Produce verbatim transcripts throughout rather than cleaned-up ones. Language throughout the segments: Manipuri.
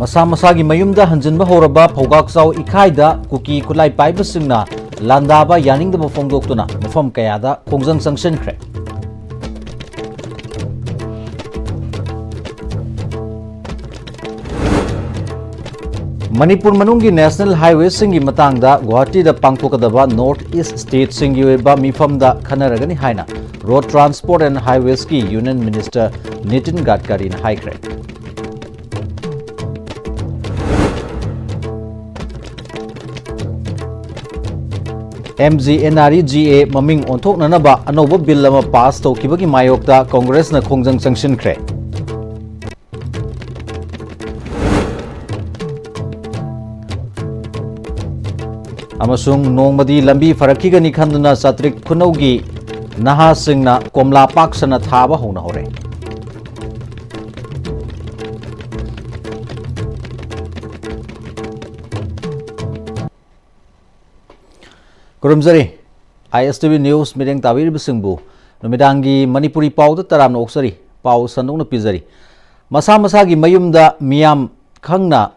ꯃꯁꯥ ꯃꯁꯥꯒꯤ ꯃꯌꯨꯝꯗ ꯍꯟꯖꯤꯟꯕ ꯍꯧꯔꯕ ꯐꯧꯒꯥꯛꯆꯥꯎ ꯏꯈꯥꯏꯗ ꯀꯨꯀꯤ ꯈꯨꯠꯂꯥꯏ ꯄꯥꯏꯕꯁꯤꯡꯅ ꯂꯥꯟꯗꯥꯕ ꯌꯥꯅꯤꯡꯗꯕ ꯐꯣꯡꯗꯣꯛꯇꯨꯅ ꯃꯐꯝ ꯀꯌꯥꯗ ꯈꯣꯡꯖꯪ ꯆꯪꯁꯤꯟꯈ꯭ꯔꯦ꯫ ꯃꯅꯤꯄꯨꯔ ꯃꯅꯨꯡꯒꯤ ꯅꯦꯁꯅꯦꯜ ꯍꯥꯏꯋꯦꯁꯤꯡꯒꯤ ꯃꯇꯥꯡꯗ ꯒꯨꯋꯥꯍꯥꯇꯤꯗ ꯄꯥꯡꯊꯣꯛꯀꯗꯕ ꯅꯣꯔꯠ ꯏꯁ ꯁ꯭ꯇꯦꯠꯁꯤꯡꯒꯤ ꯑꯣꯏꯕ ꯃꯤꯐꯝꯗ ꯈꯟꯅꯔꯒꯅꯤ ꯍꯥꯏꯅ ꯔꯣꯗ ꯇ꯭ꯔꯥꯟꯁꯄꯣꯔꯠ ꯑꯦꯟ ꯍꯥꯏꯋꯦꯁꯀꯤ ꯌꯨꯅꯤꯌꯟ ꯃꯤꯅꯤꯁꯇꯔ ꯅꯤꯇꯤꯟ ꯒꯗꯀꯥꯔꯤꯅ ꯍꯥꯏꯈ꯭ꯔꯦ꯫ MGNREGA ꯃꯃꯤꯡ ꯑꯣꯟꯊꯣꯛꯅꯅꯕ ꯑꯅꯧꯕ ꯕꯤꯜ ꯑꯃ ꯄꯥꯁ ꯇꯧꯈꯤꯕꯒꯤ ꯃꯥꯌꯣꯛꯇ ꯀꯣꯡꯒ꯭ꯔꯦꯁꯅ ꯈꯣꯡꯖꯪ ꯆꯪꯁꯤꯟꯈ꯭ꯔꯦ꯫ ꯑꯃꯁꯨꯡ ꯅꯣꯡꯃꯗꯤ ꯂꯝꯕꯤ ꯐꯔꯛꯈꯤꯒꯅꯤ ꯈꯟꯗꯨꯅ ꯆꯥꯇ꯭ꯔꯤꯛ ꯈꯨꯅꯧꯒꯤ ꯅꯍꯥꯁꯤꯡꯅ ꯀꯣꯝꯂꯥ ꯄꯥꯛ ꯁꯟꯅ ꯊꯥꯕ ꯍꯧꯅꯍꯧꯔꯦ꯫ ꯈꯨꯔꯨꯝꯖꯔꯤ꯫ ISTV News ꯃꯤꯠꯌꯦꯡ ꯇꯥꯕꯤꯔꯤꯕꯁꯤꯡꯕꯨ ꯅꯨꯃꯤꯗꯥꯡꯒꯤ ꯃꯅꯤꯄꯨꯔꯤ ꯄꯥꯎꯗ ꯇꯔꯥꯝꯅ ꯑꯣꯛꯆꯔꯤ꯫ ꯄꯥꯎ ꯁꯟꯗꯣꯛꯅ ꯄꯤꯖꯔꯤ꯫ ꯃꯁꯥ ꯃꯁꯥꯒꯤ ꯃꯌꯨꯝꯗ ꯃꯤꯌꯥꯝ ꯈꯪꯅ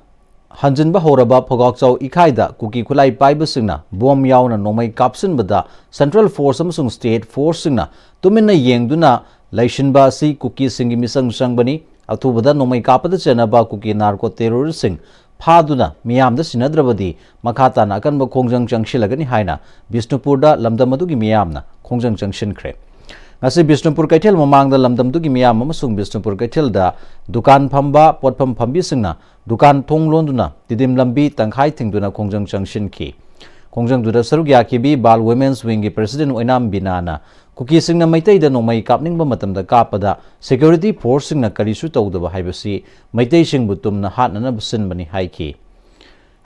ꯍꯟꯖꯤꯟꯕ ꯍꯧꯔꯕ ꯐꯧꯒꯥꯛꯆꯥꯎ ꯏꯈꯥꯏꯗ ꯀꯨꯀꯤ ꯈꯨꯠꯂꯥꯏ ꯄꯥꯏꯕꯁꯤꯡꯅ ꯕꯣꯝ ꯌꯥꯎꯅ ꯅꯣꯡꯃꯩ ꯀꯥꯞꯁꯤꯟꯕꯗ ꯁꯦꯟꯇ꯭ꯔꯦꯜ ꯐꯣꯔꯁ ꯑꯃꯁꯨꯡ ꯁ꯭ꯇꯦꯠ ꯐꯣꯔꯁꯁꯤꯡꯅ ꯇꯨꯃꯤꯟꯅ ꯌꯦꯡꯗꯨꯅ ꯂꯩꯁꯤꯟꯕ ꯑꯁꯤ ꯀꯨꯀꯤꯁꯤꯡꯒꯤ ꯃꯤꯆꯪ ꯆꯪꯕꯅꯤ꯫ ꯑꯊꯨꯕꯗ ꯅꯣꯡꯃꯩ ꯀꯥꯞꯄꯗ ꯆꯦꯟꯅꯕ ꯀꯨꯀꯤ ꯅꯥꯔꯀꯣ ꯇꯦꯔꯣꯔꯤꯁꯁꯤꯡ ꯐꯥꯗꯨꯅ ꯃꯤꯌꯥꯝꯗ ꯁꯤꯟꯅꯗ꯭ꯔꯕꯗꯤ ꯃꯈꯥ ꯇꯥꯅ ꯑꯀꯟꯕ ꯈꯣꯡꯖꯪ ꯆꯪꯁꯤꯜꯂꯒꯅꯤ ꯍꯥꯏꯅ ꯕꯤꯁꯅꯨꯄꯨꯔꯗ ꯂꯝꯗꯝ ꯑꯗꯨꯒꯤ ꯃꯤꯌꯥꯝꯅ ꯈꯣꯡꯖꯪ ꯆꯪꯁꯤꯟꯈ꯭ꯔꯦ꯫ ꯉꯁꯤ ꯕꯤꯁꯅꯨꯄꯨꯔ ꯀꯩꯊꯦꯜ ꯃꯃꯥꯡꯗ ꯂꯝꯗꯝꯗꯨꯒꯤ ꯃꯤꯌꯥꯝ ꯑꯃꯁꯨꯡ ꯕꯤꯁꯅꯨꯄꯨꯔ ꯀꯩꯊꯦꯜꯗ ꯗꯨꯀꯥꯟ ꯐꯝꯕ, ꯄꯣꯠꯐꯝ ꯐꯝꯕꯤꯁꯤꯡꯅ ꯗꯨꯀꯥꯟ ꯊꯣꯡ ꯂꯣꯟꯗꯨꯅ ꯇꯤꯗꯤꯝ ꯂꯝꯕꯤ ꯇꯪꯈꯥꯏ ꯊꯤꯡꯗꯨꯅ ꯈꯣꯡꯖꯪ ꯆꯪꯁꯤꯟꯈꯤ꯫ ꯈꯣꯡꯖꯪꯗꯨꯗ ꯁꯔꯨꯛ ꯌꯥꯈꯤꯕꯤ ꯕꯥꯜ ꯋꯨꯃꯦꯟꯁ ꯋꯤꯡꯒꯤ ꯄ꯭ꯔꯦꯁꯤꯗꯦꯟꯠ ꯑꯣꯏꯅꯥꯝ ꯕꯤꯅꯥꯅ ꯀꯨꯀꯤꯁꯤꯡꯅ ꯃꯩꯇꯩꯗ ꯅꯣꯡꯃꯩ ꯀꯥꯞꯅꯤꯡꯕ ꯃꯇꯝꯗ ꯀꯥꯞꯄꯗ ꯁꯦꯀ꯭ꯌꯨꯔꯤꯇꯤ ꯐꯣꯔꯁꯁꯤꯡꯅ ꯀꯔꯤꯁꯨ ꯇꯧꯗꯕ ꯍꯥꯏꯕꯁꯤ ꯃꯩꯇꯩꯁꯤꯡꯕꯨ ꯇꯨꯝꯅ ꯍꯥꯠꯅꯅꯕ ꯁꯤꯟꯕꯅꯤ ꯍꯥꯏꯈꯤ꯫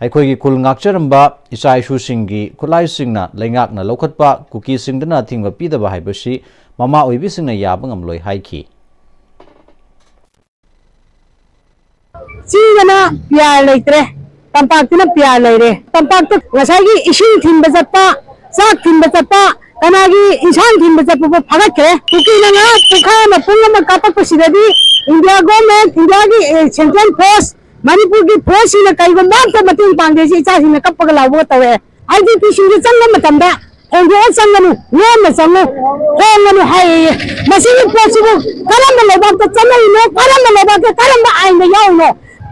ꯑꯩꯈꯣꯏꯒꯤ ꯈꯨꯜ ꯉꯥꯛꯆꯔꯝꯕ ꯏꯆꯥ ꯏꯁꯨꯁꯤꯡꯒꯤ ꯈꯨꯠꯂꯥꯏꯁꯤꯡꯅ ꯂꯩꯉꯥꯛꯅ ꯂꯧꯈꯠꯄ ꯀꯨꯀꯤꯁꯤꯡꯗꯨꯅ ꯑꯊꯤꯡꯕ ꯄꯤꯗꯕ ꯍꯥꯏꯕꯁꯤ ꯃꯃꯥ ꯑꯣꯏꯕꯤꯁꯤꯡꯅ ꯌꯥꯕ ꯉꯝꯂꯣꯏ ꯍꯥꯏꯈꯤ꯫ ꯆꯤꯡꯗꯅ ꯄꯤꯌꯥꯔ ꯂꯩꯇ꯭ꯔꯦ, ꯇꯝꯄꯥꯛꯇꯅ ꯄꯤꯌꯥꯔ ꯂꯩꯔꯦ꯫ ꯇꯝꯄꯥꯛꯇ ꯉꯁꯥꯏꯒꯤ ꯏꯁꯤꯡ ꯊꯤꯟꯕ ꯆꯠꯄ, ꯆꯥꯛ ꯊꯤꯟꯕ ꯆꯠꯄ, ꯀꯅꯥꯒꯤ ꯏꯟꯁꯥꯡ ꯊꯤꯟꯕ ꯆꯠꯄ ꯐꯥꯎ ꯐꯥꯒꯠꯈ꯭ꯔꯦ꯫ ꯀꯨꯀꯤꯅ ꯉꯥ ꯄꯨꯡꯈꯥꯏ ꯑꯃ, ꯄꯨꯡ ꯑꯃ ꯀꯥꯞꯄꯛꯄꯁꯤꯗꯗꯤ ꯏꯟꯗꯤꯌꯥ ꯒꯣꯔꯃꯦꯟ, ꯏꯟꯗꯤꯌꯥꯒꯤ, ꯑꯦ, ꯁꯦꯟꯇ꯭ꯔꯦꯜ ꯐꯣꯔꯁ, ꯃꯅꯤꯄꯨꯔꯒꯤ ꯐꯣꯔꯁꯁꯤꯡꯅ ꯀꯩꯒꯨꯝꯕ ꯑꯝꯇ ꯃꯇꯦꯡ ꯄꯥꯡꯗꯦ꯫ ꯁꯤ ꯏꯆꯥꯁꯤꯡꯅ ꯀꯞꯄꯒ ꯂꯥꯎꯕꯒ ꯇꯧꯔꯛꯑꯦ꯫ ꯑꯥꯏ ꯗꯤ ꯄꯤꯁꯤꯡꯁꯦ ꯆꯪꯕ ꯃꯇꯝꯗ ꯍꯣꯡꯗꯣꯛꯑ ꯆꯪꯒꯅꯨ, ꯂꯣꯟꯅ ꯆꯪꯉꯨ, ꯍꯣꯡꯒꯅꯨ ꯍꯥꯏꯌꯦ꯫ ꯃꯁꯤꯒꯤ ꯄꯣꯠꯁꯤꯕꯨ ꯀꯔꯝꯕ ꯂꯩꯕꯥꯛꯇ ꯆꯠꯅꯔꯤꯅꯣ? ꯀꯔꯝꯕ ꯂꯩꯕꯥꯛꯇ, ꯀꯔꯝꯕ ꯑꯥꯏꯟꯗ ꯌꯥꯎꯔꯤꯅꯣ?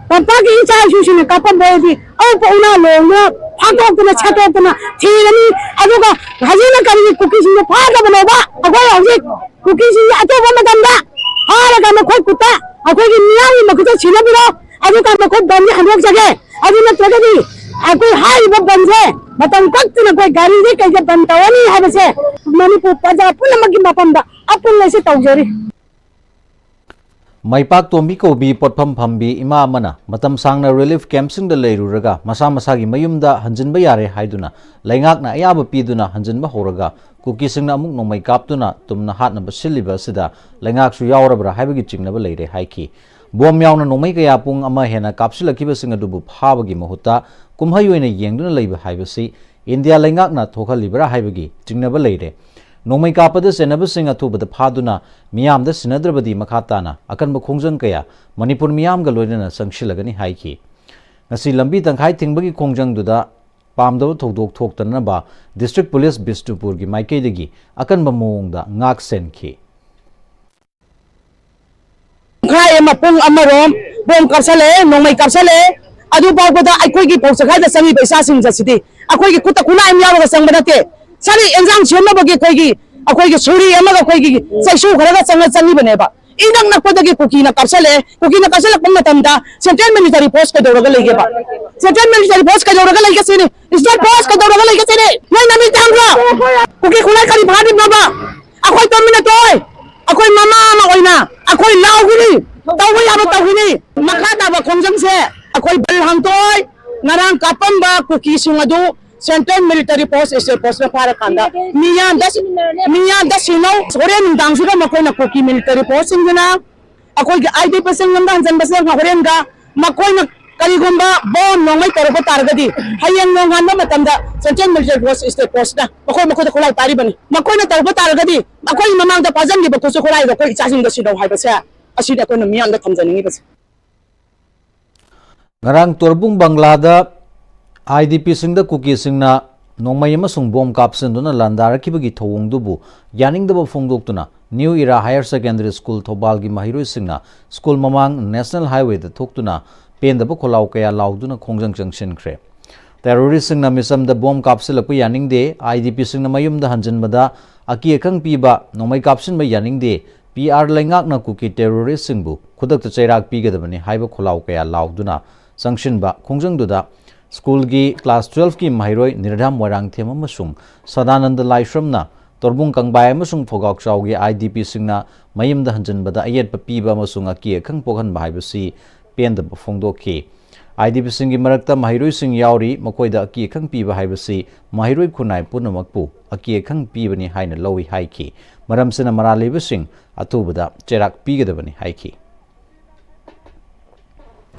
ꯇꯝꯄꯥꯛꯀꯤ ꯏꯆꯥ ꯏꯁꯨꯁꯤꯡꯅ ꯀꯥꯞꯄꯝꯕ ꯑꯣꯏꯔꯗꯤ ꯑꯎꯞꯄ ꯎꯅꯥ ꯂꯣꯡꯗꯨꯅ ꯐꯥꯠꯇꯣꯛꯇꯅ ꯁꯦꯠꯇꯣꯛꯇꯅ ꯊꯤꯔꯅꯤ꯫ ꯑꯗꯨꯒ ꯍꯧꯖꯤꯛꯅ ꯀꯔꯤꯒꯤ ꯀꯨꯀꯤꯁꯤꯡꯗꯣ ꯐꯥꯗꯕꯅꯣꯕ? ꯑꯩꯈꯣꯏ ꯍꯧꯖꯤꯛ ꯀꯨꯀꯤꯁꯤꯡꯁꯦ ꯑꯇꯣꯞꯄ ꯃꯇꯝꯗ ꯐꯥꯔꯒ ꯃꯈꯣꯏ ꯈꯨꯠꯇ, ꯑꯩꯈꯣꯏꯒꯤ ꯃꯤꯌꯥꯝꯒꯤ ꯃꯈꯨꯠꯇ ꯁꯤꯟꯅꯕꯤꯔꯣ꯫ ꯑꯗꯨꯒ ꯃꯈꯣꯏ ꯕꯟꯁꯦ ꯍꯟꯗꯣꯛꯆꯒꯦ꯫ ꯑꯗꯨ ꯅꯠꯇ꯭ꯔꯒꯗꯤ ꯑꯩꯈꯣꯏ ꯍꯥꯏꯔꯤꯕ ꯕꯟꯁꯦ ꯃꯇꯝ ꯀꯛꯇꯅ ꯑꯩꯈꯣꯏ ꯒꯥꯔꯤꯁꯦ ꯀꯩꯁꯦ ꯕꯟ ꯇꯧꯔꯅꯤ ꯍꯥꯏꯕꯁꯦ ꯃꯅꯤꯄꯨꯔ ꯄ꯭ꯔꯖꯥ ꯄꯨꯝꯅꯃꯛꯀꯤ ꯃꯐꯝꯗ ꯑꯄꯤꯜ ꯑꯁꯤ ꯇꯧꯖꯔꯤ꯫ ꯃꯩꯄꯥꯛ ꯇꯣꯝꯕꯤ ꯀꯧꯕꯤ ꯄꯣꯠꯐꯝ ꯐꯝꯕꯤ ꯏꯃꯥ ꯑꯃꯅ ꯃꯇꯝ ꯁꯥꯡꯅ ꯔꯤꯂꯤꯐ ꯀꯦꯝꯞꯁꯤꯡꯗ ꯂꯩꯔꯨꯔꯒ ꯃꯁꯥ ꯃꯁꯥꯒꯤ ꯃꯌꯨꯝꯗ ꯍꯟꯖꯤꯟꯕ ꯌꯥꯔꯦ ꯍꯥꯏꯗꯨꯅ ꯂꯩꯉꯥꯛꯅ ꯑꯌꯥꯕ ꯄꯤꯗꯨꯅ ꯍꯟꯖꯤꯟꯕ ꯍꯧꯔꯒ ꯀꯨꯀꯤꯁꯤꯡꯅ ꯑꯃꯨꯛ ꯅꯣꯡꯃꯩ ꯀꯥꯞꯇꯨꯅ ꯇꯨꯝꯅ ꯍꯥꯠꯅꯕ ꯁꯤꯜꯂꯤꯕ ꯑꯁꯤꯗ ꯂꯩꯉꯥꯛꯁꯨ ꯌꯥꯎꯔꯕ꯭ꯔꯥ ꯍꯥꯏꯕꯒꯤ ꯆꯤꯡꯅꯕ ꯂꯩꯔꯦ ꯍꯥꯏꯈꯤ꯫ ꯕꯣꯝ ꯌꯥꯎꯅ ꯅꯣꯡꯃꯩ ꯀꯌꯥ ꯄꯨꯡ ꯑꯃ ꯍꯦꯟꯅ ꯀꯥꯞꯁꯤꯜꯂꯛꯈꯤꯕꯁꯤꯡ ꯑꯗꯨꯕꯨ ꯐꯥꯕꯒꯤ ꯃꯍꯨꯠꯇ ꯀꯨꯝꯍꯩ ꯑꯣꯏꯅ ꯌꯦꯡꯗꯨꯅ ꯂꯩꯕ ꯍꯥꯏꯕꯁꯤ ꯏꯟꯗꯤꯌꯥ ꯂꯩꯉꯥꯛꯅ ꯊꯣꯛꯍꯜꯂꯤꯕ꯭ꯔꯥ ꯍꯥꯏꯕꯒꯤ ꯆꯤꯡꯅꯕ ꯂꯩꯔꯦ꯫ ꯅꯣꯡꯃꯩ ꯀꯥꯞꯄꯗ ꯆꯦꯟꯅꯕꯁꯤꯡ ꯑꯊꯨꯕꯗ ꯐꯥꯗꯨꯅ ꯃꯤꯌꯥꯝꯗ ꯁꯤꯟꯅꯗ꯭ꯔꯕꯗꯤ ꯃꯈꯥ ꯇꯥꯅ ꯑꯀꯟꯕ ꯈꯣꯡꯖꯪ ꯀꯌꯥ ꯃꯅꯤꯄꯨꯔ ꯃꯤꯌꯥꯝꯒ ꯂꯣꯏꯅꯅ ꯆꯪꯁꯤꯜꯂꯒꯅꯤ ꯍꯥꯏꯈꯤ꯫ ꯉꯁꯤ ꯂꯝꯕꯤ ꯇꯪꯈꯥꯏ ꯊꯤꯡꯕꯒꯤ ꯈꯣꯡꯖꯪꯗꯨꯗ ꯄꯥꯝꯗꯕ ꯊꯧꯗꯣꯛ ꯊꯣꯛꯇꯅꯅꯕ ꯗꯤꯁꯇ꯭ꯔꯤꯛ ꯄꯨꯂꯤꯁ ꯕꯤꯁꯅꯨꯄꯨꯔꯒꯤ ꯃꯥꯏꯀꯩꯗꯒꯤ ꯑꯀꯟꯕ ꯃꯑꯣꯡꯗ ꯉꯥꯛ ꯁꯦꯟꯈꯤ꯫ ꯄꯨꯡꯈꯥꯏ ꯑꯃ, ꯄꯨꯡ ꯑꯃꯔꯣꯝ ꯕꯣꯝ ꯀꯥꯞꯁꯜꯂꯛꯑꯦ, ꯅꯣꯡꯃꯩ ꯀꯥꯞꯁꯜꯂꯛꯑꯦ꯫ ꯑꯗꯨ ꯐꯥꯎꯕꯗ ꯑꯩꯈꯣꯏꯒꯤ ꯐꯧ ꯆꯈꯥꯏꯗ ꯆꯪꯉꯤꯕ ꯏꯆꯥꯁꯤꯡ ꯑꯁꯤꯗꯤ ꯑꯩꯈꯣꯏꯒꯤ ꯈꯨꯠꯇ ꯈꯨꯠꯂꯥꯏ ꯑꯃ ꯌꯥꯎꯔꯒ ꯆꯪꯕ ꯅꯠꯇꯦ꯫ ꯆꯔꯤ ꯑꯦꯟꯖꯥꯡ ꯁꯦꯝꯅꯕꯒꯤ ꯑꯩꯈꯣꯏꯒꯤ, ꯑꯩꯈꯣꯏꯒꯤ ꯁꯨꯔꯤ ꯑꯃꯒ ꯑꯩꯈꯣꯏꯒꯤ ꯆꯩꯁꯨ ꯈꯔꯒ ꯆꯪꯉ ꯆꯪꯉꯤꯕꯅꯦꯕ꯫ ꯏꯅꯛ ꯅꯛꯄꯗꯒꯤ ꯀꯨꯀꯤꯅ ꯀꯥꯞꯁꯜꯂꯛꯑꯦ꯫ ꯀꯨꯀꯤꯅ ꯀꯥꯞꯁꯜꯂꯛꯄ ꯃꯇꯝꯗ ꯁꯦꯟꯇ꯭ꯔꯦꯜ ꯃꯤꯂꯤꯇꯔꯤ ꯐꯣꯔꯁ ꯀꯩꯗꯧꯔꯒ ꯂꯩꯒꯦꯕ? ꯁꯦꯟꯇ꯭ꯔꯦꯜ ꯃꯤꯂꯤꯇꯔꯤ ꯐꯣꯔꯁ ꯀꯩꯗꯧꯔꯒ ꯂꯩꯒꯦ ꯁꯤꯅꯤ? ꯏꯁꯇꯦꯠ ꯐꯣꯔꯁ ꯀꯩꯗꯧꯔꯒ ꯂꯩꯒꯦ ꯁꯤꯅꯤ? ꯅꯣꯏ ꯅꯃꯤꯠ ꯇꯥꯡꯕ꯭ꯔꯣ? ꯀꯨꯀꯤ ꯈꯨꯠꯂꯥꯏ ꯀꯔꯤ ꯐꯥꯗ꯭ꯔꯤꯕꯅꯣꯕ? ꯑꯩꯈꯣꯏ ꯇꯧꯃꯤꯟꯅ ꯇꯣꯏ꯫ ꯑꯩꯈꯣꯏ ꯃꯃꯥ ꯑꯃ ꯑꯣꯏꯅ ꯑꯩꯈꯣꯏ ꯂꯥꯎꯒꯅꯤ, ꯇꯧꯕ ꯌꯥꯕ ꯇꯧꯒꯅꯤ꯫ ꯃꯈꯥ ꯇꯥꯕ ꯈꯣꯡꯖꯪꯁꯦ ꯑꯩꯈꯣꯏ ꯕꯜ ꯍꯥꯡꯗꯣꯛꯑꯣꯏ꯫ ꯉꯔꯥꯡ ꯀꯥꯞꯄꯝꯕ ꯀꯨꯀꯤꯁꯤꯡ ꯑꯗꯨ ꯁꯦꯟꯇ꯭ꯔꯦꯜ ꯃꯤꯂꯤꯇꯔꯤ ꯐꯣꯔꯁ, ꯏꯁꯇꯦꯠ ꯐꯣꯔꯁꯅ ꯐꯥꯔꯀꯥꯟꯗ ꯃꯤꯌꯥꯝꯗ, ꯃꯤꯌꯥꯝꯗ ꯁꯤꯟꯅꯧ꯫ ꯍꯣꯔꯦꯟ ꯅꯨꯡꯗꯥꯡꯁꯤꯗ ꯃꯈꯣꯏꯅ ꯀꯨꯀꯤ ꯃꯤꯂꯤꯇꯔꯤ ꯐꯣꯔꯁꯁꯤꯡꯗꯨꯅ ꯑꯩꯈꯣꯏꯒꯤ ꯑꯥꯏ ꯗꯤ ꯄꯤꯁꯤꯡ ꯂꯝꯗ ꯍꯟꯖꯟꯕꯁꯦ ꯍꯣꯔꯦꯟꯒ ꯃꯈꯣꯏꯅ ꯀꯔꯤꯒꯨꯝꯕ ꯕꯣꯝ ꯅꯣꯡꯃꯩ ꯇꯧꯔꯛꯄ ꯇꯥꯔꯒꯗꯤ ꯍꯌꯦꯡ ꯅꯣꯡꯉꯥꯟꯕ ꯃꯇꯝꯗ ꯁꯦꯟꯇ꯭ꯔꯦꯜ ꯃꯤꯂꯤꯇꯔꯤ ꯐꯣꯔꯁ, ꯏꯁꯇꯦꯠ ꯐꯣꯔꯁꯅ ꯃꯈꯣꯏ ꯃꯈꯣꯏꯗ ꯈꯨꯠꯂꯥꯏ ꯄꯥꯏꯔꯤꯕꯅꯤ꯫ ꯃꯈꯣꯏꯅ ꯇꯧꯔꯛꯄ ꯇꯥꯔꯒꯗꯤ ꯑꯩꯈꯣꯏꯒꯤ ꯃꯃꯥꯡꯗ ꯐꯥꯖꯟꯈꯤꯕ ꯈꯨꯠꯁꯨ ꯈꯨꯠꯂꯥꯏꯗꯣ ꯑꯩꯈꯣꯏ ꯏꯆꯥꯁꯤꯡꯗ ꯁꯤꯟꯅꯧ ꯍꯥꯏꯕꯁꯦ ꯑꯁꯤꯅꯤ ꯑꯩꯈꯣꯏꯅ ꯃꯤꯌꯥꯝꯗ ꯊꯝꯖꯅꯤꯡꯉꯤꯕꯁꯦ꯫ ꯉꯔꯥꯡ ꯇꯣꯔꯕꯨꯡ ꯕꯪꯒ꯭ꯂꯥꯗ IDPꯁꯤꯡꯗ ꯀꯨꯀꯤꯁꯤꯡꯅ ꯅꯣꯡꯃꯩ ꯑꯃꯁꯨꯡ ꯕꯣꯝ ꯀꯥꯞꯁꯤꯟꯗꯨꯅ ꯂꯥꯟꯗꯥꯔꯛꯈꯤꯕꯒꯤ ꯊꯧꯑꯣꯡꯗꯨꯕꯨ ꯌꯥꯅꯤꯡꯗꯕ ꯐꯣꯡꯗꯣꯛꯇꯨꯅ New Era Higher Secondary School ꯊꯧꯕꯥꯜꯒꯤ ꯃꯍꯩꯔꯣꯏꯁꯤꯡꯅ ꯁ꯭ꯀꯨꯜ ꯃꯃꯥꯡ National Highwayꯗ ꯊꯣꯛꯇꯨꯅ ꯄꯦꯟꯗꯕ ꯈꯣꯜꯂꯥꯎ ꯀꯌꯥ ꯂꯥꯎꯗꯨꯅ ꯈꯣꯡꯖꯪ ꯆꯪꯁꯤꯟꯈ꯭ꯔꯦ꯫ ꯇꯦꯔꯣꯔꯤꯁ꯭ꯠꯁꯤꯡꯅ ꯃꯤꯆꯝꯗ ꯕꯣꯝ ꯀꯥꯞꯁꯤꯜꯂꯛꯄ ꯌꯥꯅꯤꯡꯗꯦ, IDPꯁꯤꯡꯅ ꯃꯌꯨꯝꯗ ꯍꯟꯖꯤꯟꯕꯗ ꯑꯀꯤ ꯑꯈꯪ ꯄꯤꯕ, ꯅꯣꯡꯃꯩ ꯀꯥꯞꯁꯤꯟꯕ ꯌꯥꯅꯤꯡꯗꯦ, PR ꯂꯩꯉꯥꯛꯅ ꯀꯨꯀꯤ ꯇꯦꯔꯣꯔꯤꯁ꯭ꯠꯁꯤꯡꯕꯨ ꯈꯨꯗꯛꯇ ꯆꯩꯔꯥꯛ ꯄꯤꯒꯗꯕꯅꯤ ꯍꯥꯏꯕ ꯈꯣꯜꯂꯥꯎ ꯀꯌꯥ ꯂꯥꯎꯗꯨꯅ ꯆꯪꯁꯤꯟꯕ ꯈꯣꯡꯖꯪꯗꯨꯗ ꯁ꯭ꯀꯨꯜꯒꯤ class twelveꯀꯤ ꯃꯍꯩꯔꯣꯏ ꯅꯤꯔꯙꯥ ꯃꯣꯏꯔꯥꯡꯊꯦꯝ ꯑꯃꯁꯨꯡ ꯁꯗꯥꯅꯟꯗ ꯂꯥꯏꯁ꯭ꯔꯝꯅ ꯇꯣꯔꯕꯨꯡ ꯀꯪꯕꯥꯏ ꯑꯃꯁꯨꯡ ꯐꯧꯒꯥꯛꯆꯥꯎꯒꯤ IDPꯁꯤꯡꯅ ꯃꯌꯨꯝꯗ ꯍꯟꯖꯤꯟꯕꯗ ꯑꯌꯦꯠꯄ ꯄꯤꯕ ꯑꯃꯁꯨꯡ ꯑꯀꯤ ꯑꯈꯪ ꯄꯣꯛꯍꯟꯕ ꯍꯥꯏꯕꯁꯤ ꯄꯦꯟꯗꯕ ꯐꯣꯡꯗꯣꯛꯈꯤ꯫ IDPꯁꯤꯡꯒꯤ ꯃꯔꯛꯇ ꯃꯍꯩꯔꯣꯏꯁꯤꯡ ꯌꯥꯎꯔꯤ, ꯃꯈꯣꯏꯗ ꯑꯀꯤ ꯑꯈꯪ ꯄꯤꯕ ꯍꯥꯏꯕꯁꯤ ꯃꯍꯩꯔꯣꯏ ꯈꯨꯟꯅꯥꯏ ꯄꯨꯝꯅꯃꯛꯄꯨ ꯑꯀꯤ ꯑꯈꯪ ꯄꯤꯕꯅꯤ ꯍꯥꯏꯅ ꯂꯧꯏ ꯍꯥꯏꯈꯤ꯫ ꯃꯔꯝꯁꯤꯅ ꯃꯔꯥꯜ ꯂꯩꯕꯁꯤꯡ ꯑꯊꯨꯕꯗ ꯆꯩꯔꯥꯛ ꯄꯤꯒꯗꯕꯅꯤ ꯍꯥꯏꯈꯤ꯫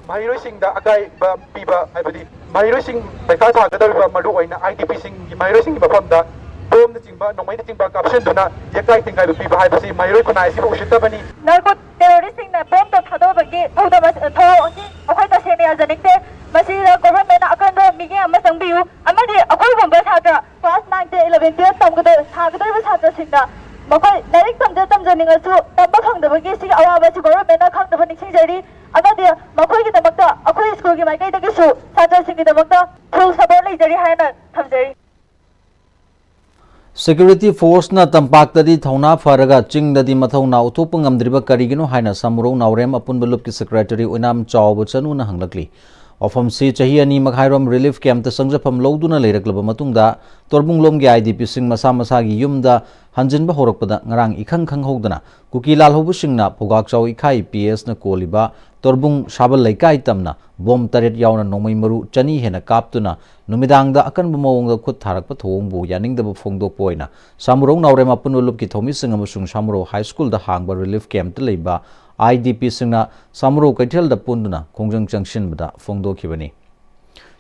ꯃꯍꯩꯔꯣꯏꯁꯤꯡꯗ ꯑꯀꯥꯏꯕ ꯄꯤꯕ ꯍꯥꯏꯕꯗꯤ ꯃꯍꯩꯔꯣꯏꯁꯤꯡ ꯄꯩꯈꯥ ꯊꯥꯒꯗꯧꯔꯤꯕ ꯃꯔꯨꯑꯣꯏꯅ IDPꯁꯤꯡꯒꯤ ꯃꯍꯩꯔꯣꯏꯁꯤꯡꯒꯤ ꯃꯐꯝꯗ ꯕꯣꯝꯅꯆꯤꯡꯕ, ꯅꯣꯡꯃꯩꯅꯆꯤꯡꯕ ꯀꯥꯞꯁꯤꯟꯗꯨꯅ ꯌꯦꯛꯀꯥꯏ ꯊꯤꯡꯒꯥꯏꯕ ꯄꯤꯕ ꯍꯥꯏꯕꯁꯤ ꯃꯍꯩꯔꯣꯏ ꯈꯨꯟꯅꯥꯏ ꯑꯁꯤꯕꯨ ꯎꯁꯤꯠꯇꯕꯅꯤ꯫ ꯅꯥꯔꯀꯣ ꯇꯦꯔꯣꯔꯤꯁ꯭ꯠꯁꯤꯡꯅ ꯕꯣꯝ ꯇꯣꯞ ꯊꯥꯗꯣꯛꯄꯒꯤ ꯊꯧꯗꯝ ꯑꯁ-, ꯊꯧꯑꯣꯡ ꯑꯁꯤ ꯑꯩꯈꯣꯏ ꯇꯁꯦꯡꯅ ꯌꯥꯖꯅꯤꯡꯗꯦ꯫ ꯃꯁꯤꯗ ꯒꯣꯚꯔꯟꯃꯦꯟꯠꯅ ꯑꯀꯟꯕ ꯃꯤꯠꯌꯦꯡ ꯑꯃ ꯆꯪꯕꯤꯌꯨ ꯑꯃꯗꯤ ꯑꯩꯈꯣꯏꯒꯨꯝꯕ ꯁꯥꯇ꯭ꯔ class nine, ten, eleven, twelve ꯇꯝꯒꯗ-, ꯊꯥꯒꯗꯧꯔꯤꯕ ꯁꯥꯇ꯭ꯔꯁꯤꯡꯅ ꯃꯈꯣꯏ ꯂꯥꯏꯔꯤꯛ ꯇꯝꯖ-, ꯇꯝꯖꯅꯤꯡꯉꯁꯨ ꯇꯝꯕ ꯐꯪꯗꯕꯒꯤ ꯁꯤꯒꯤ ꯑꯋꯥꯕ ꯑꯁꯤ ꯒꯣꯚꯔꯟꯃꯦꯟꯠꯅ ꯈꯪꯗꯕ ꯅꯤꯡꯁꯤꯡꯖꯔꯤ꯫ ꯑꯃꯗꯤ ꯃꯈꯣꯏꯒꯤꯗꯃꯛꯇ ꯑꯩꯈꯣꯏ ꯁ꯭ꯀꯨꯜꯒꯤ ꯃꯥꯏꯀꯩꯗꯒꯤꯁꯨ ꯁꯥꯇ꯭ꯔꯁꯤꯡꯒꯤꯗꯃꯛꯇ full support ꯂꯩꯖꯔꯤ ꯍꯥꯏꯅ ꯊꯝꯖꯔꯤ꯫ Security forceꯅ ꯇꯝꯄꯥꯛꯇꯗꯤ ꯊꯧꯅꯥ ꯐꯔꯒ ꯆꯤꯡꯗꯗꯤ ꯃꯊꯧꯅꯥ ꯎꯠꯊꯣꯛꯄ ꯉꯝꯗ꯭ꯔꯤꯕ ꯀꯔꯤꯒꯤꯅꯣ ꯍꯥꯏꯅ ꯁꯥꯃꯨꯔꯧ ꯅꯥꯎꯔꯦꯝ ꯑꯄꯨꯟꯕ ꯂꯨꯞꯀꯤ secretary ꯑꯣꯏꯅꯥꯝ ꯆꯥꯎꯕ ꯆꯅꯨꯅ ꯍꯪꯂꯛꯂꯤ꯫ ꯋꯥꯐꯝꯁꯤ ꯆꯍꯤ ꯑꯅꯤ ꯃꯈꯥꯏꯔꯣꯝ relief campꯇ ꯆꯪꯖꯐꯝ ꯂꯧꯗꯨꯅ ꯂꯩꯔꯛꯂꯕ ꯃꯇꯨꯡꯗ ꯇꯣꯔꯕꯨꯡꯂꯣꯝꯒꯤ IDPꯁꯤꯡ ꯃꯁꯥ ꯃꯁꯥꯒꯤ ꯌꯨꯝꯗ ꯍꯟꯖꯤꯟꯕ ꯍꯧꯔꯛꯄꯗ ꯉꯔꯥꯡ ꯏꯈꯪ ꯈꯪꯍꯧꯗꯅ ꯀꯨꯀꯤ ꯂꯥꯜꯍꯧꯕꯁꯤꯡꯅ ꯄꯨꯒꯥꯛꯆꯥꯎ ꯏꯈꯥꯏ PSꯅ ꯀꯣꯜꯂꯤꯕ ꯇꯣꯔꯕꯨꯡ ꯁꯥꯕꯜ ꯂꯩꯀꯥꯏ ꯇꯝꯅ ꯕꯣꯝ ꯇꯔꯦꯠ ꯌꯥꯎꯅ ꯅꯣꯡꯃꯩ ꯃꯔꯨ ꯆꯅꯤ ꯍꯦꯟꯅ ꯀꯥꯞꯇꯨꯅ ꯅꯨꯃꯤꯗꯥꯡꯗ ꯑꯀꯟꯕ ꯃꯑꯣꯡꯗ ꯈꯨꯠ ꯊꯥꯔꯛꯄ ꯊꯧꯑꯣꯡꯕꯨ ꯌꯥꯅꯤꯡꯗꯕ ꯐꯣꯡꯗꯣꯛꯄ ꯑꯣꯏꯅ ꯁꯥꯃꯨꯔꯧ ꯅꯥꯎꯔꯦꯝ ꯑꯄꯨꯟꯕ ꯂꯨꯞꯀꯤ ꯊꯧꯃꯤꯁꯤꯡ ꯑꯃꯁꯨꯡ ꯁꯥꯃꯨꯔꯧ High Schoolꯗ ꯍꯥꯡꯕ relief campꯇ ꯂꯩꯕ IDPꯁꯤꯡꯅ ꯁꯥꯃꯨꯔꯧ ꯀꯩꯊꯦꯜꯗ ꯄꯨꯟꯗꯨꯅ ꯈꯣꯡꯖꯪ ꯆꯪꯁꯤꯟꯕꯗ ꯐꯣꯡꯗꯣꯛꯈꯤꯕꯅꯤ꯫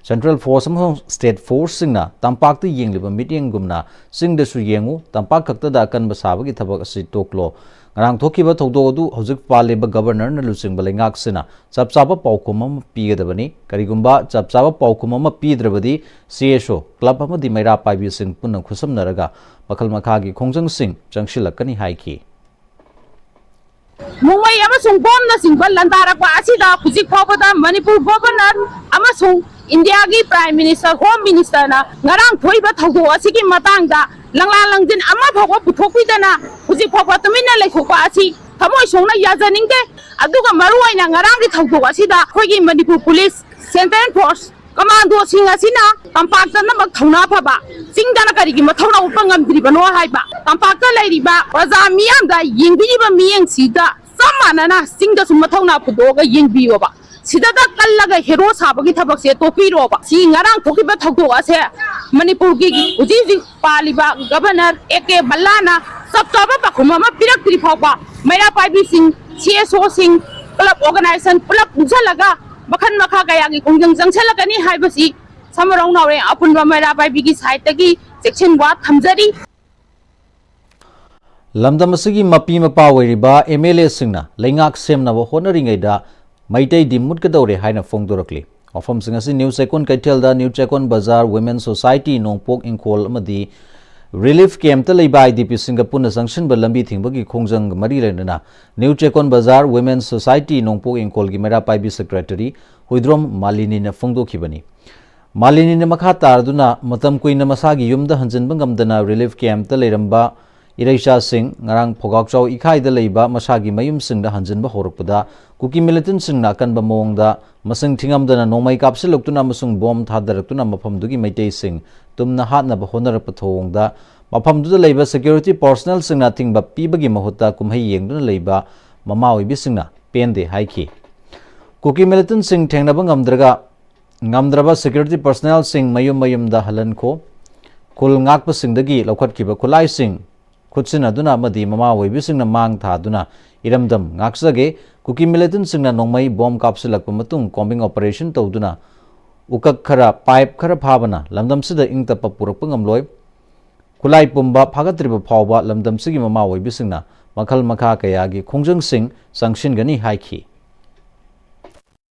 Central Force ꯑꯃꯁꯨꯡ State Forceꯁꯤꯡꯅ ꯇꯝꯄꯥꯛꯇ ꯌꯦꯡꯂꯤꯕ ꯃꯤꯠꯌꯦꯡꯒꯨꯝꯅ ꯆꯤꯡꯗꯁꯨ ꯌꯦꯡꯉꯨ, ꯇꯝꯄꯥꯛ ꯈꯛꯇꯗ ꯑꯀꯟꯕ ꯁꯥꯕꯒꯤ ꯊꯕꯛ ꯑꯁꯤ ꯇꯣꯛꯂꯣ꯫ ꯉꯔꯥꯡ ꯊꯣꯛꯈꯤꯕ ꯊꯧꯗꯣꯛ ꯑꯗꯨ ꯍꯧꯖꯤꯛ ꯄꯥꯜꯂꯤꯕ ꯒꯕꯔꯅꯔꯅ ꯂꯨꯆꯤꯡꯕ ꯂꯩꯉꯥꯛꯁꯤꯅ ꯆꯞ ꯆꯥꯕ ꯄꯥꯎꯈꯨꯝ ꯑꯃ ꯄꯤꯒꯗꯕꯅꯤ꯫ ꯀꯔꯤꯒꯨꯝꯕ ꯆꯞ ꯆꯥꯕ ꯄꯥꯎꯈꯨꯝ ꯑꯃ ꯄꯤꯗ꯭ꯔꯕꯗꯤ, ꯁꯤ ꯑꯦꯁ ꯑꯣ, ꯀ꯭ꯂꯕ ꯑꯃꯗꯤ ꯃꯩꯔꯥ ꯄꯥꯏꯕꯤꯁꯤꯡ ꯄꯨꯟꯅ ꯈꯨꯠꯁꯝꯅꯔꯒ ꯃꯈꯜ ꯃꯈꯥꯒꯤ ꯈꯣꯡꯖꯪꯁꯤꯡ ꯆꯪꯁꯤꯜꯂꯛꯀꯅꯤ ꯍꯥꯏꯈꯤ꯫ ꯅꯣꯡꯃꯩ ꯑꯃꯁꯨꯡ ꯕꯣꯝꯅꯆꯤꯡꯕ ꯂꯥꯟꯗꯥꯔꯛꯄ ꯑꯁꯤꯗ ꯍꯧꯖꯤꯛ ꯐꯥꯎꯕꯗ ꯃꯅꯤꯄꯨꯔ ꯒꯣꯚꯔꯅꯔ ꯑꯃꯁꯨꯡ ꯏꯟꯗꯤꯌꯥꯒꯤ ꯄ꯭ꯔꯥꯏꯝ ꯃꯤꯅꯤꯁꯇꯔ, ꯍꯣꯝ ꯃꯤꯅꯤꯁꯇꯔꯅ ꯉꯔꯥꯡ ꯊꯣꯛꯏꯕ ꯊꯧꯗꯣꯛ ꯑꯁꯤꯒꯤ ꯃꯇꯥꯡꯗ ꯂꯪꯂꯥ ꯂꯪꯖꯤꯟ ꯑꯃ ꯐꯥꯎꯕ ꯄꯨꯊꯣꯛꯄꯤꯗꯅ ꯍꯧꯖꯤꯛ ꯐꯥꯎꯕ ꯇꯨꯃꯤꯟꯅ ꯂꯩꯊꯣꯛꯄ ꯑꯁꯤ ꯊꯃꯣꯏ ꯁꯣꯛꯅ ꯌꯥꯖꯅꯤꯡꯗꯦ꯫ ꯑꯗꯨꯒ ꯃꯔꯨꯑꯣꯏꯅ ꯉꯔꯥꯡꯒꯤ ꯊꯧꯗꯣꯛ ꯑꯁꯤꯗ ꯑꯩꯈꯣꯏꯒꯤ ꯃꯅꯤꯄꯨꯔ ꯄꯨꯂꯤꯁ, ꯁꯦꯟꯇ꯭ꯔꯦꯜ ꯐꯣꯔꯁ, ꯀꯃꯥꯟꯗꯣꯁꯤꯡ ꯑꯁꯤꯅ ꯇꯝꯄꯥꯛꯇꯅꯃꯛ ꯊꯧꯅꯥ ꯐꯕ, ꯆꯤꯡꯗꯅ ꯀꯔꯤꯒꯤ ꯃꯊꯧꯅꯥ ꯎꯠꯄ ꯉꯝꯗ꯭ꯔꯤꯕꯅꯣ ꯍꯥꯏꯕ, ꯇꯝꯄꯥꯛꯇ ꯂꯩꯔꯤꯕ ꯄ꯭ꯔꯖꯥ ꯃꯤꯌꯥꯝꯗ ꯌꯦꯡꯕꯤꯔꯤꯕ ꯃꯤꯠꯌꯦꯡꯁꯤꯗ ꯆꯞ ꯃꯥꯟꯅꯅ ꯆꯤꯡꯗꯁꯨ ꯃꯊꯧꯅꯥ ꯄꯨꯊꯣꯛꯑꯒ ꯌꯦꯡꯕꯤꯌꯣꯕ꯫ ꯁꯤꯗꯗ ꯀꯜꯂꯒ ꯍꯦꯔꯣ ꯁꯥꯕꯒꯤ ꯊꯕꯛꯁꯦ ꯇꯣꯛꯄꯤꯔꯣꯕ꯫ ꯁꯤ ꯉꯔꯥꯡ ꯊꯣꯛꯈꯤꯕ ꯊꯧꯗꯣꯛ ꯑꯁꯦ ꯃꯅꯤꯄꯨꯔꯒꯤ ꯍꯧꯖꯤꯛ ꯍꯧꯖꯤꯛ ꯄꯥꯜꯂꯤꯕ ꯒꯕꯔꯅꯔ ꯑꯦ ꯀꯦ ꯕꯜꯂꯥꯅ ꯆꯞ ꯆꯥꯕ ꯄꯥꯎꯈꯨꯝ ꯑꯃ ꯄꯤꯔꯛꯇ꯭ꯔꯤ ꯐꯥꯎꯕ ꯃꯩꯔꯥ ꯄꯥꯏꯕꯤꯁꯤꯡ, ꯁꯤ ꯑꯦꯁ ꯑꯣꯁꯤꯡ, ꯀ꯭ꯂꯕ ꯑꯣꯔꯒꯅꯥꯏꯖꯦꯁꯟ ꯄꯨꯂꯞ ꯄꯨꯟꯁꯤꯜꯂꯒ ꯃꯈꯜ ꯃꯈꯥ ꯀꯌꯥꯒꯤ ꯈꯣꯡꯖꯪ ꯆꯪꯁꯤꯜꯂꯛꯀꯅꯤ ꯍꯥꯏꯕꯁꯤ ꯁꯃꯨꯔꯧ ꯅꯥꯎꯔꯦꯝ ꯑꯄꯨꯟꯕ ꯃꯩꯔꯥ ꯄꯥꯏꯕꯤꯒꯤ ꯁꯥꯏꯠꯇꯒꯤ ꯆꯦꯛꯁꯤꯟ ꯋꯥ ꯊꯝꯖꯔꯤ꯫ ꯂꯝꯗꯝ ꯑꯁꯤꯒꯤ ꯃꯄꯤ ꯃꯄꯥ ꯑꯣꯏꯔꯤꯕ ꯑꯦꯝ ꯑꯦꯜ ꯑꯦꯁꯤꯡꯅ ꯂꯩꯉꯥꯛ ꯁꯦꯝꯅꯕ ꯍꯣꯠꯅꯔꯤꯉꯩꯗ ꯃꯩꯇꯩꯗꯤ ꯃꯨꯠꯀꯗꯧꯔꯦ ꯍꯥꯏꯅ ꯐꯣꯡꯗꯣꯔꯛꯂꯤ꯫ ꯋꯥꯐꯝꯁꯤꯡ ꯑꯁꯤ ꯅ꯭ꯌꯨ ꯆꯦꯛꯀꯣꯟ ꯀꯩꯊꯦꯜꯗ ꯅ꯭ꯌꯨ ꯆꯦꯛꯀꯣꯟ ꯕꯖꯥꯔ, ꯋꯤꯃꯦꯟ ꯁꯣꯁꯥꯏꯇꯤ ꯅꯣꯡꯄꯣꯛ ꯏꯪꯈꯣꯜ ꯑꯃꯗꯤ ꯔꯤꯂꯤꯐ ꯀꯦꯝꯞꯇ ꯂꯩꯕ ꯑꯥꯏ ꯗꯤ ꯄꯤꯁꯤꯡꯒ ꯄꯨꯟꯅ ꯆꯪꯁꯤꯟꯕ ꯂꯝꯕꯤ ꯊꯤꯡꯕꯒꯤ ꯈꯣꯡꯖꯪꯒ ꯃꯔꯤ ꯂꯩꯅꯅ ꯅ꯭ꯌꯨ ꯆꯦꯛꯀꯣꯟ ꯕꯖꯥꯔ ꯋꯤꯃꯦꯟ ꯁꯣꯁꯥꯏꯇꯤ ꯅꯣꯡꯄꯣꯛ ꯏꯪꯈꯣꯜꯒꯤ ꯃꯩꯔꯥ ꯄꯥꯏꯕꯤ ꯁꯦꯀ꯭ꯔꯦꯇꯔꯤ ꯍꯨꯏꯗ꯭ꯔꯣꯝ ꯃꯥꯂꯤꯅꯤꯅ ꯐꯣꯡꯗꯣꯛꯈꯤꯕꯅꯤ꯫ ꯃꯥꯂꯤꯅꯤꯅ ꯃꯈꯥ ꯇꯥꯔꯗꯨꯅ ꯃꯇꯝ ꯀꯨꯏꯅ ꯃꯁꯥꯒꯤ ꯌꯨꯝꯗ ꯍꯟꯖꯤꯟꯕ ꯉꯝꯗꯅ ꯔꯤꯂꯤꯐ ꯀꯦꯝꯞꯇ ꯂꯩꯔꯝꯕ ꯏꯔꯩꯆꯥꯁꯤꯡ ꯉꯔꯥꯡ ꯐꯣꯒꯥꯛꯆꯥꯎ ꯏꯈꯥꯏꯗ ꯂꯩꯕ ꯃꯁꯥꯒꯤ ꯃꯌꯨꯝꯁꯤꯡꯗ ꯍꯟꯖꯤꯟꯕ ꯍꯧꯔꯛꯄꯗ ꯀꯨꯀꯤ ꯃꯤꯂꯤꯇꯦꯟꯠꯁꯤꯡꯅ ꯑꯀꯟꯕ ꯃꯑꯣꯡꯗ ꯃꯁꯤꯡ ꯊꯤꯉꯝꯗꯅ ꯅꯣꯡꯃꯩ ꯀꯥꯞꯁꯤꯜꯂꯛꯇꯨꯅ ꯑꯃꯁꯨꯡ ꯕꯣꯝ ꯊꯥꯗꯔꯛꯇꯨꯅ ꯃꯐꯝꯗꯨꯒꯤ ꯃꯩꯇꯩꯁꯤꯡ ꯇꯨꯝꯅ ꯍꯥꯠꯅꯕ ꯍꯣꯠꯅꯔꯛꯄ ꯊꯧꯑꯣꯡꯗ ꯃꯐꯝꯗꯨꯗ ꯂꯩꯕ ꯁꯦꯀ꯭ꯌꯨꯔꯤꯇꯤ ꯄꯔꯁꯣꯅꯦꯜꯁꯤꯡꯅ ꯑꯊꯤꯡꯕ ꯄꯤꯕꯒꯤ ꯃꯍꯨꯠꯇ ꯀꯨꯝꯍꯩ ꯌꯦꯡꯗꯨꯅ ꯂꯩꯕ ꯃꯃꯥ ꯑꯣꯏꯕꯤꯁꯤꯡꯅ ꯄꯦꯟꯗꯦ ꯍꯥꯏꯈꯤ꯫ ꯀꯨꯀꯤ ꯃꯤꯂꯤꯇꯦꯟꯠꯁꯤꯡ ꯊꯦꯡꯅꯕ ꯉꯝꯗ꯭ꯔꯒ ꯉꯝꯗ꯭ꯔꯕ ꯁꯦꯀ꯭ꯌꯨꯔꯤꯇꯤ ꯄꯔꯁꯣꯅꯦꯜꯁꯤꯡ ꯃꯌꯨꯝ ꯃꯌꯨꯝꯗ ꯍꯜꯍꯟꯈꯣ, ꯈꯨꯜ ꯉꯥꯛꯄꯁꯤꯡꯗꯒꯤ ꯂꯧꯈꯠꯈꯤꯕ ꯈꯨꯠꯂꯥꯏꯁꯤꯡ ꯈꯨꯠꯁꯤꯟꯅꯗꯨꯅ ꯑꯃꯗꯤ ꯃꯃꯥ ꯑꯣꯏꯕꯤꯁꯤꯡꯅ ꯃꯥꯡ ꯊꯥꯗꯨꯅ ꯏꯔꯝꯗꯝ ꯉꯥꯛꯆꯒꯦ꯫ ꯀꯨꯀꯤ ꯃꯤꯂꯤꯇꯦꯟꯠꯁꯤꯡꯅ ꯅꯣꯡꯃꯩ ꯕꯣꯝ ꯀꯥꯞꯁꯤꯜꯂꯛꯄ ꯃꯇꯨꯡ ꯀꯣꯝꯕꯤꯡ ꯑꯣꯄꯔꯦꯁꯟ ꯇꯧꯗꯨꯅ ꯎꯀꯛ ꯈꯔ, ꯄꯥꯏꯞ ꯈꯔ ꯐꯥꯕꯅ ꯂꯝꯗꯝꯁꯤꯗ ꯏꯪ ꯇꯞꯄ ꯄꯨꯔꯛꯄ ꯉꯝꯂꯣꯏ꯫ ꯈꯨꯠꯂꯥꯏ ꯄꯨꯝꯕ ꯐꯥꯒꯠꯇ꯭ꯔꯤꯕ ꯐꯥꯎꯕ ꯂꯝꯗꯝꯁꯤꯒꯤ ꯃꯃꯥ ꯑꯣꯏꯕꯤꯁꯤꯡꯅ ꯃꯈꯜ ꯃꯈꯥ ꯀꯌꯥꯒꯤ ꯈꯣꯡꯖꯪꯁꯤꯡ ꯆꯪꯁꯤꯟꯒꯅꯤ ꯍꯥꯏꯈꯤ꯫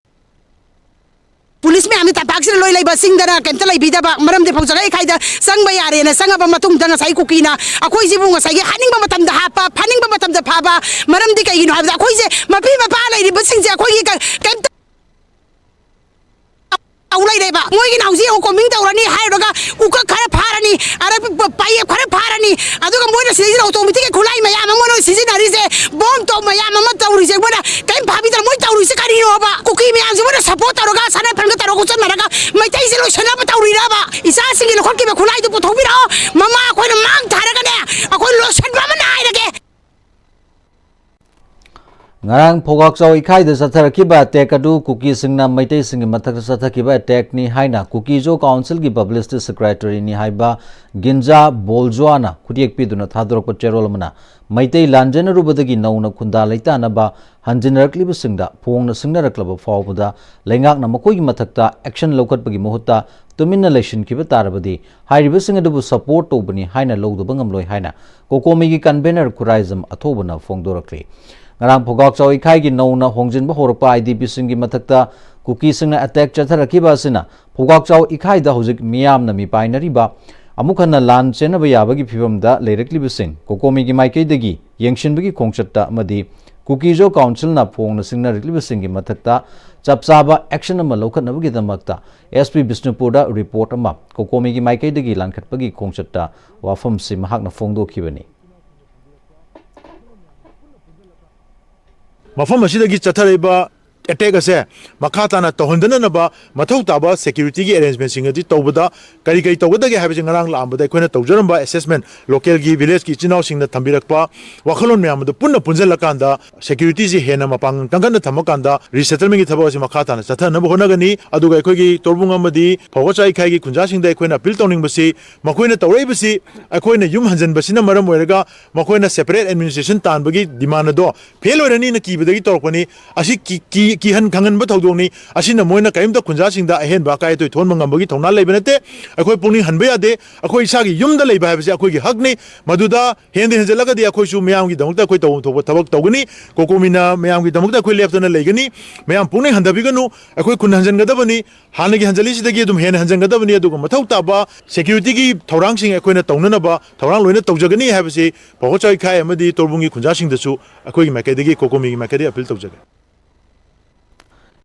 ꯄꯨꯂꯤꯁ ꯃꯌꯥꯝꯗꯤ ꯇꯝꯄꯥꯛꯁꯤꯗ ꯂꯣꯏ ꯂꯩꯕ, ꯆꯤꯡꯗꯅ ꯀꯩꯝꯇ ꯂꯩꯕꯤꯗꯕ, ꯃꯔꯝꯗꯤ ꯐꯧ ꯖꯒꯥ ꯏꯈꯥꯏꯗ ꯆꯪꯕ ꯌꯥꯔꯦꯅ ꯆꯪꯉꯕ ꯃꯇꯨꯡꯗ ꯉꯁꯥꯏ ꯀꯨꯀꯤꯅ ꯑꯩꯈꯣꯏꯁꯤꯕꯨ ꯉꯁꯥꯏꯒꯤ ꯍꯥꯠꯅꯤꯡꯕ ꯃꯇꯝꯗ ꯍꯥꯠꯄ, ꯐꯥꯅꯤꯡꯕ ꯃꯇꯝꯗ ꯐꯥꯕ꯫ ꯃꯔꯝꯗꯤ ꯀꯩꯒꯤꯅꯣ ꯍꯥꯏꯕꯗ ꯑꯩꯈꯣꯏꯁꯦ ꯃꯄꯤ ꯃꯄꯥ ꯂꯩꯔꯤꯕꯁꯤꯡꯁꯦ ꯑꯩꯈꯣꯏꯒꯤ ꯀ-, ꯀꯩꯝꯇ ꯇꯧ ꯂꯩꯔꯦꯕ꯫ ꯃꯣꯏꯒꯤꯅ ꯍꯧꯖꯤꯛ ꯌꯦꯡꯉꯨ, ꯀꯣꯝꯕꯤꯡ ꯇꯧꯔꯅꯤ ꯍꯥꯏꯔꯨꯔꯒ ꯎꯀꯛ ꯈꯔ ꯐꯥꯔꯅꯤ, ꯑꯗ ꯄ-, ꯄ-, ꯄꯥꯌꯦꯞ ꯈꯔ ꯐꯥꯔꯅꯤ, ꯑꯗꯨꯒ ꯃꯣꯏꯅ ꯁꯤꯗꯩꯁꯤꯗ ꯑꯣꯇꯣꯃꯦꯇꯤꯛꯀꯤ ꯈꯨꯠꯂꯥꯏ ꯃꯌꯥꯝ ꯑꯃ ꯃꯣꯏꯅ ꯁꯤꯖꯤꯟꯅꯔꯤꯁꯦ, ꯕꯣꯝ ꯇꯣꯞ ꯃꯌꯥꯝ ꯑꯃ ꯇꯧꯔꯤꯁꯦ, ꯃꯣꯏꯅ ꯀꯔꯤꯝ ꯐꯥꯕꯤꯗꯅ ꯃꯣꯏ ꯇꯧꯔꯤꯁꯦ ꯀꯔꯤꯅꯣꯕ? ꯀꯨꯀꯤ ꯃꯌꯥꯝꯁꯦ ꯃꯣꯏꯅ ꯁꯞꯄꯣꯔꯠ ꯇꯧꯔꯒ, ꯁꯅꯥ ꯐꯟꯒ ꯇꯧꯔꯒ ꯈꯣꯠꯆꯟꯅꯔꯒ ꯃꯩꯇꯩꯁꯦ ꯂꯣꯏꯁꯟꯅꯕ ꯇꯧꯔꯤꯔꯕ? ꯏꯆꯥꯁꯤꯡꯒꯤ ꯂꯧꯈꯠꯈꯤꯕ ꯈꯨꯠꯂꯥꯏꯗꯨ ꯄꯨꯊꯣꯛꯄꯤꯔꯛꯑꯣ, ꯃꯃꯥ ꯑꯩꯈꯣꯏꯅ ꯃꯥꯡ ꯊꯥꯔꯒꯅꯦ, ꯑꯩꯈꯣꯏ ꯂꯣꯏꯁꯟꯕ ꯑꯃ ꯅꯥꯏꯔꯒꯦ꯫ ꯉꯔꯥꯡ ꯐꯧꯒꯥꯛꯆꯥꯎ ꯏꯈꯥꯏꯗ ꯆꯠꯊꯔꯛꯈꯤꯕ ꯑꯦꯇꯦꯛ ꯑꯗꯨ ꯀꯨꯀꯤꯁꯤꯡꯅ ꯃꯩꯇꯩꯁꯤꯡꯒꯤ ꯃꯊꯛꯇ ꯆꯠꯊꯈꯤꯕ ꯑꯦꯇꯦꯛꯅꯤ ꯍꯥꯏꯅ ꯀꯨꯀꯤꯖꯣ ꯀꯥꯎꯟꯁꯤꯜꯒꯤ ꯄꯕ꯭ꯂꯤꯁꯤꯇꯤ ꯁꯦꯀ꯭ꯔꯦꯇꯔꯤꯅꯤ ꯍꯥꯏꯕ ꯒꯤꯟꯖꯥ ꯕꯣꯜꯖ꯭ꯋꯥꯅ ꯈꯨꯠꯌꯦꯛ ꯄꯤꯗꯨꯅ ꯊꯥꯗꯣꯔꯛꯄ ꯆꯦꯔꯣꯜ ꯑꯃꯅ ꯃꯩꯇꯩ ꯂꯥꯟꯖꯦꯟꯅꯔꯨꯕꯗꯒꯤ ꯅꯧꯅ ꯈꯨꯟꯗꯥ ꯂꯩꯇꯥꯅꯕ ꯍꯟꯖꯤꯟꯅꯔꯛꯂꯤꯕꯁꯤꯡꯗ ꯐꯣꯡꯅ ꯁꯤꯡꯅꯔꯛꯂꯕ ꯐꯥꯎꯕꯗ ꯂꯩꯉꯥꯛꯅ ꯃꯈꯣꯏꯒꯤ ꯃꯊꯛꯇ ꯑꯦꯛꯁꯟ ꯂꯧꯈꯠꯄꯒꯤ ꯃꯍꯨꯠꯇ ꯇꯨꯃꯤꯟꯅ ꯂꯩꯁꯤꯟꯈꯤꯕ ꯇꯥꯔꯕꯗꯤ ꯍꯥꯏꯔꯤꯕꯁꯤꯡ ꯑꯗꯨꯕꯨ ꯁꯄꯣꯔꯠ ꯇꯧꯕꯅꯤ ꯍꯥꯏꯅ ꯂꯧꯗꯕ ꯉꯝꯂꯣꯏ ꯍꯥꯏꯅ ꯀꯣꯀꯣꯃꯤꯒꯤ ꯀꯟꯚꯦꯅꯔ ꯈꯨꯔꯥꯏꯖꯝ ꯑꯊꯧꯕꯅ ꯐꯣꯡꯗꯣꯔꯛꯂꯤ꯫ ꯉꯔꯥꯡ ꯐꯧꯒꯥꯛꯆꯥꯎ ꯏꯈꯥꯏꯒꯤ ꯅꯧꯅ ꯍꯣꯡꯖꯤꯟꯕ ꯍꯧꯔꯛꯄ ꯑꯥꯏ ꯗꯤ ꯄꯤꯁꯤꯡꯒꯤ ꯃꯊꯛꯇ ꯀꯨꯀꯤꯁꯤꯡꯅ ꯑꯦꯇꯦꯛ ꯆꯠꯊꯔꯛꯈꯤꯕ ꯑꯁꯤꯅ ꯐꯧꯒꯥꯛꯆꯥꯎ ꯏꯈꯥꯏꯗ ꯍꯧꯖꯤꯛ ꯃꯤꯌꯥꯝꯅ ꯃꯤꯄꯥꯏꯅꯔꯤꯕ ꯑꯃꯨꯛ ꯍꯟꯅ ꯂꯥꯟ ꯆꯦꯟꯅꯕ ꯌꯥꯕꯒꯤ ꯐꯤꯕꯝꯗ ꯂꯩꯔꯛꯂꯤꯕꯁꯤꯡ ꯀꯣꯀꯣꯃꯤꯒꯤ ꯃꯥꯏꯀꯩꯗꯒꯤ ꯌꯦꯡꯁꯤꯟꯕꯒꯤ ꯈꯣꯡꯆꯠꯇ ꯑꯃꯗꯤ ꯀꯨꯀꯤꯖꯣ ꯀꯥꯎꯟꯁꯤꯜꯅ ꯐꯣꯡꯅ ꯁꯤꯡꯅꯔꯛꯂꯤꯕꯁꯤꯡꯒꯤ ꯃꯊꯛꯇ ꯆꯞ ꯆꯥꯕ ꯑꯦꯛꯁꯟ ꯑꯃ ꯂꯧꯈꯠꯅꯕꯒꯤꯗꯃꯛꯇ ꯑꯦꯁ ꯄꯤ ꯕꯤꯁꯅꯨꯄꯨꯔꯗ ꯔꯤꯄꯣꯔꯠ ꯑꯃ ꯀꯣꯀꯣꯃꯤꯒꯤ ꯃꯥꯏꯀꯩꯗꯒꯤ ꯂꯥꯟꯈꯠꯄꯒꯤ ꯈꯣꯡꯆꯠꯇ ꯋꯥꯐꯝꯁꯤ ꯃꯍꯥꯛꯅ ꯐꯣꯡꯗꯣꯛꯈꯤꯕꯅꯤ꯫ ꯃꯐꯝ ꯑꯁꯤꯗꯒꯤ ꯆꯠꯊꯔꯛꯏꯕ ꯑꯦꯇꯦꯛ ꯑꯁꯦ ꯃꯈꯥ ꯇꯥꯅ ꯇꯧꯍꯟꯗꯅꯅꯕ ꯃꯊꯧ ꯇꯥꯕ ꯁꯦꯀ꯭ꯌꯨꯔꯤꯇꯤꯒꯤ ꯑꯦꯔꯦꯟꯖꯃꯦꯟꯁꯤꯡ ꯑꯗꯨ ꯇꯧꯕꯗ ꯀꯔꯤ ꯀꯔꯤ ꯇꯧꯒꯗꯒꯦ ꯍꯥꯏꯕꯁꯤ ꯉꯔꯥꯡ ꯂꯥꯛꯑꯝꯕꯗ ꯑꯩꯈꯣꯏꯅ ꯇꯧꯖꯔꯝꯕ ꯑꯦꯁꯦꯁꯃꯦꯟ, ꯂꯣꯀꯦꯜꯒꯤ ꯚꯤꯂꯦꯖꯀꯤ ꯏꯆꯤꯟ ꯏꯅꯥꯎꯁꯤꯡꯅ ꯊꯝꯕꯤꯔꯛꯄ ꯋꯥꯈꯜꯂꯣꯟ ꯃꯌꯥꯝ ꯑꯗꯨ ꯄꯨꯟꯅ ꯄꯨꯟꯁꯤꯜꯂꯀꯥꯟꯗ ꯁꯦꯀ꯭ꯌꯨꯔꯤꯇꯤꯁꯤ ꯍꯦꯟꯅ ꯃꯄꯥꯡꯒꯜ ꯀꯟꯈꯠꯅ ꯊꯝꯃꯀꯥꯟꯗ ꯔꯤꯁꯦꯇꯜꯃꯦꯟꯒꯤ ꯊꯕꯛ ꯑꯁꯤ ꯃꯈꯥ ꯇꯥꯅ ꯆꯠꯊꯅꯕ ꯍꯣꯠꯅꯒꯅꯤ꯫ ꯑꯗꯨꯒ ꯑꯩꯈꯣꯏꯒꯤ ꯇꯣꯔꯕꯨꯡ ꯑꯃꯗꯤ ꯐꯧꯒꯠꯆꯥꯏ ꯏꯈꯥꯏꯒꯤ ꯈꯨꯟꯖꯥꯁꯤꯡꯗ ꯑꯩꯈꯣꯏꯅ ꯑꯄꯤꯜ ꯇꯧꯅꯤꯡꯕꯁꯤ, ꯃꯈꯣꯏꯅ ꯇꯧꯔꯛꯏꯕꯁꯤ ꯑꯩꯈꯣꯏꯅ ꯌꯨꯝ ꯍꯟꯖꯤꯟꯕꯁꯤꯅ ꯃꯔꯝ ꯑꯣꯏꯔꯒ ꯃꯈꯣꯏꯅ ꯁꯦꯄꯔꯦꯠ ꯑꯦꯗꯃꯤꯅꯤꯁꯇ꯭ꯔꯦꯁꯟ ꯇꯥꯟꯕꯒꯤ ꯗꯤꯃꯥꯟ ꯑꯗꯣ ꯐꯦꯜ ꯑꯣꯏꯔꯅꯤꯅ ꯀꯤꯕꯗꯒꯤ ꯇꯧꯔꯛꯄꯅꯤ꯫ ꯑꯁꯤ ꯀꯤ-, ꯀꯤ-, ꯀꯤꯍꯟ ꯈꯪꯍꯟꯕ ꯊꯧꯗꯣꯛꯅꯤ꯫ ꯑꯁꯤꯅ ꯃꯣꯏꯅ ꯀꯔꯤꯝꯇ ꯈꯨꯟꯖꯥꯁꯤꯡꯗ ꯑꯍꯦꯟꯕ ꯑꯀꯥꯏ ꯑꯇꯣꯏ ꯊꯣꯛꯍꯟꯕ ꯉꯝꯕꯒꯤ ꯊꯧꯅꯥ ꯂꯩꯕ ꯅꯠꯇꯦ꯫ ꯑꯩꯈꯣꯏ ꯄꯨꯛꯅꯤꯡ ꯍꯟꯕ ꯌꯥꯗꯦ꯫ ꯑꯩꯈꯣꯏ ꯏꯁꯥꯒꯤ ꯌꯨꯝꯗ ꯂꯩꯕ ꯍꯥꯏꯕꯁꯤ ꯑꯩꯈꯣꯏꯒꯤ ꯍꯛꯅꯤ꯫ ꯃꯗꯨꯗ ꯍꯦꯟꯗ ꯍꯦꯟꯖꯜꯂꯒꯗꯤ ꯑꯩꯈꯣꯏꯁꯨ ꯃꯌꯥꯝꯒꯤꯗꯃꯛꯇ ꯑꯩꯈꯣꯏ ꯇꯧꯐꯝ ꯊꯣꯛꯄ ꯊꯕꯛ ꯇꯧꯒꯅꯤ꯫ ꯀꯣꯀꯣꯃꯤꯅ ꯃꯌꯥꯝꯒꯤꯗꯃꯛꯇ ꯑꯩꯈꯣꯏ ꯂꯦꯞꯇꯅ ꯂꯩꯒꯅꯤ꯫ ꯃꯌꯥꯝ ꯄꯨꯛꯅꯤꯡ ꯍꯟꯊꯕꯤꯒꯅꯨ꯫ ꯑꯩꯈꯣꯏ ꯈꯨꯟ ꯍꯟꯖꯟꯒꯗꯕꯅꯤ꯫ ꯍꯥꯟꯅꯒꯤ ꯍꯟꯖꯜꯂꯤꯁꯤꯗꯒꯤ ꯑꯗꯨꯝ ꯍꯦꯟꯅ ꯍꯟꯖꯟꯒꯗꯕꯅꯤ꯫ ꯑꯗꯨꯒ ꯃꯊꯧ ꯇꯥꯕ ꯁꯦꯀ꯭ꯌꯨꯔꯤꯇꯤꯒꯤ ꯊꯧꯔꯥꯡꯁꯤꯡ ꯑꯩꯈꯣꯏꯅ ꯇꯧꯅꯅꯕ ꯊꯧꯔꯥꯡ ꯂꯣꯏꯅ ꯇꯧꯖꯒꯅꯤ ꯍꯥꯏꯕꯁꯤ ꯄꯥꯎꯍꯣꯠ ꯆꯥꯎꯏꯈꯥꯏ ꯑꯃꯗꯤ ꯇꯣꯔꯕꯨꯡꯒꯤ ꯈꯨꯟꯖꯥꯁꯤꯡꯗꯁꯨ ꯑꯩꯈꯣꯏꯒꯤ ꯃꯥꯏꯀꯩꯗꯒꯤ, ꯀꯣꯀꯣꯃꯤꯒꯤ ꯃꯥꯏꯀꯩꯗꯒꯤ ꯑꯄꯤꯜ ꯇꯧꯖꯒꯦ꯫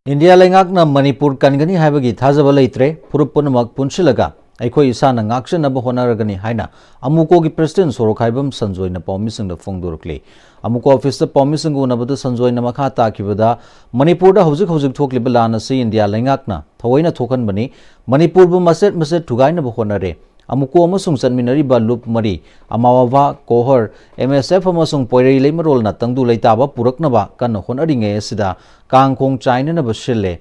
ꯏꯟꯗꯤꯌꯥ ꯂꯩꯉꯥꯛꯅ ꯃꯅꯤꯄꯨꯔ ꯀꯟꯒꯅꯤ ꯍꯥꯏꯕꯒꯤ ꯊꯥꯖꯕ ꯂꯩꯇ꯭ꯔꯦ꯫ ꯐꯨꯔꯨꯞ ꯄꯨꯝꯅꯃꯛ ꯄꯨꯟꯁꯤꯜꯂꯒ ꯑꯩꯈꯣꯏ ꯏꯁꯥꯅ ꯉꯥꯛꯆꯅꯕ ꯍꯣꯠꯅꯔꯒꯅꯤ ꯍꯥꯏꯅ ꯑꯃꯨꯀꯣꯒꯤ ꯄ꯭ꯔꯁꯤꯗꯦꯟ ꯁꯣꯔꯣꯛꯈꯥꯏꯕꯝ ꯁꯟꯖꯣꯏꯅ ꯄꯥꯎꯃꯤꯁꯤꯡꯗ ꯐꯣꯡꯗꯣꯔꯛꯂꯤ꯫ ꯑꯃꯨꯀꯣ ꯑꯣꯐꯤꯁꯇ ꯄꯥꯎꯃꯤꯁꯤꯡꯒ ꯎꯅꯕꯗ ꯁꯟꯖꯣꯏꯅ ꯃꯈꯥ ꯇꯥꯈꯤꯕꯗ, ꯃꯅꯤꯄꯨꯔꯗ ꯍꯧꯖꯤꯛ ꯍꯧꯖꯤꯛ ꯊꯣꯛꯂꯤꯕ ꯂꯥꯟ ꯑꯁꯤ ꯏꯟꯗꯤꯌꯥ ꯂꯩꯉꯥꯛꯅ ꯊꯑꯣꯏꯅ ꯊꯣꯛꯍꯟꯕꯅꯤ꯫ ꯃꯅꯤꯄꯨꯔꯕꯨ ꯃꯆꯦꯠ ꯃꯆꯦꯠ ꯊꯨꯒꯥꯏꯅꯕ ꯍꯣꯠꯅꯔꯦ꯫ ꯑꯃꯨꯀꯣ ꯑꯃꯁꯨꯡ ꯆꯠꯃꯤꯟꯅꯔꯤꯕ ꯂꯨꯞ ꯃꯔꯤ, ꯑꯃꯥꯋꯥꯚꯥ, ꯀꯣꯍꯔ, ꯑꯦꯝ ꯑꯦꯁ ꯑꯦꯐ ꯑꯃꯁꯨꯡ ꯄꯣꯏꯔꯩ ꯂꯩꯃꯔꯣꯜꯅ ꯇꯪꯗꯨ ꯂꯩꯇꯥꯕ ꯄꯨꯔꯛꯅꯕ ꯀꯟꯅ ꯍꯣꯠꯅꯔꯤꯉꯩ ꯑꯁꯤꯗ ꯀꯥꯡꯈꯣꯡ ꯆꯥꯏꯅꯅꯕ ꯁꯤꯜꯂꯦ꯫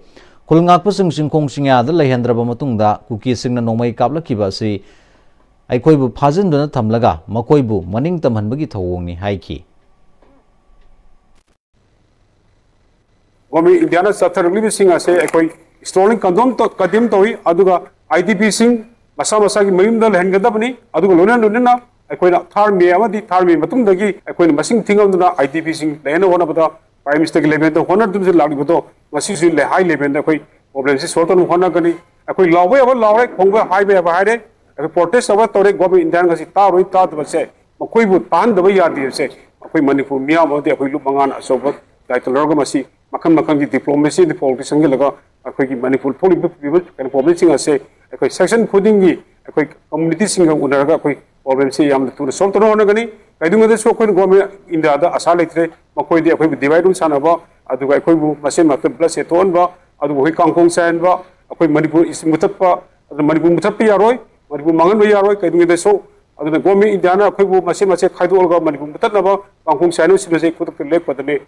ꯈꯨꯜ ꯉꯥꯛꯄꯁꯤꯡ ꯆꯤꯡꯈꯣꯡ ꯆꯤꯡꯌꯥꯗ ꯂꯩꯍꯟꯗ꯭ꯔꯕ ꯃꯇꯨꯡꯗ ꯀꯨꯀꯤꯁꯤꯡꯅ ꯅꯣꯡꯃꯩ ꯀꯥꯞꯂꯛꯈꯤꯕ ꯑꯁꯤ ꯑꯩꯈꯣꯏꯕꯨ ꯐꯥꯖꯤꯟꯗꯨꯅ ꯊꯝꯂꯒ ꯃꯈꯣꯏꯕꯨ ꯃꯅꯤꯡ ꯇꯝꯍꯟꯕꯒꯤ ꯊꯧꯑꯣꯡꯅꯤ ꯍꯥꯏꯈꯤ꯫ ꯒꯣꯔꯃꯦꯟ ꯏꯟꯗꯤꯌꯥꯅ ꯆꯠꯊꯔꯛꯂꯤꯕꯁꯤꯡ ꯑꯁꯦ ꯑꯩꯈꯣꯏ ꯏꯁꯇ꯭ꯔꯣꯡꯂꯤ ꯀꯟꯗꯣꯝ ꯀꯟꯗꯦꯝ ꯇꯧꯏ꯫ ꯑꯗꯨꯒ ꯑꯥꯏ ꯗꯤ ꯄꯤꯁꯤꯡ ꯃꯁꯥ ꯃꯁꯥꯒꯤ ꯃꯌꯨꯝꯗ ꯂꯩꯍꯟꯒꯗꯕꯅꯤ꯫ ꯑꯗꯨꯒ ꯂꯣꯏꯅ ꯂꯣꯏꯅꯅ ꯑꯩꯈꯣꯏꯅ ꯊꯥꯔ ꯃꯦ ꯑꯃꯗꯤ ꯊꯥꯔ ꯃꯦ ꯃꯇꯨꯡꯗꯒꯤ ꯑꯩꯈꯣꯏꯅ ꯃꯁꯤꯡ ꯊꯤꯉꯝꯗꯅ ꯑꯥꯏ ꯗꯤ ꯄꯤꯁꯤꯡ ꯂꯩꯍꯟꯅꯕ ꯍꯣꯠꯅꯕꯗ ꯄ꯭ꯔꯥꯏꯝ ꯃꯤꯅꯤꯁꯇꯔꯒꯤ ꯂꯦꯚꯦꯜꯗ ꯍꯣꯠꯅꯗꯨꯅ ꯂꯥꯛꯂꯤꯕꯗꯣ ꯉꯁꯤꯁꯨ ꯍꯥꯏ ꯂꯦꯚꯦꯜꯗ ꯑꯩꯈꯣꯏ ꯄ꯭ꯔꯣꯕ꯭ꯂꯦꯝꯁꯤ ꯁꯣꯜꯕ ꯇꯧꯅꯕ ꯍꯣꯠꯅꯒꯅꯤ꯫ ꯑꯩꯈꯣꯏ ꯂꯥꯎꯕ ꯌꯥꯕ ꯂꯥꯎꯔꯦ, ꯈꯣꯡꯕ ꯍꯥꯏꯕ ꯌꯥꯕ ꯍꯥꯏꯔꯦ꯫ ꯑꯩꯈꯣꯏ ꯄ꯭ꯔꯣꯇꯦꯁ ꯇꯧꯕ ꯇꯧꯔꯦ꯫ ꯒꯣꯔꯃꯦꯟ ꯏꯟꯗꯤꯌꯥꯅ ꯉꯁꯤ ꯇꯥꯔꯣꯏ, ꯇꯥꯗꯕꯁꯦ ꯃꯈꯣꯏꯕꯨ ꯇꯥꯍꯟꯗꯕ ꯌꯥꯗꯦ ꯍꯥꯏꯕꯁꯦ ꯑꯩꯈꯣꯏ ꯃꯅꯤꯄꯨꯔ ꯃꯤꯌꯥꯝ ꯑꯃꯗꯤ ꯑꯩꯈꯣꯏ ꯂꯨꯞ ꯃꯉꯥꯅ ꯑꯆꯧꯕ ꯗꯥꯏꯇ ꯂꯧꯔꯒ ꯃꯁꯤ ꯃꯈꯜ ꯃꯈꯜꯒꯤ ꯗꯤꯄ꯭ꯂꯣꯃꯦꯁꯤ ꯑꯗꯩ ꯄꯣꯂꯤꯇꯤꯛꯁ ꯆꯪꯁꯤꯜꯂꯒ ꯑꯩꯈꯣꯏꯒꯤ ꯃꯅꯤꯄꯨꯔ ꯊꯣꯛꯂꯤꯕ ꯄ꯭ꯔꯤꯚꯤꯌꯁ ꯀꯩꯅꯣ ꯄ꯭ꯔꯣꯕ꯭ꯂꯦꯝꯁꯤꯡ ꯑꯁꯦ ꯑꯩꯈꯣꯏ ꯁꯦꯛꯁꯟ ꯈꯨꯗꯤꯡꯒꯤ ꯑꯩꯈꯣꯏ ꯀꯝꯃꯨꯅꯤꯇꯤꯁꯤꯡꯒ ꯎꯅꯔꯒ ꯑꯩꯈꯣꯏ ꯄ꯭ꯔꯣꯕ꯭ꯂꯦꯝꯁꯤ ꯌꯥꯝꯅ ꯊꯨꯅ ꯁꯣꯜꯕ ꯇꯧꯅꯕ ꯍꯣꯠꯅꯒꯅꯤ꯫ ꯀꯩꯗꯧꯉꯩꯗꯁꯨ ꯑꯩꯈꯣꯏꯅ ꯒꯣꯔꯃꯦꯟ ꯏꯟꯗꯤꯌꯥꯗ ꯑꯁꯥ ꯂꯩꯇ꯭ꯔꯦ꯫ ꯃꯈꯣꯏꯗꯤ ꯑꯩꯈꯣꯏꯕꯨ ꯗꯤꯚꯥꯏꯠ ꯑꯦꯟ ꯔꯨꯜ ꯁꯥꯟꯅꯕ, ꯑꯗꯨꯒ ꯑꯩꯈꯣꯏꯕꯨ ꯃꯁꯦꯟ ꯃꯔꯛꯇ ꯕ꯭ꯂꯗ ꯁꯦꯠ ꯊꯣꯛꯍꯟꯕ, ꯑꯗꯨꯒ ꯑꯩꯈꯣꯏ ꯀꯥꯡꯈꯣꯡ ꯆꯥꯏꯍꯟꯕ, ꯑꯩꯈꯣꯏ ꯃꯅꯤꯄꯨꯔ ꯃꯨꯊꯠꯄ, ꯑꯗꯨꯅ ꯃꯅꯤꯄꯨꯔ ꯃꯨꯊꯠꯄ ꯌꯥꯔꯣꯏ, ꯃꯅꯤꯄꯨꯔ ꯃꯥꯡꯍꯟꯕ ꯌꯥꯔꯣꯏ꯫ ꯀꯩꯗꯧꯉꯩꯗꯁꯨ ꯑꯗꯨꯅ ꯒꯣꯔꯃꯦꯟ ꯏꯟꯗꯤꯌꯥꯅ ꯑꯩꯈꯣꯏꯕꯨ ꯃꯆꯦꯠ ꯃꯆꯦꯠ ꯈꯥꯏꯗꯣꯛꯂꯒ ꯃꯅꯤꯄꯨꯔ ꯃꯨꯊꯠꯅꯕ ꯀꯥꯡꯈꯣꯡ ꯆꯥꯏꯅꯕ ꯁꯤꯟꯕꯁꯦ ꯈꯨꯗꯛꯇ ꯂꯦꯞꯀꯗꯕꯅꯤ꯫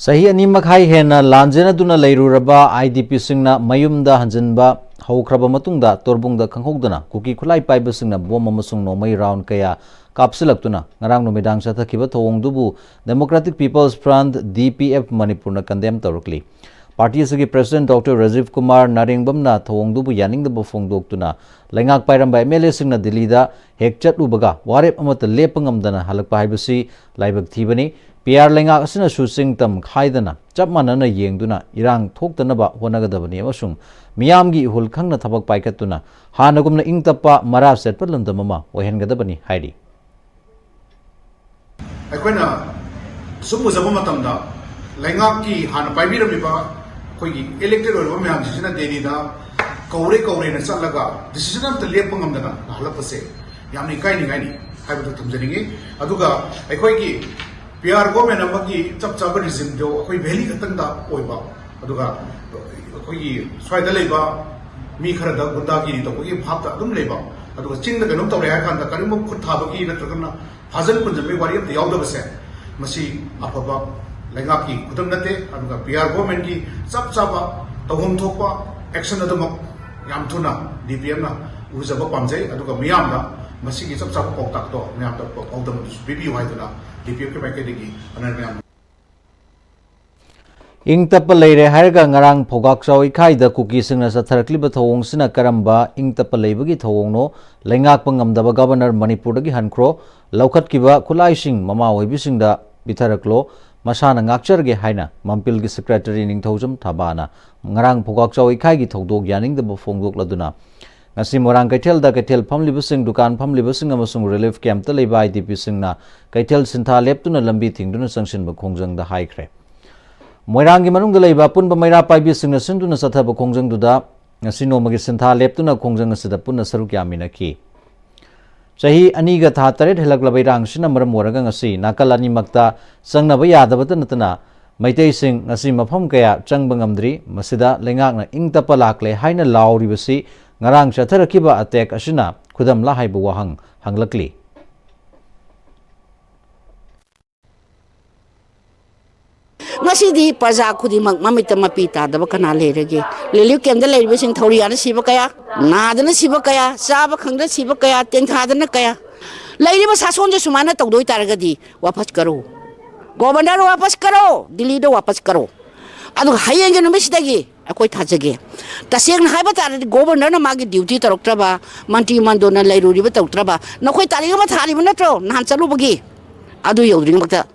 ꯆꯍꯤ ꯑꯅꯤ ꯃꯈꯥꯏ ꯍꯦꯟꯅ ꯂꯥꯟꯖꯦꯟꯅꯗꯨꯅ ꯂꯩꯔꯨꯔꯕ IDPꯁꯤꯡꯅ ꯃꯌꯨꯝꯗ ꯍꯟꯖꯤꯟꯕ ꯍꯧꯈ꯭ꯔꯕ ꯃꯇꯨꯡꯗ, ꯇꯣꯔꯕꯨꯡꯗ ꯈꯪꯍꯧꯗꯅ ꯀꯨꯀꯤ ꯈꯨꯠꯂꯥꯏ ꯄꯥꯏꯕꯁꯤꯡꯅ ꯕꯣꯝ ꯑꯃꯁꯨꯡ ꯅꯣꯡꯃꯩ ꯔꯥꯎꯟ ꯀꯌꯥ ꯀꯥꯞꯁꯤꯜꯂꯛꯇꯨꯅ ꯉꯔꯥꯡ ꯅꯨꯃꯤꯗꯥꯡ ꯆꯠꯊꯈꯤꯕ ꯊꯧꯑꯣꯡꯗꯨꯕꯨ Democratic People's Front, DPF, ꯃꯅꯤꯄꯨꯔꯅ condemn ꯇꯧꯔꯛꯂꯤ꯫ ꯄꯥꯔꯇꯤ ꯑꯁꯤꯒꯤ president Doctor ꯔꯥꯖꯤꯕ ꯀꯨꯃꯥꯔ ꯅꯥꯔꯦꯡꯕꯝꯅ ꯊꯧꯑꯣꯡꯗꯨꯕꯨ ꯌꯥꯅꯤꯡꯗꯕ ꯐꯣꯡꯗꯣꯛꯇꯨꯅ ꯂꯩꯉꯥꯛ ꯄꯥꯏꯔꯝꯕ MLAꯁꯤꯡꯅ ꯗꯤꯜꯂꯤꯗ ꯍꯦꯛ ꯆꯠꯂꯨꯕꯒ ꯋꯥꯔꯦꯞ ꯑꯃꯠꯇ ꯂꯦꯞꯄ ꯉꯝꯗꯅ ꯍꯜꯂꯛꯄ ꯍꯥꯏꯕꯁꯤ ꯂꯥꯏꯕꯛ ꯊꯤꯕꯅꯤ꯫ PR ꯂꯩꯉꯥꯛ ꯑꯁꯤꯅꯁꯨ ꯆꯤꯡ ꯇꯝ ꯈꯥꯏꯗꯅ ꯆꯞ ꯃꯥꯟꯅꯅ ꯌꯦꯡꯗꯨꯅ ꯏꯔꯥꯡ ꯊꯣꯛꯇꯅꯕ ꯍꯣꯠꯅꯒꯗꯕꯅꯤ ꯑꯃꯁꯨꯡ ꯃꯤꯌꯥꯝꯒꯤ ꯏꯍꯨꯜ ꯈꯪꯅ ꯊꯕꯛ ꯄꯥꯏꯈꯠꯇꯨꯅ ꯍꯥꯟꯅꯒꯨꯝꯅ ꯏꯪ ꯇꯞꯄ ꯃꯔꯥ ꯆꯠꯄ ꯂꯝꯗꯝ ꯑꯃ ꯑꯣꯏꯍꯟꯒꯗꯕꯅꯤ ꯍꯥꯏꯔꯤ꯫ ꯑꯩꯈꯣꯏꯅ ꯁꯨꯝ ꯎꯖꯕ ꯃꯇꯝꯗ ꯂꯩꯉꯥꯛꯀꯤ ꯍꯥꯟꯅ ꯄꯥꯏꯕꯤꯔꯝꯃꯤꯕ ꯑꯩꯈꯣꯏꯒꯤ elected ꯑꯣꯏꯔꯕ ꯃꯌꯥꯝꯁꯤꯡꯁꯤꯅ ꯗꯦꯜꯂꯤꯗ ꯀꯧꯔꯦ ꯀꯧꯔꯦꯅ ꯆꯠꯂꯒ decision ꯑꯝꯇ ꯂꯦꯞꯄ ꯉꯝꯗꯅ ꯂꯥꯛꯍꯜꯂꯛꯄꯁꯦ ꯌꯥꯝꯅ ꯏꯀꯥꯏꯅꯤꯡꯉꯥꯏꯅꯤ ꯍꯥꯏꯕꯗꯨ ꯊꯝꯖꯅꯤꯡꯉꯤ꯫ ꯑꯗꯨꯒ ꯑꯩꯈꯣꯏꯒꯤ PR government ꯑꯃꯒꯤ ꯆꯞ ꯆꯥꯕ regimeꯗꯣ ꯑꯩꯈꯣꯏ valley ꯈꯛꯇꯪꯗ ꯑꯣꯏꯕ, ꯑꯗꯨꯒ ꯑꯩꯈꯣꯏꯒꯤ ꯁ꯭ꯋꯥꯏꯗ ꯂꯩꯕ ꯃꯤ ꯈꯔꯗ ꯒꯨꯟꯗꯥꯒꯤꯔꯤ ꯇꯧꯕꯒꯤ ꯚꯥꯞꯇ ꯑꯗꯨꯝ ꯂꯩꯕ, ꯑꯗꯨꯒ ꯆꯤꯡꯗ ꯀꯩꯅꯣꯝ ꯇꯧꯔꯦ ꯍꯥꯏꯔ ꯀꯥꯟꯗ ꯀꯔꯤꯒꯨꯝꯕ ꯈꯨꯠ ꯊꯥꯕꯒꯤ ꯅꯠꯇ꯭ꯔꯒꯅ ꯐꯥꯖꯟ ꯄꯨꯟꯖꯟꯕꯒꯤ ꯋꯥꯔꯤ ꯑꯝꯇ ꯌꯥꯎꯗꯕꯁꯦ, ꯃꯁꯤ ꯑꯐꯕ ꯂꯩꯉꯥꯛꯀꯤ ꯈꯨꯗꯝ ꯅꯠꯇꯦ꯫ ꯑꯗꯨꯒ PR governmentꯀꯤ ꯆꯞ ꯆꯥꯕ ꯇꯧꯐꯝ ꯊꯣꯛꯄ action ꯑꯗꯨꯃꯛ ꯌꯥꯝ ꯊꯨꯅ DPFꯅ ꯎꯖꯕ ꯄꯥꯝꯖꯩ꯫ ꯑꯗꯨꯒ ꯃꯤꯌꯥꯝꯗ ꯃꯁꯤꯒꯤ ꯆꯞ ꯆꯥꯕ ꯄꯥꯎꯇꯥꯛꯇꯣ ꯃꯌꯥꯝꯗ ꯄꯥꯎꯗꯝ ꯑꯗꯨꯁꯨ ꯄꯤꯕꯤꯌꯨ ꯍꯥꯏꯗꯨꯅ DPFꯀꯤ ꯃꯥꯏꯀꯩꯗꯒꯤ ꯍꯣꯠꯅꯔꯤ ꯃꯌꯥꯝ꯫ ꯏꯪ ꯇꯞꯄ ꯂꯩꯔꯦ ꯍꯥꯏꯔꯒ ꯉꯔꯥꯡ ꯐꯧꯒꯥꯛꯆꯥꯎ ꯏꯈꯥꯏꯗ ꯀꯨꯀꯤꯁꯤꯡꯅ ꯆꯠꯊꯔꯛꯂꯤꯕ ꯊꯧꯑꯣꯡꯁꯤꯅ ꯀꯔꯝꯕ ꯏꯪ ꯇꯞꯄ ꯂꯩꯕꯒꯤ ꯊꯧꯑꯣꯡꯅꯣ? ꯂꯩꯉꯥꯛꯄ ꯉꯝꯗꯕ ꯒꯕꯔꯅꯔ ꯃꯅꯤꯄꯨꯔꯗꯒꯤ ꯍꯟꯈ꯭ꯔꯣ, ꯂꯧꯈꯠꯈꯤꯕ ꯈꯨꯠꯂꯥꯏꯁꯤꯡ ꯃꯃꯥ ꯑꯣꯏꯕꯤꯁꯤꯡꯗ ꯄꯤꯊꯔꯛꯂꯣ, ꯃꯁꯥꯅ ꯉꯥꯛꯆꯔꯒꯦ ꯍꯥꯏꯅ ꯃꯝꯄꯤꯜꯒꯤ secretary ꯅꯤꯡꯊꯧꯖꯝ ꯊꯕꯥꯅ ꯉꯔꯥꯡ ꯐꯧꯒꯥꯛꯆꯥꯎ ꯏꯈꯥꯏꯒꯤ ꯊꯧꯗꯣꯛ ꯌꯥꯅꯤꯡꯗꯕ ꯐꯣꯡꯗꯣꯛꯂꯗꯨꯅ ꯉꯁꯤ ꯃꯣꯏꯔꯥꯡ ꯀꯩꯊꯦꯜꯗ ꯀꯩꯊꯦꯜ ꯐꯝꯂꯤꯕꯁꯤꯡ, ꯗꯨꯀꯥꯟ ꯐꯝꯂꯤꯕꯁꯤꯡ ꯑꯃꯁꯨꯡ relief campꯇ ꯂꯩꯕ IDPꯁꯤꯡꯅ ꯀꯩꯊꯦꯜ ꯁꯤꯟꯊꯥ ꯂꯦꯞꯇꯨꯅ ꯂꯝꯕꯤ ꯊꯤꯡꯗꯨꯅ ꯆꯪꯁꯤꯟꯕ ꯈꯣꯡꯖꯪꯗ ꯍꯥꯏꯈ꯭ꯔꯦ꯫ ꯃꯣꯏꯔꯥꯡꯒꯤ ꯃꯅꯨꯡꯗ ꯂꯩꯕ ꯑꯄꯨꯟꯕ ꯃꯩꯔꯥ ꯄꯥꯏꯕꯤꯁꯤꯡꯅ ꯁꯤꯟꯗꯨꯅ ꯆꯠꯊꯕ ꯈꯣꯡꯖꯪꯗꯨꯗ ꯉꯁꯤ ꯅꯣꯡꯃꯒꯤ ꯁꯤꯟꯊꯥ ꯂꯦꯞꯇꯨꯅ ꯈꯣꯡꯖꯪ ꯑꯁꯤꯗ ꯄꯨꯟꯅ ꯁꯔꯨꯛ ꯌꯥꯃꯤꯟꯅꯈꯤ꯫ ꯆꯍꯤ ꯑꯅꯤꯒ ꯊꯥ ꯇꯔꯦꯠ ꯍꯦꯜꯂꯛꯂꯕ ꯏꯔꯥꯡꯁꯤꯅ ꯃꯔꯝ ꯑꯣꯏꯔꯒ ꯉꯁꯤ ꯅꯥꯀꯜ ꯑꯅꯤꯃꯛꯇ ꯆꯪꯅꯕ ꯌꯥꯗꯕꯇ ꯅꯠꯇꯅ ꯃꯩꯇꯩꯁꯤꯡ ꯉꯁꯤ ꯃꯐꯝ ꯀꯌꯥ ꯆꯪꯕ ꯉꯝꯗ꯭ꯔꯤ꯫ ꯃꯁꯤꯗ ꯂꯩꯉꯥꯛꯅ ꯏꯪ ꯇꯞꯄ ꯂꯥꯛꯂꯦ ꯍꯥꯏꯅ ꯂꯥꯎꯔꯤꯕꯁꯤ ꯉꯔꯥꯡ ꯆꯠꯊꯔꯛꯈꯤꯕ attack ꯑꯁꯤꯅ ꯈꯨꯗꯝꯂ ꯍꯥꯏꯕ ꯋꯥꯍꯪ ꯍꯪꯂꯛꯂꯤ꯫ ꯉꯁꯤꯗꯤ ꯄ꯭ꯔꯖꯥ ꯈꯨꯗꯤꯡꯃꯛ ꯃꯃꯤꯠꯇ ꯃꯄꯤ ꯇꯥꯗꯕ ꯀꯅꯥ ꯂꯩꯔꯒꯦ? ꯔꯤꯂꯤꯐ ꯀꯦꯝꯞꯇ ꯂꯩꯔꯤꯕꯁꯤꯡ ꯊꯧꯔꯤ ꯌꯥꯅ ꯁꯤꯕ ꯀꯌꯥ, ꯅꯥꯗꯅ ꯁꯤꯕ ꯀꯌꯥ, ꯆꯥꯕ ꯈꯪꯗꯅ ꯁꯤꯕ ꯀꯌꯥ, ꯇꯦꯡꯊꯥꯗꯅ ꯀꯌꯥ, ꯂꯩꯔꯤꯕ ꯁꯥꯁꯣꯟꯁꯦ ꯁꯨꯃꯥꯏꯅ ꯇꯧꯗꯣꯏ ꯇꯥꯔꯒꯗꯤ ꯋꯥꯄꯁ ꯀꯔꯣ, ꯒꯣꯕꯔꯅꯔ ꯋꯥꯄꯁ ꯀꯔꯣ, ꯗꯤꯜꯂꯤꯗ ꯋꯥꯄꯁ ꯀꯔꯣ꯫ ꯑꯗꯨꯒ ꯍꯌꯦꯡꯒꯤ ꯅꯨꯃꯤꯠꯁꯤꯗꯒꯤ ꯑꯩꯈꯣꯏ ꯊꯥꯖꯒꯦ, ꯇꯁꯦꯡꯅ ꯍꯥꯏꯕ ꯇꯥꯔꯗꯤ ꯒꯣꯕꯔꯅꯔꯅ ꯃꯥꯒꯤ ꯗ꯭ꯌꯨꯇꯤ ꯇꯧꯔꯛꯇ꯭ꯔꯕ, ꯃꯟꯇ꯭ꯔꯤ ꯃꯟꯗꯣꯟꯅ ꯂꯩꯔꯨꯔꯤꯕ ꯇꯧꯔꯛꯇ꯭ꯔꯕ, ꯅꯈꯣꯏ ꯇꯥꯔꯤꯛ ꯑꯃ ꯊꯥꯔꯤꯕ ꯅꯠꯇ꯭ꯔꯣ ꯅꯍꯥꯟ ꯆꯠꯂꯨꯕꯒꯤ? ꯑꯗꯨ ꯌꯧꯗ꯭ꯔꯤꯉꯩꯃꯛꯇ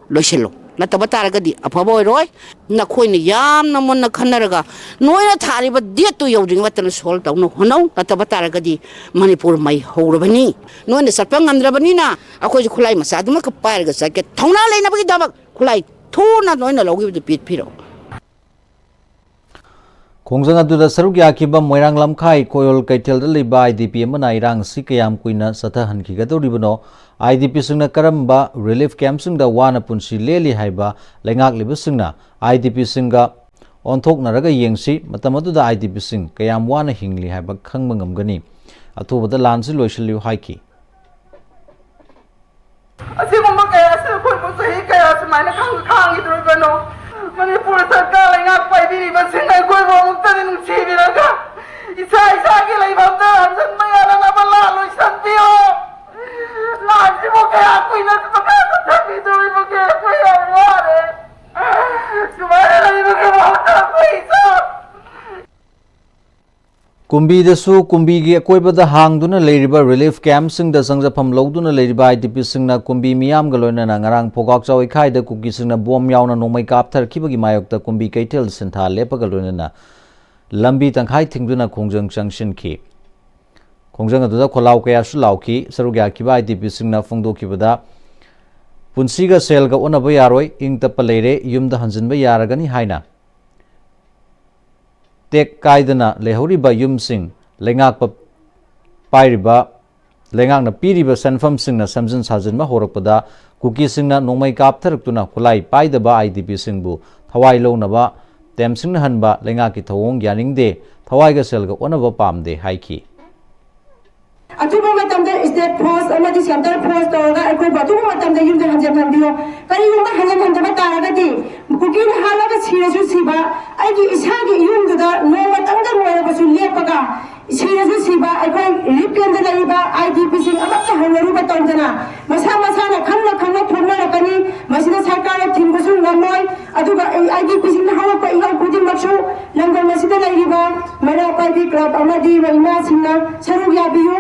ꯂꯣꯏꯁꯤꯜꯂꯣ꯫ ꯅꯠꯇꯕ ꯇꯥꯔꯒꯗꯤ ꯑꯐꯕ ꯑꯣꯏꯔꯣꯏ꯫ ꯅꯈꯣꯏꯅ ꯌꯥꯝꯅ ꯃꯨꯟꯅ ꯈꯟꯅꯔꯒ ꯅꯣꯏꯅ ꯊꯥꯔꯤꯕ ꯗꯦꯠꯇꯨ ꯌꯧꯗ꯭ꯔꯤꯉꯩ ꯃꯇꯝꯗ ꯁꯣꯜꯕ ꯇꯧꯅ ꯍꯣꯠꯅꯧ꯫ ꯅꯠꯇꯕ ꯇꯥꯔꯒꯗꯤ ꯃꯅꯤꯄꯨꯔ ꯃꯩ ꯍꯧꯔꯕꯅꯤ꯫ ꯅꯣꯏꯅ ꯆꯠꯄ ꯉꯝꯗ꯭ꯔꯕꯅꯤꯅ ꯑꯩꯈꯣꯏꯁꯨ ꯈꯨꯠꯂꯥꯏ ꯃꯆꯥꯗꯨꯃꯛ ꯄꯥꯏꯔꯒ ꯆꯠꯀꯦ꯫ ꯊꯧꯅꯥ ꯂꯩꯅꯕꯒꯤꯗꯃꯛ ꯈꯨꯠꯂꯥꯏ ꯊꯨꯅ ꯅꯣꯏꯅ ꯂꯧꯈꯤꯕꯗꯨ ꯄꯤꯕꯤꯔꯛꯑꯣ꯫ ꯈꯣꯡꯖꯪ ꯑꯗꯨꯗ ꯁꯔꯨꯛ ꯌꯥꯈꯤꯕ ꯃꯣꯏꯔꯥꯡ ꯂꯝꯈꯥꯏ ꯀꯣꯌꯣꯜ ꯀꯩꯊꯦꯜꯗ ꯂꯩꯕ ꯑꯥꯏ ꯗꯤ ꯄꯤ ꯑꯃꯅ ꯏꯔꯥꯡꯁꯤ ꯀꯌꯥꯝ ꯀꯨꯏꯅ ꯆꯠꯊꯍꯟꯈꯤꯒꯗꯧꯔꯤꯕꯅꯣ? ꯑꯥꯏ ꯗꯤ ꯄꯤꯁꯤꯡꯅ ꯀꯔꯝꯕ ꯔꯤꯂꯤꯐ ꯀꯦꯝꯞꯁꯤꯡꯗ ꯋꯥꯅ ꯄꯨꯟꯁꯤ ꯂꯦꯜꯂꯤ ꯍꯥꯏꯕ ꯂꯩꯉꯥꯛꯂꯤꯕꯁꯤꯡꯅ ꯑꯥꯏ ꯗꯤ ꯄꯤꯁꯤꯡꯒ ꯑꯣꯟꯊꯣꯛꯅꯔꯒ ꯌꯦꯡꯁꯤ꯫ ꯃꯇꯝ ꯑꯗꯨꯗ ꯑꯥꯏ ꯗꯤ ꯄꯤꯁꯤꯡ ꯀꯌꯥꯝ ꯋꯥꯅ ꯍꯤꯡꯂꯤ ꯍꯥꯏꯕ ꯈꯪꯕ ꯉꯝꯒꯅꯤ꯫ ꯑꯊꯨꯕꯗ ꯂꯥꯟꯁꯤ ꯂꯣꯏꯁꯤꯜꯂꯨ ꯍꯥꯏꯈꯤ꯫ ꯑꯁꯤꯒꯨꯝꯕ ꯀꯌꯥ ꯑꯁꯤ ꯑꯩꯈꯣꯏꯕꯨ ꯆꯍꯤ ꯀꯌꯥ ꯁꯨꯃꯥꯏꯅ ꯈꯥꯡ-, ꯈꯥꯡꯈꯤꯗꯣꯔꯤꯕꯅꯣ? ꯃꯅꯤꯄꯨꯔ ꯁꯔꯀꯥꯔ ꯂꯩꯉꯥꯛ ꯄꯥꯏꯕꯤꯔꯤꯕꯁꯤꯡꯅ ꯑꯩꯈꯣꯏꯕꯨ ꯑꯃꯨꯛꯇꯗꯤ ꯅꯨꯡꯁꯤꯕꯤꯔꯒ ꯏꯁꯥ ꯏꯁꯥꯒꯤ ꯂꯩꯐꯝꯗ ꯍꯟꯖꯤꯟꯕ ꯌꯥꯅꯅꯕ ꯂꯥꯟ ꯂꯣꯏꯁꯤꯟꯕꯤꯌꯨ꯫ ꯂꯥꯟꯁꯤꯕꯨ ꯀꯌꯥ ꯀꯨꯏꯅ ꯃꯈꯥ ꯆꯠꯊꯈꯤꯗꯣꯔꯤꯕꯒꯦ? ꯑꯩꯈꯣꯏ ꯌꯥꯝ ꯋꯥꯔꯦ꯫ ꯁꯨꯃꯥꯏꯅ ꯂꯩꯕꯒꯤ ꯃꯍꯨꯠꯇ ꯑꯩꯈꯣꯏ ꯏꯆꯥ ꯀꯨꯝꯕꯤꯗꯁꯨ ꯀꯨꯝꯕꯤꯒꯤ ꯑꯀꯣꯏꯕꯗ ꯍꯥꯡꯗꯨꯅ ꯂꯩꯔꯤꯕ ꯔꯤꯂꯤꯐ ꯀꯦꯝꯞꯁꯤꯡꯗ ꯆꯪꯖꯐꯝ ꯂꯧꯗꯨꯅ ꯂꯩꯔꯤꯕ ꯑꯥꯏ ꯗꯤ ꯄꯤꯁꯤꯡꯅ ꯀꯨꯝꯕꯤ ꯃꯤꯌꯥꯝꯒ ꯂꯣꯏꯅꯅ ꯉꯔꯥꯡ ꯄꯣꯒꯥꯛꯆꯥꯎ ꯏꯈꯥꯏꯗ ꯀꯨꯀꯤꯁꯤꯡꯅ ꯕꯣꯝ ꯌꯥꯎꯅ ꯅꯣꯡꯃꯩ ꯀꯥꯞꯊꯔꯛꯈꯤꯕꯒꯤ ꯃꯥꯌꯣꯛꯇ ꯀꯨꯝꯕꯤ ꯀꯩꯊꯦꯜ ꯁꯤꯟꯊꯥ ꯂꯦꯞꯄꯒ ꯂꯣꯏꯅꯅ ꯂꯝꯕꯤ ꯇꯪꯈꯥꯏ ꯊꯤꯡꯗꯨꯅ ꯈꯣꯡꯖꯪ ꯆꯪꯁꯤꯟꯈꯤ꯫ ꯈꯣꯡꯖꯪ ꯑꯗꯨꯗ ꯈꯣꯜꯂꯥꯎ ꯀꯌꯥꯁꯨ ꯂꯥꯎꯈꯤ꯫ ꯁꯔꯨꯛ ꯌꯥꯈꯤꯕ ꯑꯥꯏ ꯗꯤ ꯄꯤꯁꯤꯡꯅ ꯐꯣꯡꯗꯣꯛꯈꯤꯕꯗ, "ꯄꯨꯟꯁꯤꯒ ꯁꯦꯜꯒ ꯑꯣꯟꯅꯕ ꯌꯥꯔꯣꯏ, ꯏꯪ ꯇꯞꯄ ꯂꯩꯔꯦ, ꯌꯨꯝꯗ ꯍꯟꯖꯤꯟꯕ ꯌꯥꯔꯒꯅꯤ" ꯍꯥꯏꯅ ꯇꯦꯛ ꯀꯥꯏꯗꯅ ꯂꯩꯍꯧꯔꯤꯕ ꯌꯨꯝꯁꯤꯡ ꯂꯩꯉꯥꯛꯄ ꯄꯥꯏꯔꯤꯕ, ꯂꯩꯉꯥꯛꯅ ꯄꯤꯔꯤꯕ ꯁꯦꯟꯐꯝꯁꯤꯡꯅ ꯁꯦꯝꯖꯤꯟ ꯁꯥꯖꯤꯟꯕ ꯍꯧꯔꯛꯄꯗ ꯀꯨꯀꯤꯁꯤꯡꯅ ꯅꯣꯡꯃꯩ ꯀꯥꯞꯊꯔꯛꯇꯨꯅ ꯈꯨꯠꯂꯥꯏ ꯄꯥꯏꯗꯕ ꯑꯥꯏ ꯗꯤ ꯄꯤꯁꯤꯡꯕꯨ ꯊꯋꯥꯏ ꯂꯧꯅꯕ ꯇꯦꯝꯁꯤꯡꯅꯍꯟꯕ ꯂꯩꯉꯥꯛꯀꯤ ꯊꯧꯑꯣꯡ ꯌꯥꯅꯤꯡꯗꯦ, ꯊꯋꯥꯏꯒ ꯁꯦꯜꯒ ꯑꯣꯟꯅꯕ ꯄꯥꯝꯗꯦ ꯍꯥꯏꯈꯤ꯫ ꯑꯊꯨꯕ ꯃꯇꯝꯗ state force ꯑꯃꯗꯤ centre force ꯇꯧꯔꯒ ꯑꯩꯈꯣꯏꯕꯨ ꯑꯊꯨꯕ ꯃꯇꯝꯗ ꯌꯨꯝꯗ ꯍꯟꯖꯤꯟꯍꯟꯕꯤꯌꯨ꯫ ꯀꯔꯤꯒꯨꯝꯕ ꯍꯟꯖꯤꯟꯍꯟꯗꯕ ꯇꯥꯔꯒꯗꯤ ꯀꯨꯀꯤꯅ ꯍꯥꯠꯂꯒ ꯁꯤꯔꯁꯨ ꯁꯤꯕ, ꯑꯩꯒꯤ ꯏꯁꯥꯒꯤ ꯏꯌꯨꯝꯗꯨꯗ ꯅꯣꯡꯃꯇꯪꯗ ꯑꯣꯏꯔꯕꯁꯨ ꯂꯦꯞꯄꯒ ꯁꯤꯔꯁꯨ ꯁꯤꯕ, ꯑꯩꯈꯣꯏ relief campꯇ ꯂꯩꯔꯤꯕ IDPꯁꯤꯡ ꯑꯃꯠꯇ ꯍꯧꯅꯔꯨꯕ ꯇꯧꯗꯅ ꯃꯁꯥ ꯃꯁꯥꯅ ꯈꯪꯅ ꯈꯪꯅ ꯊꯣꯛꯅꯔꯛꯀꯅꯤ꯫ ꯃꯁꯤꯗ ꯁꯔꯀꯥꯔꯅ ꯊꯤꯡꯕꯁꯨ ꯉꯝꯃꯣꯏ꯫ ꯑꯗꯨꯒ IDPꯁꯤꯡꯅ ꯍꯧꯔꯛꯄ ꯏꯍꯧ ꯈꯨꯗꯤꯡꯃꯛꯁꯨ ꯂꯝꯗꯝ ꯑꯁꯤꯗ ꯂꯩꯔꯤꯕ ꯃꯩꯔꯥ ꯄꯥꯏꯕꯤ club ꯑꯃꯗꯤ ꯏꯃꯥꯁꯤꯡꯅ ꯁꯔꯨꯛ ꯌꯥꯕꯤꯌꯨ꯫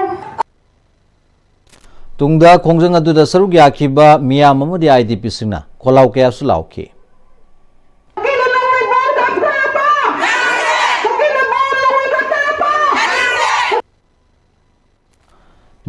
ꯇꯨꯡꯗ ꯈꯣꯡꯖꯪ ꯑꯗꯨꯗ ꯁꯔꯨꯛ ꯌꯥꯈꯤꯕ ꯃꯤꯌꯥꯝ ꯑꯃꯗꯤ IDPꯁꯤꯡꯅ ꯈꯣꯜꯂꯥꯎ ꯀꯌꯥꯁꯨ ꯂꯥꯎꯈꯤ꯫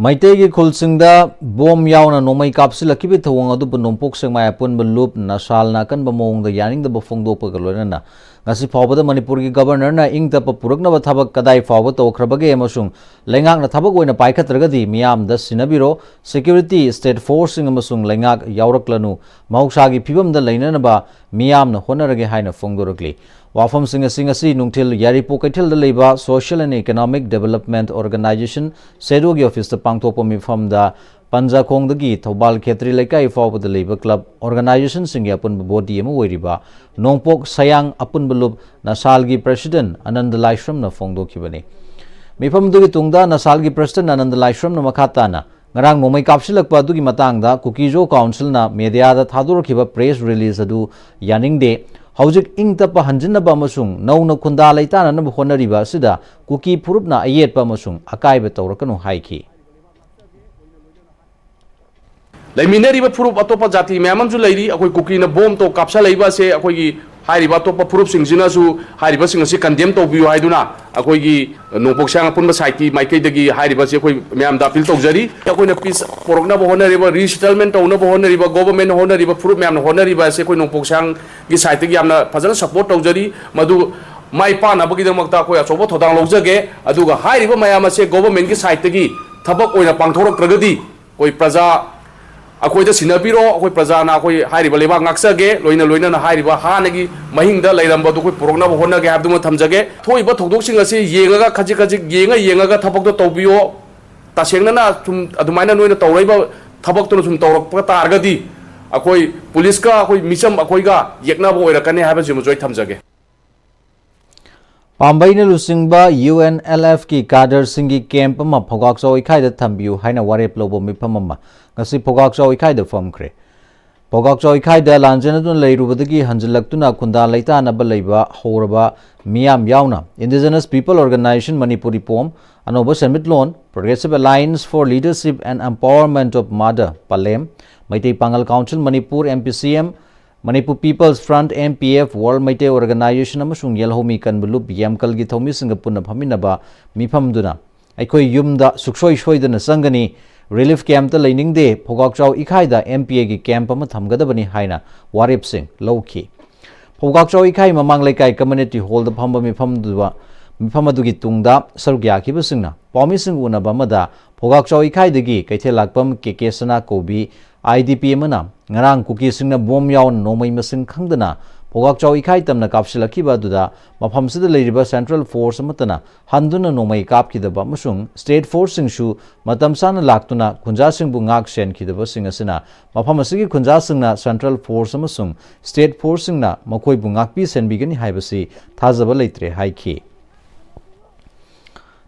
ꯃꯩꯇꯩꯒꯤ ꯈꯨꯜꯁꯤꯡꯗ ꯕꯣꯝ ꯌꯥꯎꯅ ꯅꯣꯡꯃꯩ ꯀꯥꯞꯁꯤꯜꯂꯛꯈꯤꯕꯒꯤ ꯊꯧꯑꯣꯡ ꯑꯗꯨꯕꯨ ꯅꯣꯡꯄꯣꯛ ꯁꯦꯛꯃꯥꯏ ꯑꯄꯨꯟꯕ ꯂꯨꯞ ꯅꯁꯥꯜꯅ ꯑꯀꯟꯕ ꯃꯑꯣꯡꯗ ꯌꯥꯅꯤꯡꯗꯕ ꯐꯣꯡꯗꯣꯛꯄꯒ ꯂꯣꯏꯅꯅ ꯉꯁꯤ ꯐꯥꯎꯕꯗ ꯃꯅꯤꯄꯨꯔꯒꯤ ꯒꯕꯔꯅꯔꯅ ꯏꯪ ꯇꯞꯄ ꯄꯨꯔꯛꯅꯕ ꯊꯕꯛ ꯀꯗꯥꯏ ꯐꯥꯎꯕ ꯇꯧꯈ꯭ꯔꯕꯒꯦ ꯑꯃꯁꯨꯡ ꯂꯩꯉꯥꯛꯅ ꯊꯕꯛ ꯑꯣꯏꯅ ꯄꯥꯏꯈꯠꯇ꯭ꯔꯒꯗꯤ ꯃꯤꯌꯥꯝꯗ ꯁꯤꯟꯅꯕꯤꯔꯣ, security, state forceꯁꯤꯡ ꯑꯃꯁꯨꯡ ꯂꯩꯉꯥꯛ ꯌꯥꯎꯔꯛꯂꯅꯨ, ꯃꯍꯧꯁꯥꯒꯤ ꯐꯤꯕꯝꯗ ꯂꯩꯅꯅꯕ ꯃꯤꯌꯥꯝꯅ ꯍꯣꯠꯅꯔꯒꯦ ꯍꯥꯏꯅ ꯐꯣꯡꯗꯣꯔꯛꯂꯤ꯫ ꯋꯥꯐꯝꯁꯤꯡ ꯑꯁꯤ ꯉꯁꯤ ꯅꯨꯡꯊꯤꯜ ꯌꯥꯏꯔꯤꯄꯣꯛ ꯀꯩꯊꯦꯜꯗ ꯂꯩꯕ Social and Economic Development Organisation, ꯁꯦꯗꯣꯒꯤ ꯑꯣꯐꯤꯁꯇ ꯄꯥꯡꯊꯣꯛꯄ ꯃꯤꯐꯝꯗ ꯄꯟꯖꯥꯈꯣꯡꯗꯒꯤ ꯊꯧꯕꯥꯜ ꯈꯦꯇ꯭ꯔꯤ ꯂꯩꯀꯥꯏ ꯐꯥꯎꯕꯗ ꯂꯩꯕ club organisationꯁꯤꯡꯒꯤ ꯑꯄꯨꯟꯕ body ꯑꯃ ꯑꯣꯏꯔꯤꯕ ꯅꯣꯡꯄꯣꯛ ꯁꯌꯥꯡ ꯑꯄꯨꯟꯕ ꯂꯨꯞ ꯅꯁꯥꯜꯒꯤ president ꯑꯅꯟꯗ ꯂꯥꯏꯁ꯭ꯔꯝꯅ ꯐꯣꯡꯗꯣꯛꯈꯤꯕꯅꯤ꯫ ꯃꯤꯐꯝ ꯑꯗꯨꯒꯤ ꯇꯨꯡꯗ ꯅꯁꯥꯜꯒꯤ president ꯑꯅꯟꯗ ꯂꯥꯏꯁ꯭ꯔꯝꯅ ꯃꯈꯥ ꯇꯥꯅ ꯉꯔꯥꯡ ꯅꯣꯡꯃꯩ ꯀꯥꯞꯁꯤꯜꯂꯛꯄ ꯑꯗꯨꯒꯤ ꯃꯇꯥꯡꯗ ꯀꯨꯀꯤꯖꯣ councilꯅ mediaꯗ ꯊꯥꯗꯣꯔꯛꯈꯤꯕ press release ꯑꯗꯨ ꯌꯥꯅꯤꯡꯗꯦ꯫ ꯍꯧꯖꯤꯛ ꯏꯪ ꯇꯞꯄ ꯍꯟꯖꯤꯟꯅꯕ ꯑꯃꯁꯨꯡ ꯅꯧꯅ ꯈꯨꯟꯗꯥ ꯂꯩꯇꯥꯅꯅꯕ ꯍꯣꯠꯅꯔꯤꯕ ꯑꯁꯤꯗ ꯀꯨꯀꯤ ꯐꯨꯔꯨꯞꯅ ꯑꯌꯦꯠꯄ ꯑꯃꯁꯨꯡ ꯑꯀꯥꯏꯕ ꯇꯧꯔꯛꯀꯅꯨ ꯍꯥꯏꯈꯤ꯫ ꯂꯩꯃꯤꯟꯅꯔꯤꯕ ꯐꯨꯔꯨꯞ ꯑꯇꯣꯞꯄ ꯖꯥꯇꯤ ꯃꯌꯥꯝ ꯑꯃꯁꯨ ꯂꯩꯔꯤ꯫ ꯑꯩꯈꯣꯏ ꯀꯨꯀꯤꯅ ꯕꯣꯝ ꯇꯣꯞ ꯀꯥꯞꯁꯜꯂꯛꯏꯕ ꯑꯁꯦ ꯑꯩꯈꯣꯏꯒꯤ ꯍꯥꯏꯔꯤꯕ ꯑꯇꯣꯞꯄ ꯐꯨꯔꯨꯞꯁꯤꯡꯁꯤꯅꯁꯨ ꯍꯥꯏꯔꯤꯕꯁꯤꯡ ꯑꯁꯤ condemn ꯇꯧꯕꯤꯌꯨ ꯍꯥꯏꯗꯨꯅ ꯑꯩꯈꯣꯏꯒꯤ ꯅꯣꯡꯄꯣꯛ ꯁꯌꯥꯡ ꯑꯄꯨꯟꯕ ꯁꯥꯏꯠꯀꯤ ꯃꯥꯏꯀꯩꯗꯒꯤ ꯍꯥꯏꯔꯤꯕꯁꯤ ꯑꯩꯈꯣꯏ ꯃꯌꯥꯝꯗ appeal ꯇꯧꯖꯔꯤ꯫ ꯑꯩꯈꯣꯏꯅ peace ꯄꯨꯔꯛꯅꯕ ꯍꯣꯠꯅꯔꯤꯕ, resettlement ꯇꯧꯅꯕ ꯍꯣꯠꯅꯔꯤꯕ, government ꯍꯣꯠꯅꯔꯤꯕ, ꯐꯨꯔꯨꯞ ꯃꯌꯥꯝꯅ ꯍꯣꯠꯅꯔꯤꯕ ꯑꯁꯦ ꯑꯩꯈꯣꯏ ꯅꯣꯡꯄꯣꯛ ꯁꯌꯥꯡꯒꯤ ꯁꯥꯏꯠꯇꯒꯤ ꯌꯥꯝꯅ ꯐꯖꯅ support ꯇꯧꯖꯔꯤ꯫ ꯃꯗꯨ ꯃꯥꯏ ꯄꯥꯛꯅꯕꯒꯤꯗꯃꯛꯇ ꯑꯩꯈꯣꯏ ꯑꯆꯧꯕ ꯊꯧꯗꯥꯡ ꯂꯧꯖꯒꯦ꯫ ꯑꯗꯨꯒ ꯍꯥꯏꯔꯤꯕ ꯃꯌꯥꯝ ꯑꯁꯦ governmentꯀꯤ ꯁꯥꯏꯠꯇꯒꯤ ꯊꯕꯛ ꯑꯣꯏꯅ ꯄꯥꯡꯊꯣꯔꯛꯇ꯭ꯔꯒꯗꯤ ꯑꯩꯈꯣꯏ ꯄ꯭ꯔꯖꯥ ꯑꯩꯈꯣꯏꯗ ꯁꯤꯟꯅꯕꯤꯔꯣ, ꯑꯩꯈꯣꯏ ꯄ꯭ꯔꯖꯥꯅ ꯑꯩꯈꯣꯏ ꯍꯥꯏꯔꯤꯕ ꯂꯩꯕꯥꯛ ꯉꯥꯛꯆꯒꯦ, ꯂꯣꯏꯅ ꯂꯣꯏꯅꯅ ꯍꯥꯏꯔꯤꯕ ꯍꯥꯟꯅꯒꯤ ꯃꯍꯤꯡꯗ ꯂꯩꯔꯝꯕꯗꯨ ꯑꯩꯈꯣꯏ ꯄꯨꯔꯛꯅꯕ ꯍꯣꯠꯅꯒꯦ ꯍꯥꯏꯕꯗꯨꯃ ꯊꯝꯖꯒꯦ꯫ ꯊꯣꯛꯏꯕ ꯊꯧꯗꯣꯛꯁꯤꯡ ꯑꯁꯤ ꯌꯦꯡꯉꯒ ꯈꯖꯤꯛ ꯈꯖꯤꯛ ꯌꯦꯡꯉ ꯌꯦꯡꯉꯒ ꯊꯕꯛꯇꯣ ꯇꯧꯕꯤꯌꯣ꯫ ꯇꯁꯦꯡꯅꯅ ꯁꯨꯝ ꯑꯗꯨꯃꯥꯏꯅ ꯅꯣꯏꯅ ꯇꯧꯔꯛꯏꯕ ꯊꯕꯛꯇꯨꯅ ꯁꯨꯝ ꯇꯧꯔꯛꯄ ꯇꯥꯔꯒꯗꯤ, ꯑꯩꯈꯣꯏ ꯄꯨꯂꯤꯁꯀ ꯑꯩꯈꯣꯏ ꯃꯤꯆꯝ ꯑꯩꯈꯣꯏꯒ ꯌꯦꯛꯅꯕ ꯑꯣꯏꯔꯛꯀꯅꯤ ꯍꯥꯏꯕꯁꯤꯃꯁꯨ ꯑꯩ ꯊꯝꯖꯒꯦ꯫ ꯄꯥꯝꯕꯩꯅ ꯂꯨꯆꯤꯡꯕ ꯌꯨ ꯑꯦꯟ ꯑꯦꯜ ꯑꯦꯐꯀꯤ ꯀꯥꯗꯔꯁꯤꯡꯒꯤ ꯀꯦꯝꯞ ꯑꯃ ꯐꯧꯒꯥꯛꯆꯥꯎ ꯏꯈꯥꯏꯗ ꯊꯝꯕꯤꯌꯨ ꯍꯥꯏꯅ ꯋꯥꯔꯦꯞ ꯂꯧꯕ ꯃꯤꯐꯝ ꯑꯃ ꯉꯁꯤ ꯐꯧꯒꯥꯛꯆꯥꯎ ꯏꯈꯥꯏꯗ ꯐꯝꯈ꯭ꯔꯦ꯫ ꯐꯧꯒꯥꯛꯆꯥꯎ ꯏꯈꯥꯏꯗ ꯂꯥꯟꯖꯦꯟꯅꯗꯨꯅ ꯂꯩꯔꯨꯕꯗꯒꯤ ꯍꯟꯖꯤꯜꯂꯛꯇꯨꯅ ꯈꯨꯟꯗꯥ ꯂꯩꯇꯥꯅꯕ ꯂꯩꯕ ꯍꯧꯔꯕ ꯃꯤꯌꯥꯝ ꯌꯥꯎꯅ Indigenous People Organization Manipur, IPOM, ꯑꯅꯧꯕ ꯁꯦꯟꯃꯤꯠꯂꯣꯟ, Progressive Alliance for Leadership and Empowerment of Mother, ꯄꯂꯦꯝ, Meitei Pangal council Manipur, M P C M, Manipur People's Front, M P F, World Meitei Organization ꯑꯃꯁꯨꯡ ꯌꯦꯜꯍꯧꯃꯤ ꯀꯟꯕ ꯂꯨꯞ ꯌꯥꯝꯀꯜꯒꯤ ꯊꯧꯃꯤꯁꯤꯡꯒ ꯄꯨꯟꯅ ꯐꯝꯃꯤꯟꯅꯕ ꯃꯤꯐꯝꯗꯨꯅ ꯑꯩꯈꯣꯏ ꯌꯨꯝꯗ ꯁꯨꯛꯁꯣꯏ ꯁꯣꯏꯗꯅ ꯆꯪꯒꯅꯤ, ꯔꯤꯂꯤꯐ ꯀꯦꯝꯞꯇ ꯂꯩꯅꯤꯡꯗꯦ, ꯐꯧꯒꯥꯛꯆꯥꯎ ꯏꯈꯥꯏꯗ M P A ꯒꯤ ꯀꯦꯝꯞ ꯑꯃ ꯊꯝꯒꯗꯕꯅꯤ ꯍꯥꯏꯅ ꯋꯥꯔꯦꯞꯁꯤꯡ ꯂꯧꯈꯤ꯫ ꯐꯧꯒꯥꯛꯆꯥꯎ ꯏꯈꯥꯏ ꯃꯃꯥꯡ ꯂꯩꯀꯥꯏ ꯀꯝꯃ꯭ꯌꯨꯅꯤꯇꯤ ꯍꯣꯜꯗ ꯐꯝꯕ ꯃꯤꯐꯝꯗꯨꯗ, ꯃꯤꯐꯝ ꯑꯗꯨꯒꯤ ꯇꯨꯡꯗ ꯁꯔꯨꯛ ꯌꯥꯈꯤꯕꯁꯤꯡꯅ ꯄꯥꯎꯃꯤꯁꯤꯡ ꯎꯅꯕ ꯑꯃꯗ ꯐꯧꯒꯥꯛꯆꯥꯎ ꯏꯈꯥꯏꯗꯒꯤ ꯀꯩꯊꯦꯜ ꯂꯥꯛꯄꯝ ꯀꯦ ꯀꯦ ꯁꯅꯥꯀꯧꯕꯤ, I D P ꯑꯃꯅ ꯉꯔꯥꯡ ꯀꯨꯀꯤꯁꯤꯡꯅ ꯕꯣꯝ ꯌꯥꯎꯅ ꯅꯣꯡꯃꯩ ꯃꯁꯤꯡ ꯈꯪꯗꯅ ꯐꯧꯒꯥꯛꯆꯥꯎ ꯏꯈꯥꯏ ꯇꯝꯅ ꯀꯥꯞꯁꯤꯜꯂꯛꯈꯤꯕ ꯑꯗꯨꯗ ꯃꯐꯝꯁꯤꯗ ꯂꯩꯔꯤꯕ ꯁꯦꯟꯇ꯭ꯔꯦꯜ ꯐꯣꯔꯁ ꯑꯃꯠꯇꯅ ꯍꯟꯗꯨꯅ ꯅꯣꯡꯃꯩ ꯀꯥꯞꯈꯤꯗꯕ ꯑꯃꯁꯨꯡ ꯁ꯭ꯇꯦꯠ ꯐꯣꯔꯁꯁꯤꯡꯁꯨ ꯃꯇꯝ ꯆꯥꯅ ꯂꯥꯛꯇꯨꯅ ꯈꯨꯟꯖꯥꯁꯤꯡꯕꯨ ꯉꯥꯛ ꯁꯦꯟꯈꯤꯗꯕꯁꯤꯡ ꯑꯁꯤꯅ ꯃꯐꯝ ꯑꯁꯤꯒꯤ ꯈꯨꯟꯖꯥꯁꯤꯡꯅ ꯁꯦꯟꯇ꯭ꯔꯦꯜ ꯐꯣꯔꯁ ꯑꯃꯁꯨꯡ ꯁ꯭ꯇꯦꯠ ꯐꯣꯔꯁꯁꯤꯡꯅ ꯃꯈꯣꯏꯕꯨ ꯉꯥꯛꯄꯤ ꯁꯦꯟꯕꯤꯒꯅꯤ ꯍꯥꯏꯕꯁꯤ ꯊꯥꯖꯕ ꯂꯩꯇ꯭ꯔꯦ ꯍꯥꯏꯈꯤ꯫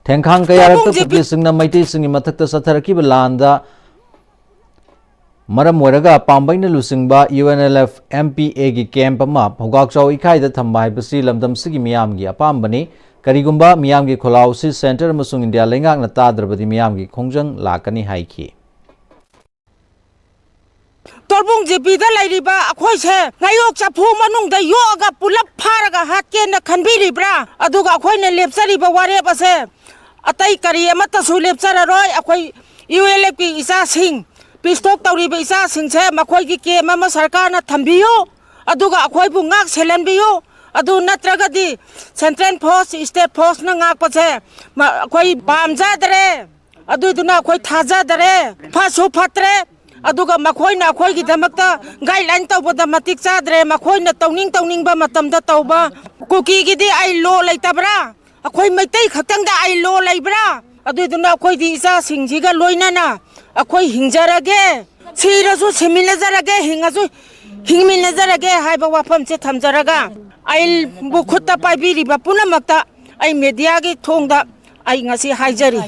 ꯊꯦꯡꯈꯥꯡ ꯀꯌꯥꯔꯛꯇ ꯇꯥꯕꯨꯡ ꯖꯦ ꯄꯤ ꯀꯨꯀꯤꯁꯤꯡꯅ ꯃꯩꯇꯩꯁꯤꯡꯒꯤ ꯃꯊꯛꯇ ꯆꯠꯊꯔꯛꯈꯤꯕ ꯂꯥꯟꯗ ꯃꯔꯝ ꯑꯣꯏꯔꯒ ꯄꯥꯝꯕꯩꯅ ꯂꯨꯆꯤꯡꯕ U N L F M P A ꯒꯤ ꯀꯦꯝꯞ ꯑꯃ ꯐꯧꯒꯥꯛꯆꯥꯎ ꯏꯈꯥꯏꯗ ꯊꯝꯕ ꯍꯥꯏꯕꯁꯤ ꯂꯝꯗꯝꯁꯤꯒꯤ ꯃꯤꯌꯥꯝꯒꯤ ꯑꯄꯥꯝꯕꯅꯤ꯫ ꯀꯔꯤꯒꯨꯝꯕ ꯃꯤꯌꯥꯝꯒꯤ ꯈꯣꯜꯂꯥꯎꯁꯤ ꯁꯦꯟꯇꯔ ꯑꯃꯁꯨꯡ ꯏꯟꯗꯤꯌꯥ ꯂꯩꯉꯥꯛꯅ ꯇꯥꯗ꯭ꯔꯕꯗꯤ ꯃꯤꯌꯥꯝꯒꯤ ꯈꯣꯡꯖꯪ ꯂꯥꯛꯀꯅꯤ ꯍꯥꯏꯈꯤ꯫ ꯇꯣꯔꯕꯨꯡ ꯖꯦ ꯄꯤꯗ ꯂꯩꯔꯤꯕ ꯑꯩꯈꯣꯏꯁꯦ ꯉꯥꯌꯣꯛ ꯆꯐꯨ ꯃꯅꯨꯡꯗ ꯌꯣꯛꯑꯒ ꯄꯨꯂꯞ ꯐꯥꯔꯒ ꯍꯥꯠꯀꯦꯅ ꯈꯟꯕꯤꯔꯤꯕ꯭ꯔꯥ? ꯑꯗꯨꯒ ꯑꯩꯈꯣꯏꯅ ꯂꯦꯞꯆꯔꯤꯕ ꯋꯥꯔꯦꯞ ꯑꯁꯦ ꯑꯇꯩ ꯀꯔꯤ ꯑꯃꯠꯇꯁꯨ ꯂꯦꯞꯆꯔꯔꯣꯏ꯫ ꯑꯩꯈꯣꯏ U L F ꯀꯤ ꯏꯆꯥꯁꯤꯡ, ꯄꯤꯁ ꯇꯣꯛ ꯇꯧꯔꯤꯕ ꯏꯆꯥꯁꯤꯡꯁꯦ ꯃꯈꯣꯏꯒꯤ ꯀꯦꯝꯞ ꯑꯃ ꯁꯔꯀꯥꯔꯅ ꯊꯝꯕꯤꯌꯨ, ꯑꯗꯨꯒ ꯑꯩꯈꯣꯏꯕꯨ ꯉꯥꯛ ꯁꯦꯜꯍꯟꯕꯤꯌꯨ꯫ ꯑꯗꯨ ꯅꯠꯇ꯭ꯔꯒꯗꯤ ꯁꯦꯟꯇ꯭ꯔꯦꯜ ꯐꯣꯔꯁ, ꯁ꯭ꯇꯦꯠ ꯐꯣꯔꯁꯅ ꯉꯥꯛꯄꯁꯦ ꯃ-, ꯑꯩꯈꯣꯏ ꯄꯥꯝꯖꯗ꯭ꯔꯦ꯫ ꯑꯗꯨꯗꯨꯅ ꯑꯩꯈꯣꯏ ꯊꯥꯖꯗꯔꯦ, ꯐꯠꯁꯨ ꯐꯠꯇ꯭ꯔꯦ꯫ ꯑꯗꯨꯒ ꯃꯈꯣꯏꯅ ꯑꯩꯈꯣꯏꯒꯤꯗꯃꯛꯇ ꯒꯥꯏꯗꯂꯥꯏꯟ ꯇꯧꯕꯗ ꯃꯇꯤꯛ ꯆꯥꯗ꯭ꯔꯦ꯫ ꯃꯈꯣꯏꯅ ꯇꯧꯅꯤꯡ ꯇꯧꯅꯤꯡꯕ ꯃꯇꯝꯗ ꯇꯧꯕ꯫ ꯀꯨꯀꯤꯒꯤꯗꯤ ꯑꯥꯏꯟ ꯂꯣ ꯂꯩꯇꯕ꯭ꯔꯥ? ꯑꯩꯈꯣꯏ ꯃꯩꯇꯩ ꯈꯛꯇꯪꯗ ꯑꯥꯏꯟ ꯂꯣ ꯂꯩꯕ꯭ꯔꯥ? ꯑꯗꯨꯏꯗꯨꯅ ꯑꯩꯈꯣꯏꯗꯤ ꯏꯆꯥꯁꯤꯡꯁꯤꯒ ꯂꯣꯏꯅꯅ ꯑꯩꯈꯣꯏ ꯍꯤꯡꯖꯔꯒꯦ, ꯁꯤꯔꯁꯨ ꯁꯤꯃꯤꯟꯅꯖꯔꯒꯦ, ꯍꯤꯡꯉꯁꯨ ꯍꯤꯡꯃꯤꯟꯅꯖꯔꯒꯦ ꯍꯥꯏꯕ ꯋꯥꯐꯝꯁꯦ ꯊꯝꯖꯔꯒ, ꯑꯩꯕꯨ ꯈꯨꯠꯇ ꯄꯥꯏꯕꯤꯔꯤꯕ ꯄꯨꯝꯅꯃꯛꯇ ꯑꯩ ꯃꯦꯗꯤꯌꯥꯒꯤ ꯊꯣꯡꯗ ꯑꯩ ꯉꯁꯤ ꯍꯥꯏꯖꯔꯤ꯫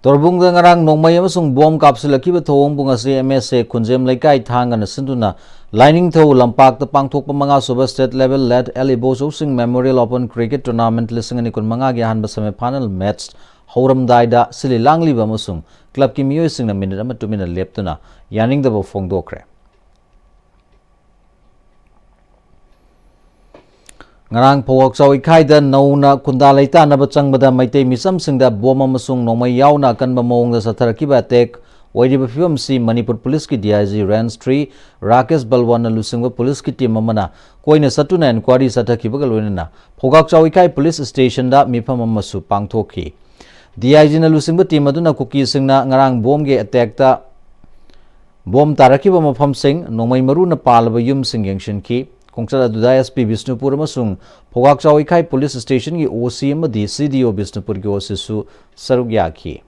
ꯇꯣꯔꯕꯨꯡꯗ ꯉꯔꯥꯡ ꯅꯣꯡꯃꯩ ꯑꯃꯁꯨꯡ ꯕꯣꯝ ꯀꯥꯞꯁꯤꯜꯂꯛꯈꯤꯕ ꯊꯧꯑꯣꯡꯕꯨ ꯉꯁꯤ ꯑꯦꯝ ꯑꯦꯁ ꯑꯦ ꯈꯨꯟꯖꯦꯝ ꯂꯩꯀꯥꯏ ꯊꯥꯡꯒꯅ ꯁꯤꯟꯗꯨꯅ ꯂꯥꯏꯅꯤꯡꯊꯧ ꯂꯝꯄꯥꯛꯇ ꯄꯥꯡꯊꯣꯛꯄ ꯃꯉꯥꯁꯨꯕ State Level Late ꯑꯦꯜ ꯏꯕꯣꯆꯧꯁꯤꯡ Memorial Open Cricket Tournament ꯂꯤꯁꯤꯡ ꯑꯅꯤ ꯀꯨꯟꯃꯉꯥꯒꯤ ꯑꯍꯥꯟꯕ semi final match ꯍꯧꯔꯝꯗꯥꯏꯗ ꯁꯤꯜꯂꯤ ꯂꯥꯡꯂꯤꯕ ꯑꯃꯁꯨꯡ clubꯀꯤ ꯃꯤꯑꯣꯏꯁꯤꯡꯅ minute ꯑꯃ ꯇꯨꯃꯤꯟꯅ ꯂꯦꯞꯇꯨꯅ ꯌꯥꯅꯤꯡꯗꯕ ꯐꯣꯡꯗꯣꯛꯈ꯭ꯔꯦ꯫ ꯉꯔꯥꯡ ꯐꯧꯋꯥꯛꯆꯥꯎ ꯏꯈꯥꯏꯗ ꯅꯧꯅ ꯈꯨꯟꯗꯥ ꯂꯩꯇꯥꯅꯕ ꯆꯪꯕꯗ ꯃꯩꯇꯩ ꯃꯤꯆꯝꯁꯤꯡꯗ ꯕꯣꯝ ꯑꯃꯁꯨꯡ ꯅꯣꯡꯃꯩ ꯌꯥꯎꯅ ꯑꯀꯟꯕ ꯃꯑꯣꯡꯗ ꯆꯠꯊꯔꯛꯈꯤꯕ attack ꯑꯣꯏꯔꯤꯕ ꯐꯤꯕꯝꯁꯤ ꯃꯅꯤꯄꯨꯔ ꯄꯨꯂꯤꯁꯀꯤ D I G Range three Rakesh ꯕꯜꯋꯥꯟꯅ ꯂꯨꯆꯤꯡꯕ ꯄꯨꯂꯤꯁꯀꯤ team ꯑꯃꯅ ꯀꯣꯏꯅ ꯆꯠꯇꯨꯅ inquiry ꯆꯠꯊꯈꯤꯕꯒ ꯂꯣꯏꯅꯅ ꯐꯧꯒꯥꯛꯆꯥꯎ ꯏꯀꯥꯏ ꯄꯨꯂꯤꯁ stationꯗ ꯃꯤꯐꯝ ꯑꯃꯁꯨ ꯄꯥꯡꯊꯣꯛꯈꯤ꯫ D I Gꯅ ꯂꯨꯆꯤꯡꯕ team ꯑꯗꯨꯅ ꯀꯨꯀꯤꯁꯤꯡꯅ ꯉꯔꯥꯡ ꯕꯣꯝꯒꯤ attackꯇ ꯕꯣꯝ ꯇꯥꯔꯛꯈꯤꯕ ꯃꯐꯝꯁꯤꯡ, ꯅꯣꯡꯃꯩ ꯃꯔꯨꯅ ꯄꯥꯜꯂꯕ ꯌꯨꯝꯁꯤꯡ ꯌꯦꯡꯁꯤꯟꯈꯤ꯫ ꯈꯣꯡꯆꯠ ꯑꯗꯨꯗ S P ꯕꯤꯁꯅꯨꯄꯨꯔ ꯑꯃꯁꯨꯡ ꯐꯧꯒꯥꯛꯆꯥꯎ ꯏꯀꯥꯏ ꯄꯨꯂꯤꯁ stationꯒꯤ O C ꯑꯃꯗꯤ C D O ꯕꯤꯁꯅꯨꯄꯨꯔꯒꯤ O Cꯁꯨ ꯁꯔꯨꯛ ꯌꯥꯈꯤ꯫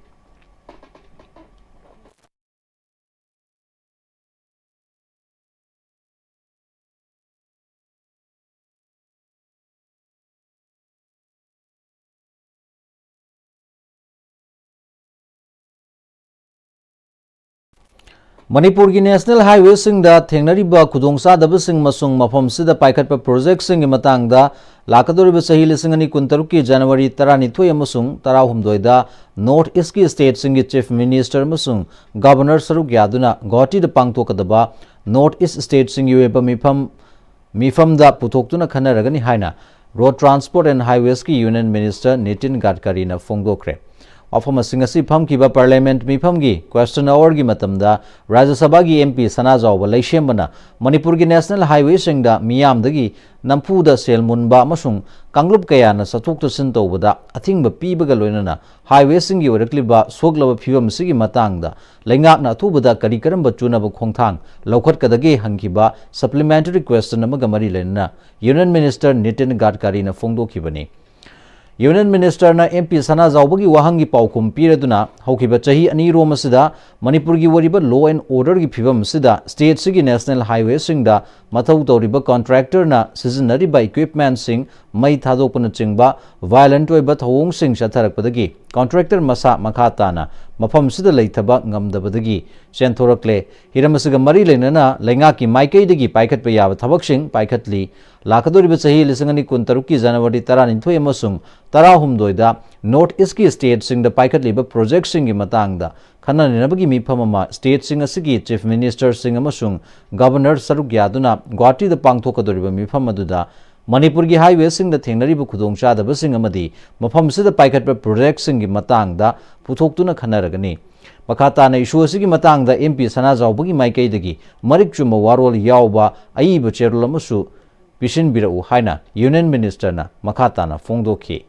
ꯃꯅꯤꯄꯨꯔꯒꯤ national highwayꯁꯤꯡꯗ ꯊꯦꯡꯅꯔꯤꯕ ꯈꯨꯗꯣꯡꯆꯥꯗꯕꯁꯤꯡ ꯑꯃꯁꯨꯡ ꯃꯐꯝꯁꯤꯗ ꯄꯥꯏꯈꯠꯄ projectꯁꯤꯡꯒꯤ ꯃꯇꯥꯡꯗ ꯂꯥꯛꯀꯗꯧꯔꯤꯕ ꯆꯍꯤ ꯂꯤꯁꯤꯡ ꯑꯅꯤ ꯀꯨꯟꯇꯔꯨꯛꯀꯤ January ꯇꯔꯥꯅꯤꯊꯣꯏ ꯑꯃꯁꯨꯡ ꯇꯔꯥꯍꯨꯝꯗꯣꯏꯗ North Eastꯀꯤ stateꯁꯤꯡꯒꯤ chief minister ꯑꯃꯁꯨꯡ governor ꯁꯔꯨꯛ ꯌꯥꯗꯨꯅ ꯒꯨꯋꯥꯍꯥꯇꯤꯗ ꯄꯥꯡꯊꯣꯛꯀꯗꯕ North East stateꯁꯤꯡꯒꯤ ꯑꯣꯏꯕ ꯃꯤꯐꯝ ꯃꯤꯐꯝꯗ ꯄꯨꯊꯣꯛꯇꯨꯅ ꯈꯟꯅꯔꯒꯅꯤ ꯍꯥꯏꯅ Road Transport and Highwaysꯀꯤ Union Minister Nitin ꯒꯗꯀꯥꯔꯤꯅ ꯐꯣꯡꯗꯣꯛꯈ꯭ꯔꯦ꯫ ꯋꯥꯐꯝꯁꯤꯡ ꯑꯁꯤ ꯐꯝꯈꯤꯕ Parliament ꯃꯤꯐꯝꯒꯤ question hourꯒꯤ ꯃꯇꯝꯗ ꯔꯥꯖ꯭ꯌ ꯁꯚꯥꯒꯤ M P ꯁꯅꯥꯖꯥꯎꯕ ꯂꯩꯁꯦꯝꯕꯅ ꯃꯅꯤꯄꯨꯔꯒꯤ national highwayꯁꯤꯡꯗ ꯃꯤꯌꯥꯝꯗꯒꯤ ꯅꯝꯐꯨꯗ ꯁꯦꯜ ꯃꯨꯟꯕ ꯑꯃꯁꯨꯡ ꯀꯥꯡꯂꯨꯞ ꯀꯌꯥꯅ ꯆꯠꯊꯣꯛ ꯆꯠꯁꯤꯟ ꯇꯧꯕꯗ ꯑꯊꯤꯡꯕ ꯄꯤꯕꯒ ꯂꯣꯏꯅꯅ highwayꯁꯤꯡꯒꯤ ꯑꯣꯏꯔꯛꯂꯤꯕ ꯁꯣꯛꯂꯕ ꯐꯤꯕꯝ ꯑꯁꯤꯒꯤ ꯃꯇꯥꯡꯗ ꯂꯩꯉꯥꯛꯅ ꯑꯊꯨꯕꯗ ꯀꯔꯤ ꯀꯔꯝꯕ ꯆꯨꯅꯕ ꯈꯣꯡꯊꯥꯡ ꯂꯧꯈꯠꯀꯗꯒꯦ ꯍꯪꯈꯤꯕ supplementary question ꯑꯃꯒ ꯃꯔꯤ ꯂꯩꯅꯅ Union Minister Nitin ꯒꯗꯀꯥꯔꯤꯅ ꯐꯣꯡꯗꯣꯛꯈꯤꯕꯅꯤ꯫ Union Ministerꯅ M P ꯁꯅꯥꯖꯥꯎꯕꯒꯤ ꯋꯥꯍꯪꯒꯤ ꯄꯥꯎꯈꯨꯝ ꯄꯤꯔꯗꯨꯅ, ꯍꯧꯈꯤꯕ ꯆꯍꯤ ꯑꯅꯤꯔꯣꯝ ꯑꯁꯤꯗ ꯃꯅꯤꯄꯨꯔꯒꯤ ꯑꯣꯏꯔꯤꯕ law and orderꯒꯤ ꯐꯤꯕꯝ ꯑꯁꯤꯗ stateꯁꯤꯒꯤ national highwayꯁꯤꯡꯗ ꯃꯊꯧ ꯇꯧꯔꯤꯕ contractorꯅ ꯁꯤꯖꯤꯟꯅꯔꯤꯕ equipmentꯁꯤꯡ, ꯃꯩ ꯊꯥꯗꯣꯛꯄꯅꯆꯤꯡꯕ violent ꯑꯣꯏꯕ ꯊꯧꯑꯣꯡꯁꯤꯡ ꯆꯠꯊꯔꯛꯄꯗꯒꯤ contractor ꯃꯁꯥ ꯃꯈꯥ ꯇꯥꯅ ꯃꯐꯝꯁꯤꯗ ꯂꯩꯊꯕ ꯉꯝꯗꯕꯗꯒꯤ ꯆꯦꯟꯊꯣꯔꯛꯂꯦ꯫ ꯍꯤꯔꯝ ꯑꯁꯤꯒ ꯃꯔꯤ ꯂꯩꯅꯅ ꯂꯩꯉꯥꯛꯀꯤ ꯃꯥꯏꯀꯩꯗꯒꯤ ꯄꯥꯏꯈꯠꯄ ꯌꯥꯕ ꯊꯕꯛꯁꯤꯡ ꯄꯥꯏꯈꯠꯂꯤ꯫ ꯂꯥꯛꯀꯗꯧꯔꯤꯕ ꯆꯍꯤ ꯂꯤꯁꯤꯡ ꯑꯅꯤ ꯀꯨꯟꯇꯔꯨꯛꯀꯤ January ꯇꯔꯥꯅꯤꯊꯣꯏ ꯑꯃꯁꯨꯡ ꯇꯔꯥꯍꯨꯝꯗꯣꯏꯗ North Eastꯀꯤ stateꯁꯤꯡꯗ ꯄꯥꯏꯈꯠꯂꯤꯕ projectꯁꯤꯡꯒꯤ ꯃꯇꯥꯡꯗ ꯈꯟꯅ ꯅꯩꯅꯕꯒꯤ ꯃꯤꯐꯝ ꯑꯃ stateꯁꯤꯡ ꯑꯁꯤꯒꯤ Chief Ministerꯁꯤꯡ ꯑꯃꯁꯨꯡ Governor ꯁꯔꯨꯛ ꯌꯥꯗꯨꯅ ꯒꯨꯋꯥꯍꯥꯇꯤꯗ ꯄꯥꯡꯊꯣꯛꯀꯗꯧꯔꯤꯕ ꯃꯤꯐꯝ ꯑꯗꯨꯗ ꯃꯅꯤꯄꯨꯔꯒꯤ highwayꯁꯤꯡꯗ ꯊꯦꯡꯅꯔꯤꯕ ꯈꯨꯗꯣꯡꯆꯥꯗꯕꯁꯤꯡ ꯑꯃꯗꯤ ꯃꯐꯝꯁꯤꯗ ꯄꯥꯏꯈꯠꯄ projectꯁꯤꯡꯒꯤ ꯃꯇꯥꯡꯗ ꯄꯨꯊꯣꯛꯇꯨꯅ ꯈꯟꯅꯔꯒꯅꯤ꯫ ꯃꯈꯥ ꯇꯥꯅ issue ꯑꯁꯤꯒꯤ ꯃꯇꯥꯡꯗ M P ꯁꯅꯥꯖꯥꯎꯕꯒꯤ ꯃꯥꯏꯀꯩꯗꯒꯤ ꯃꯔꯤꯛ ꯆꯨꯝꯕ ꯋꯥꯔꯣꯜ ꯌꯥꯎꯕ ꯑꯏꯕ ꯆꯦꯔꯣꯜ ꯑꯃꯁꯨ ꯄꯤꯁꯤꯟꯕꯤꯔꯛꯎ ꯍꯥꯏꯅ Union Ministerꯅ ꯃꯈꯥ ꯇꯥꯅ ꯐꯣꯡꯗꯣꯛꯈꯤ꯫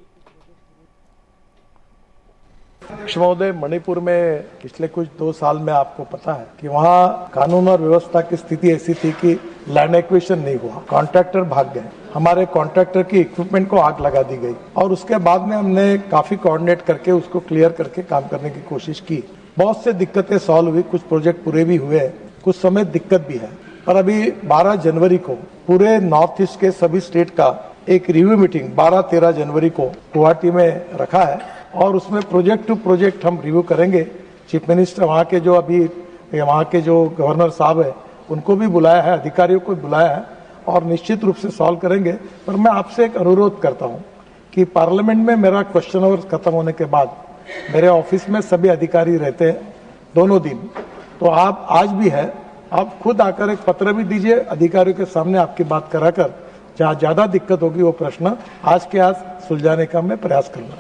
अध्यक्ष महोदय, मणिपुर में पिछले कुछ दो साल में आपको पता है कि वहाँ कानून और व्यवस्था की स्थिति ऐसी थी कि लैंड एक्विजिशन नहीं हुआ, कॉन्ट्रैक्टर भाग गए, हमारे कॉन्ट्रैक्टर की इक्विपमेंट को आग लगा दी गई और उसके बाद में हमने काफी कोऑर्डिनेट करके उसको क्लियर करके काम करने की कोशिश की। बहुत से दिक्कतें सॉल्व हुई, कुछ प्रोजेक्ट पूरे भी हुए, कुछ समय दिक्कत भी है। पर अभी बारह जनवरी को पूरे नॉर्थ ईस्ट के सभी स्टेट का एक रिव्यू मीटिंग बारह तेरह जनवरी को गुवाहाटी में रखा है और उसमें प्रोजेक्ट टू प्रोजेक्ट हम रिव्यू करेंगे। चीफ मिनिस्टर वहाँ के जो अभी वहाँ के जो गवर्नर साहब हैं उनको भी बुलाया है, अधिकारियों को बुलाया है और निश्चित रूप से सॉल्व करेंगे। पर मैं आपसे एक अनुरोध करता हूँ कि पार्लियामेंट में मेरा क्वेश्चन आवर खत्म होने के बाद मेरे ऑफिस में सभी अधिकारी रहते हैं दोनों दिन, तो आप आज भी है, आप खुद आकर एक पत्र भी दीजिए अधिकारियों के सामने, आपकी बात कराकर जहाँ ज्यादा दिक्कत होगी वो प्रश्न आज के आज सुलझाने का मैं प्रयास करूंगा।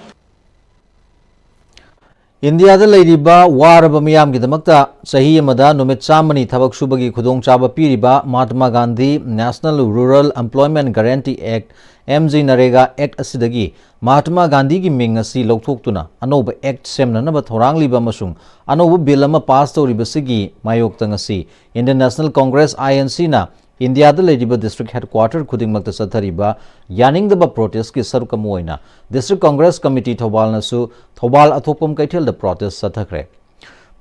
ꯏꯟꯗꯤꯌꯥꯗ ꯂꯩꯔꯤꯕ ꯋꯥꯔꯕ ꯃꯤꯌꯥꯝꯒꯤꯗꯃꯛꯇ ꯆꯍꯤ ꯑꯃꯗ ꯅꯨꯃꯤꯠ ꯆꯥꯝꯃꯅꯤ ꯊꯕꯛ ꯁꯨꯕꯒꯤ ꯈꯨꯗꯣꯡꯆꯥꯕ ꯄꯤꯔꯤꯕ Mahatma Gandhi National Rural Employment Guarantee Act, M G NREGA Act ꯑꯁꯤꯗꯒꯤ ꯃꯍꯥꯇꯃꯥ ꯒꯥꯟꯙꯤꯒꯤ ꯃꯤꯡ ꯑꯁꯤ ꯂꯧꯊꯣꯛꯇꯨꯅ ꯑꯅꯧꯕ act ꯁꯦꯝꯅꯅꯕ ꯊꯧꯔꯥꯡꯂꯤꯕ ꯑꯃꯁꯨꯡ ꯑꯅꯧꯕ bill ꯑꯃ pass ꯇꯧꯔꯤꯕꯁꯤꯒꯤ ꯃꯥꯌꯣꯛꯇ ꯉꯁꯤ Indian National Congress, I N C ꯅ ꯏꯟꯗꯤꯌꯥꯗ ꯂꯩꯔꯤꯕ district headquarter ꯈꯨꯗꯤꯡꯃꯛꯇ ꯆꯠꯊꯔꯤꯕ ꯌꯥꯅꯤꯡꯗꯕ protestꯀꯤ ꯁꯔꯨꯛ ꯑꯃ ꯑꯣꯏꯅ District Congress Committee ꯊꯧꯕꯥꯜꯅꯁꯨ ꯊꯧꯕꯥꯜ ꯑꯊꯣꯛꯄꯝ ꯀꯩꯊꯦꯜꯗ protest ꯆꯠꯊꯈ꯭ꯔꯦ꯫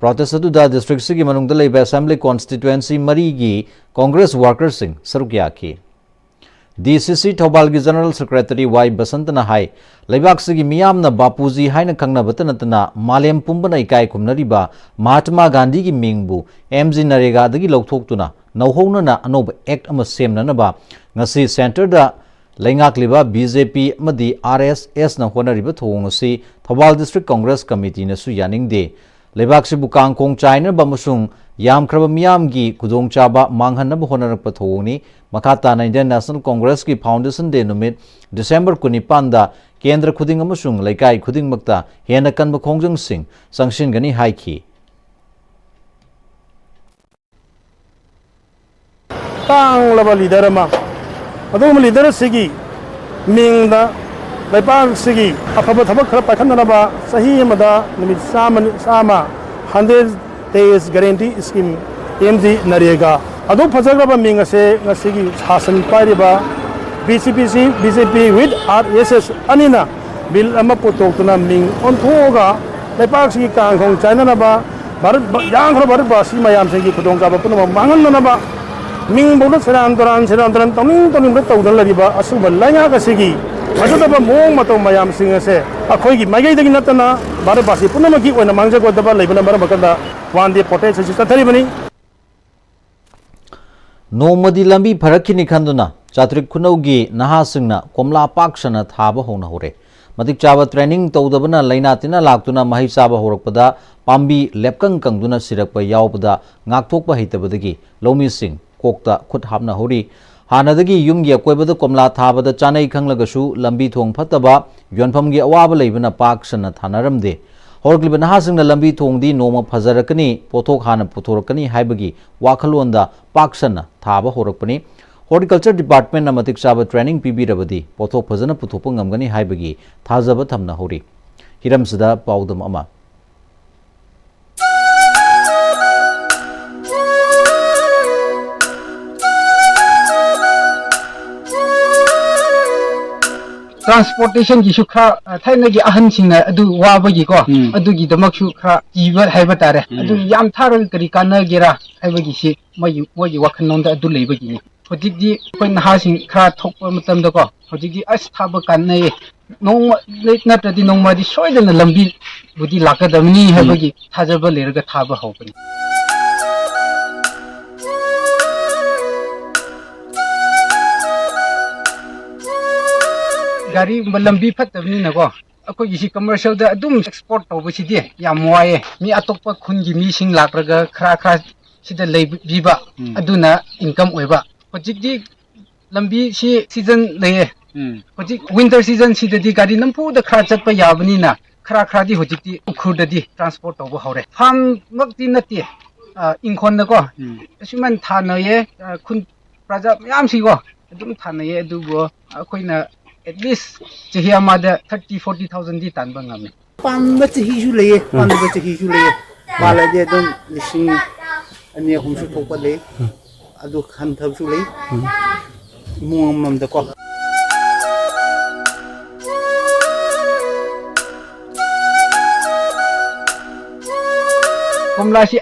Protest ꯑꯗꯨꯗ districtꯁꯤꯒꯤ ꯃꯅꯨꯡꯗ ꯂꯩꯕ assembly constituency ꯃꯔꯤꯒꯤ Congress workerꯁꯤꯡ ꯁꯔꯨꯛ ꯌꯥꯈꯤ꯫ DCC ꯊꯧꯕꯥꯜꯒꯤ General Secretary ꯋꯥꯏ ꯕꯁꯟꯇꯅ ꯍꯥꯏ, ꯂꯩꯕꯥꯛꯁꯤꯒꯤ ꯃꯤꯌꯥꯝꯅ ꯕꯥꯄꯨꯖꯤ ꯍꯥꯏꯅ ꯈꯪꯅꯕꯇ ꯅꯠꯇꯅ ꯃꯥꯂꯦꯝ ꯄꯨꯝꯕꯅ ꯏꯀꯥꯏ ꯈꯨꯝꯅꯔꯤꯕ ꯃꯍꯥꯇꯃꯥ ꯒꯥꯟꯙꯤꯒꯤ ꯃꯤꯡꯕꯨ MG ꯅꯔꯦꯒꯥꯗꯒꯤ ꯂꯧꯊꯣꯛꯇꯨꯅ ꯅꯧꯍꯧꯅꯅ ꯑꯅꯧꯕ act ꯑꯃ ꯁꯦꯝꯅꯅꯕ ꯉꯁꯤ centreꯗ ꯂꯩꯉꯥꯛꯂꯤꯕ BJP ꯑꯃꯗꯤ RSSꯅ ꯍꯣꯠꯅꯔꯤꯕ ꯊꯧꯑꯣꯡ ꯑꯁꯤ ꯊꯧꯕꯥꯜ District Congress Committeeꯅꯁꯨ ꯌꯥꯅꯤꯡꯗꯦ꯫ ꯂꯩꯕꯥꯛꯁꯤꯕꯨ ꯀꯥꯡꯈꯣꯡ ꯆꯥꯏꯅꯕ ꯑꯃꯁꯨꯡ ꯌꯥꯝꯈ꯭ꯔꯕ ꯃꯤꯌꯥꯝꯒꯤ ꯈꯨꯗꯣꯡꯆꯥꯕ ꯃꯥꯡꯍꯟꯅꯕ ꯍꯣꯠꯅꯔꯛꯄ ꯊꯧꯑꯣꯡꯅꯤ꯫ ꯃꯈꯥ ꯇꯥꯅ Indian National Congressꯀꯤ Foundation Day ꯅꯨꯃꯤꯠ December ꯀꯨꯟꯅꯤꯄꯥꯟꯗ ꯀꯦꯟꯗ꯭ꯔ ꯈꯨꯗꯤꯡ ꯑꯃꯁꯨꯡ ꯂꯩꯀꯥꯏ ꯈꯨꯗꯤꯡꯃꯛꯇ ꯍꯦꯟꯅ ꯀꯟꯕ ꯈꯣꯡꯖꯪꯁꯤꯡ ꯆꯪꯁꯤꯟꯒꯅꯤ ꯍꯥꯏꯈꯤ꯫ ꯇꯥꯡꯂꯕ leader ꯑꯃ, ꯑꯗꯨꯒꯨꯝꯕ leader ꯑꯁꯤꯒꯤ ꯃꯤꯡꯗ ꯂꯩꯕꯥꯛ ꯑꯁꯤꯒꯤ ꯑꯐꯕ ꯊꯕꯛ ꯈꯔ ꯄꯥꯏꯈꯠꯅꯅꯕ ꯆꯍꯤ ꯑꯃꯗ ꯅꯨꯃꯤꯠ ꯆꯥꯝꯃ, ꯆꯥꯝꯃ hundred days guarantee scheme, MG ꯅꯔꯦꯒꯥ꯫ ꯑꯗꯨꯛ ꯐꯖꯈ꯭ꯔꯕ ꯃꯤꯡ ꯑꯁꯦ ꯉꯁꯤꯒꯤ ꯁꯥꯁꯟ ꯄꯥꯏꯔꯤꯕ BJP, BJP with RSS ꯑꯅꯤꯅ bill ꯑꯃ ꯄꯨꯊꯣꯛꯇꯨꯅ ꯃꯤꯡ ꯑꯣꯟꯊꯣꯛꯑꯒ ꯂꯩꯕꯥꯛꯁꯤꯒꯤ ꯀꯥꯡꯈꯣꯡ ꯆꯥꯏꯅꯅꯕ, ꯚꯥꯔꯠ, ꯌꯥꯝꯈ꯭ꯔꯕ ꯚꯥꯔꯠ ꯚꯥꯁꯤ ꯃꯌꯥꯝꯁꯤꯡꯒꯤ ꯈꯨꯗꯣꯡꯆꯥꯕ ꯄꯨꯝꯅꯃꯛ ꯃꯥꯡꯍꯟꯅꯅꯕ, ꯃꯤꯡꯐꯧꯗ ꯁꯦꯔꯥꯟ ꯇꯨꯔꯥꯟ, ꯁꯦꯔꯥꯟ ꯇꯨꯔꯥꯟ ꯇꯧꯅꯤꯡ ꯇꯧꯅꯤꯡꯕ ꯇꯧꯗꯨꯅ ꯂꯩꯔꯤꯕ ꯑꯁꯤꯒꯨꯝꯕ ꯂꯩꯉꯥꯛ ꯑꯁꯤꯒꯤ ꯐꯖꯗꯕ ꯃꯑꯣꯡ ꯃꯇꯧ ꯃꯌꯥꯝꯁꯤꯡ ꯑꯁꯦ ꯑꯩꯈꯣꯏꯒꯤ ꯃꯥꯏꯀꯩꯗꯒꯤ ꯅꯠꯇꯅ ꯚꯥꯔꯠ ꯚꯥꯁꯤ ꯄꯨꯝꯅꯃꯛꯀꯤ ꯑꯣꯏꯅ ꯃꯥꯡꯖꯒꯗꯕ ꯂꯩꯕꯅ ꯃꯔꯝ ꯑꯣꯏꯔꯀꯥꯟꯗ one day protest ꯑꯁꯤ ꯆꯠꯊꯔꯤꯕꯅꯤ꯫ ꯅꯣꯡꯃꯗꯤ ꯂꯝꯕꯤ ꯐꯔꯛꯈꯤꯅꯤ ꯈꯟꯗꯨꯅ ꯆꯥꯇ꯭ꯔꯤꯛ ꯈꯨꯅꯧꯒꯤ ꯅꯍꯥꯁꯤꯡꯅ ꯀꯣꯝꯂꯥ ꯄꯥꯛ ꯁꯟꯅ ꯊꯥꯕ ꯍꯧꯅꯍꯧꯔꯦ꯫ ꯃꯇꯤꯛ ꯆꯥꯕ training ꯇꯧꯗꯕꯅ ꯂꯥꯏꯅꯥ ꯇꯤꯟꯅꯥ ꯂꯥꯛꯇꯨꯅ ꯃꯍꯩ ꯆꯥꯕ ꯍꯧꯔꯛꯄꯗ ꯄꯥꯝꯕꯤ ꯂꯦꯞꯀꯪ ꯀꯪꯗꯨꯅ ꯁꯤꯔꯛꯄ ꯌꯥꯎꯕꯗ ꯉꯥꯛꯊꯣꯛꯄ ꯍꯩꯇꯕꯗꯒꯤ ꯂꯧꯃꯤꯁꯤꯡ ꯀꯣꯛꯇ ꯈꯨꯠ ꯍꯥꯞꯅꯍꯧꯔꯤ꯫ ꯍꯥꯟꯅꯗꯒꯤ ꯌꯨꯝꯒꯤ ꯑꯀꯣꯏꯕꯗ ꯀꯣꯝꯂꯥ ꯊꯥꯕꯗ ꯆꯥꯅꯩ ꯈꯪꯂꯒꯁꯨ ꯂꯝꯕꯤ ꯊꯣꯡ ꯐꯠꯇꯕ, ꯌꯣꯟꯐꯝꯒꯤ ꯑꯋꯥꯕ ꯂꯩꯕꯅ ꯄꯥꯛ ꯁꯟꯅ ꯊꯥꯅꯔꯝꯗꯦ꯫ ꯍꯧꯔꯛꯂꯤꯕ ꯅꯍꯥꯁꯤꯡꯅ ꯂꯝꯕꯤ ꯊꯣꯡꯗꯤ ꯅꯣꯡꯃ ꯐꯖꯔꯛꯀꯅꯤ, ꯄꯣꯠꯊꯣꯛ ꯍꯥꯟꯅ ꯄꯨꯊꯣꯔꯛꯀꯅꯤ ꯍꯥꯏꯕꯒꯤ ꯋꯥꯈꯜꯂꯣꯟꯗ ꯄꯥꯛ ꯁꯟꯅ ꯊꯥꯕ ꯍꯧꯔꯛꯄꯅꯤ꯫ Horticulture Departmentꯅ ꯃꯇꯤꯛ ꯆꯥꯕ training ꯄꯤꯕꯤꯔꯕꯗꯤ ꯄꯣꯠꯊꯣꯛ ꯐꯖꯅ ꯄꯨꯊꯣꯛꯄ ꯉꯝꯒꯅꯤ ꯍꯥꯏꯕꯒꯤ ꯊꯥꯖꯕ ꯊꯝꯅꯍꯧꯔꯤ꯫ ꯍꯤꯔꯝꯁꯤꯗ ꯄꯥꯎꯗꯝ ꯑꯃ꯫ ꯇ꯭ꯔꯥꯟꯁꯄꯣꯔꯇꯦꯁꯟꯒꯤꯁꯨ ꯈꯔ, ꯑ, ꯊꯥꯏꯅꯒꯤ ꯑꯍꯟꯁꯤꯡꯅ ꯑꯗꯨ ꯋꯥꯕꯒꯤꯀꯣ, ꯎꯝ꯫ ꯑꯗꯨꯒꯤꯗꯃꯛꯁꯨ ꯈꯔ ꯀꯤꯕ ꯍꯥꯏꯕ ꯇꯥꯔꯦ꯫ ꯎꯝ꯫ ꯑꯗꯨ ꯌꯥꯝ ꯊꯥꯔꯒ ꯀꯔꯤ ꯀꯥꯟꯅꯒꯦꯔꯥ ꯍꯥꯏꯕꯒꯤꯁꯤ ꯃꯣꯏꯒꯤ, ꯃꯣꯏꯒꯤ ꯋꯥꯈꯜꯂꯣꯟꯗ ꯑꯗꯨ ꯂꯩꯕꯒꯤꯅꯤ꯫ ꯍꯧꯖꯤꯛꯇꯤ ꯑꯩꯈꯣꯏ ꯅꯍꯥꯁꯤꯡ ꯈꯔ ꯊꯣꯛꯄ ꯃꯇꯝꯗꯀꯣ, ꯍꯧꯖꯤꯛꯇꯤ ꯑꯁ ꯊꯥꯕ ꯀꯥꯟꯅꯩꯌꯦ, ꯅꯣꯡꯃ ꯅꯠꯇ꯭ꯔꯗꯤ ꯅꯣꯡꯃꯗꯤ ꯁꯣꯏꯗꯅ ꯂꯝꯕꯤꯕꯨꯗꯤ ꯂꯥꯛꯀꯗꯕꯅꯤ ꯎꯝ꯫ ꯍꯥꯏꯕꯒꯤ ꯊꯥꯖꯕ ꯂꯩꯔꯒ ꯊꯥꯕ ꯍꯧꯕꯅꯤ꯫ ꯒꯥꯔꯤꯒꯨꯝꯕ ꯂꯝꯕꯤ ꯐꯠꯇꯕꯅꯤꯅꯀꯣ, ꯑꯩꯈꯣꯏꯒꯤꯁꯤ ꯀꯃꯔꯁꯤꯌꯦꯜꯗ ꯑꯗꯨꯝ ꯑꯦꯛꯁꯄꯣꯔꯠ ꯇꯧꯕꯁꯤꯗꯤ ꯌꯥꯝ ꯋꯥꯏꯌꯦ꯫ ꯃꯤ ꯑꯇꯣꯞꯄ ꯈꯨꯟꯒꯤ ꯃꯤꯁꯤꯡ ꯂꯥꯛꯂꯒ ꯈꯔ ꯈꯔ ꯁꯤꯗ ꯂꯩꯕꯤꯕ, ꯎꯝ꯫ ꯑꯗꯨꯅ ꯏꯟꯀꯝ ꯑꯣꯏꯕ꯫ ꯍꯧꯖꯤꯛꯇꯤ ꯂꯝꯕꯤꯁꯤ ꯁꯤꯖꯟ ꯂꯩꯌꯦ꯫ ꯎꯝ꯫ ꯍꯧꯖꯤꯛ ꯋꯤꯟꯇꯔ ꯁꯤꯖꯟꯁꯤꯗꯗꯤ ꯒꯥꯔꯤ ꯅꯝꯐꯨꯗ ꯈꯔ ꯆꯠꯄ ꯌꯥꯕꯅꯤꯅ ꯈꯔ ꯈꯔꯗꯤ ꯍꯧꯖꯤꯛꯇꯤ ꯎꯈ꯭ꯔꯨꯜꯗꯗꯤ ꯇ꯭ꯔꯥꯟꯁꯄꯣꯔꯠ ꯇꯧꯕ ꯍꯧꯔꯦ꯫ ꯐꯥꯔꯝꯃꯛꯇꯤ ꯅꯠꯇꯦ, ꯑ, ꯏꯪꯈꯣꯜꯗꯀꯣ꯫ ꯎꯝ꯫ ꯑꯁꯨꯃꯥꯏꯅ ꯊꯥꯅꯩꯌꯦ, ꯑ, ꯈꯨꯟ ꯄ꯭ꯔꯖꯥ ꯃꯌꯥꯝꯁꯤꯀꯣ ꯑꯗꯨꯝ ꯊꯥꯅꯩꯌꯦ, ꯑꯗꯨꯕꯨ ꯑꯩꯈꯣꯏꯅ at least ꯆꯍꯤ ꯑꯃꯗ thirty forty thousandꯗꯤ ꯇꯥꯟꯕ ꯉꯝꯃꯤ꯫ ꯄꯥꯟꯕ ꯆꯍꯤꯁꯨ ꯂꯩꯌꯦ, ꯎꯝ꯫ ꯄꯥꯟꯗꯕ ꯆꯍꯤꯁꯨ ꯂꯩꯌꯦ꯫ ꯄꯥꯜꯂꯗꯤ ꯑꯗꯨꯝ ꯂꯤꯁꯤꯡ ꯑꯅꯤ ꯑꯍꯨꯝꯁꯨ ꯊꯣꯛꯄ ꯂꯩ꯫ ꯑꯗꯨ ꯍꯟꯊꯕꯁꯨ ꯂꯩ꯫ ꯎꯝ꯫ ꯏꯃꯨꯡ ꯑꯃꯃꯝꯗꯀꯣ꯫ ꯀꯣꯝꯂꯥꯁꯤ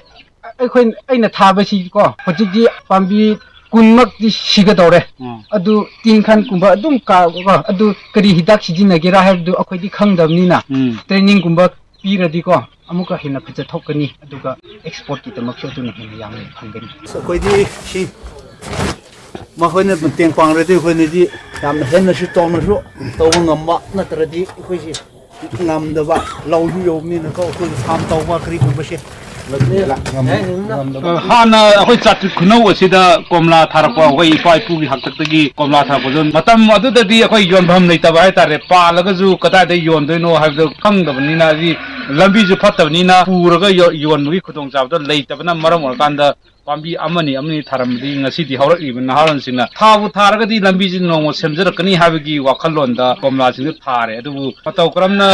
ꯑꯩꯈꯣꯏ, ꯑꯩꯅ ꯊꯥꯕꯁꯤꯀꯣ, ꯍꯧꯖꯤꯛꯇꯤ ꯄꯥꯝꯕꯤ ꯀꯨꯟꯃꯛꯇꯤ ꯁꯤꯒꯗꯧꯔꯦ꯫ ꯎꯝ꯫ ꯑꯗꯨ ꯇꯤꯟ ꯈꯟꯒꯨꯝꯕ ꯑꯗꯨꯝ ꯀꯥꯕꯀꯣ, ꯑꯗꯨ ꯀꯔꯤ ꯍꯤꯗꯥꯛ ꯁꯤꯖꯤꯟꯅꯒꯦꯔꯥ ꯍꯥꯏꯕꯗꯨ ꯑꯩꯈꯣꯏꯗꯤ ꯈꯪꯗꯕꯅꯤꯅ, ꯎꯝ꯫ ꯇ꯭ꯔꯦꯅꯤꯡꯒꯨꯝꯕ ꯄꯤꯔꯗꯤꯀꯣ, ꯑꯃꯨꯛꯀ ꯍꯦꯟꯅ ꯐꯖꯊꯣꯛꯀꯅꯤ, ꯑꯗꯨꯒ ꯑꯦꯛꯁꯄꯣꯔꯠꯀꯤꯗꯃꯛꯁꯨ ꯑꯗꯨꯅ ꯍꯦꯟꯅ ꯌꯥꯝꯅ ꯐꯪꯒꯅꯤ꯫ ꯑꯁ, ꯑꯩꯈꯣꯏꯗꯤ ꯁꯤ ꯃꯈꯣꯏꯅ ꯃꯇꯦꯡ ꯄꯥꯡꯂꯗꯤ ꯑꯩꯈꯣꯏꯅꯗꯤ ꯌꯥꯝꯅ ꯍꯦꯟꯅꯁꯨ ꯆꯥꯎꯅꯁꯨ ꯇꯧꯕ ꯉꯝꯕ, ꯅꯠꯇ꯭ꯔꯗꯤ ꯑꯩꯈꯣꯏꯁꯤ ꯉꯝꯗꯕ, ꯂꯧꯁꯨ ꯌꯧꯕꯅꯤꯅꯀꯣ, ꯑꯩꯈꯣꯏꯒꯤ ꯐꯥꯔꯝ ꯇꯧꯕ ꯀꯔꯤꯒꯨꯝꯕꯁꯦ ꯉꯝ-, ꯉꯝꯗꯕ꯫ ꯑ, ꯍꯥꯟꯅ ꯑꯩꯈꯣꯏ ꯆꯥꯇ꯭ꯔꯤꯛ ꯈꯨꯅꯧ ꯑꯁꯤꯗ ꯀꯣꯝꯂꯥ ꯊꯥꯔꯛꯄ, ꯑꯩꯈꯣꯏ ꯏꯄꯥ ꯏꯄꯨꯒꯤ ꯍꯥꯛꯇꯛꯇꯒꯤ ꯀꯣꯝꯂꯥ ꯊꯥꯔꯛꯄꯗꯣ, ꯃꯇꯝ ꯑꯗꯨꯗꯗꯤ ꯑꯩꯈꯣꯏ ꯌꯣꯟꯐꯝ ꯂꯩꯇꯕ ꯍꯥꯏꯇꯥꯔꯦ, ꯄꯥꯜꯂꯒꯁꯨ ꯀꯗꯥꯏꯗ ꯌꯣꯟꯗꯣꯏꯅꯣ ꯍꯥꯏꯕꯗꯣ ꯈꯪꯗꯕꯅꯤꯅ, ꯍꯥꯏꯗꯤ ꯂꯝꯕꯤꯁꯨ ꯐꯠꯇꯕꯅꯤꯅ ꯄꯨꯔꯒ ꯌꯣ-, ꯌꯣꯟꯕꯒꯤ ꯈꯨꯗꯣꯡꯆꯥꯕꯗꯣ ꯂꯩꯇꯕꯅ ꯃꯔꯝ ꯑꯣꯏꯔꯀꯥꯟꯗ ꯄꯥꯝꯕꯤ ꯑꯃꯅꯤ ꯑꯃꯅꯤ ꯊꯥꯔꯝꯕꯗꯒꯤ ꯉꯁꯤꯗꯤ ꯍꯧꯔꯛꯂꯤꯕ ꯅꯍꯥꯔꯣꯟꯁꯤꯡꯅ ꯊꯥꯕꯨ ꯊꯥꯔꯒꯗꯤ ꯂꯝꯕꯤꯁꯤ ꯅꯣꯡꯃ ꯁꯦꯝꯖꯔꯛꯀꯅꯤ ꯍꯥꯏꯕꯒꯤ ꯋꯥꯈꯜꯂꯣꯟꯗ ꯀꯣꯝꯂꯥꯁꯤꯡꯗꯨ ꯊꯥꯔꯦ꯫ ꯑꯗꯨꯕꯨ ꯃꯇꯧ ꯀꯔꯝꯅ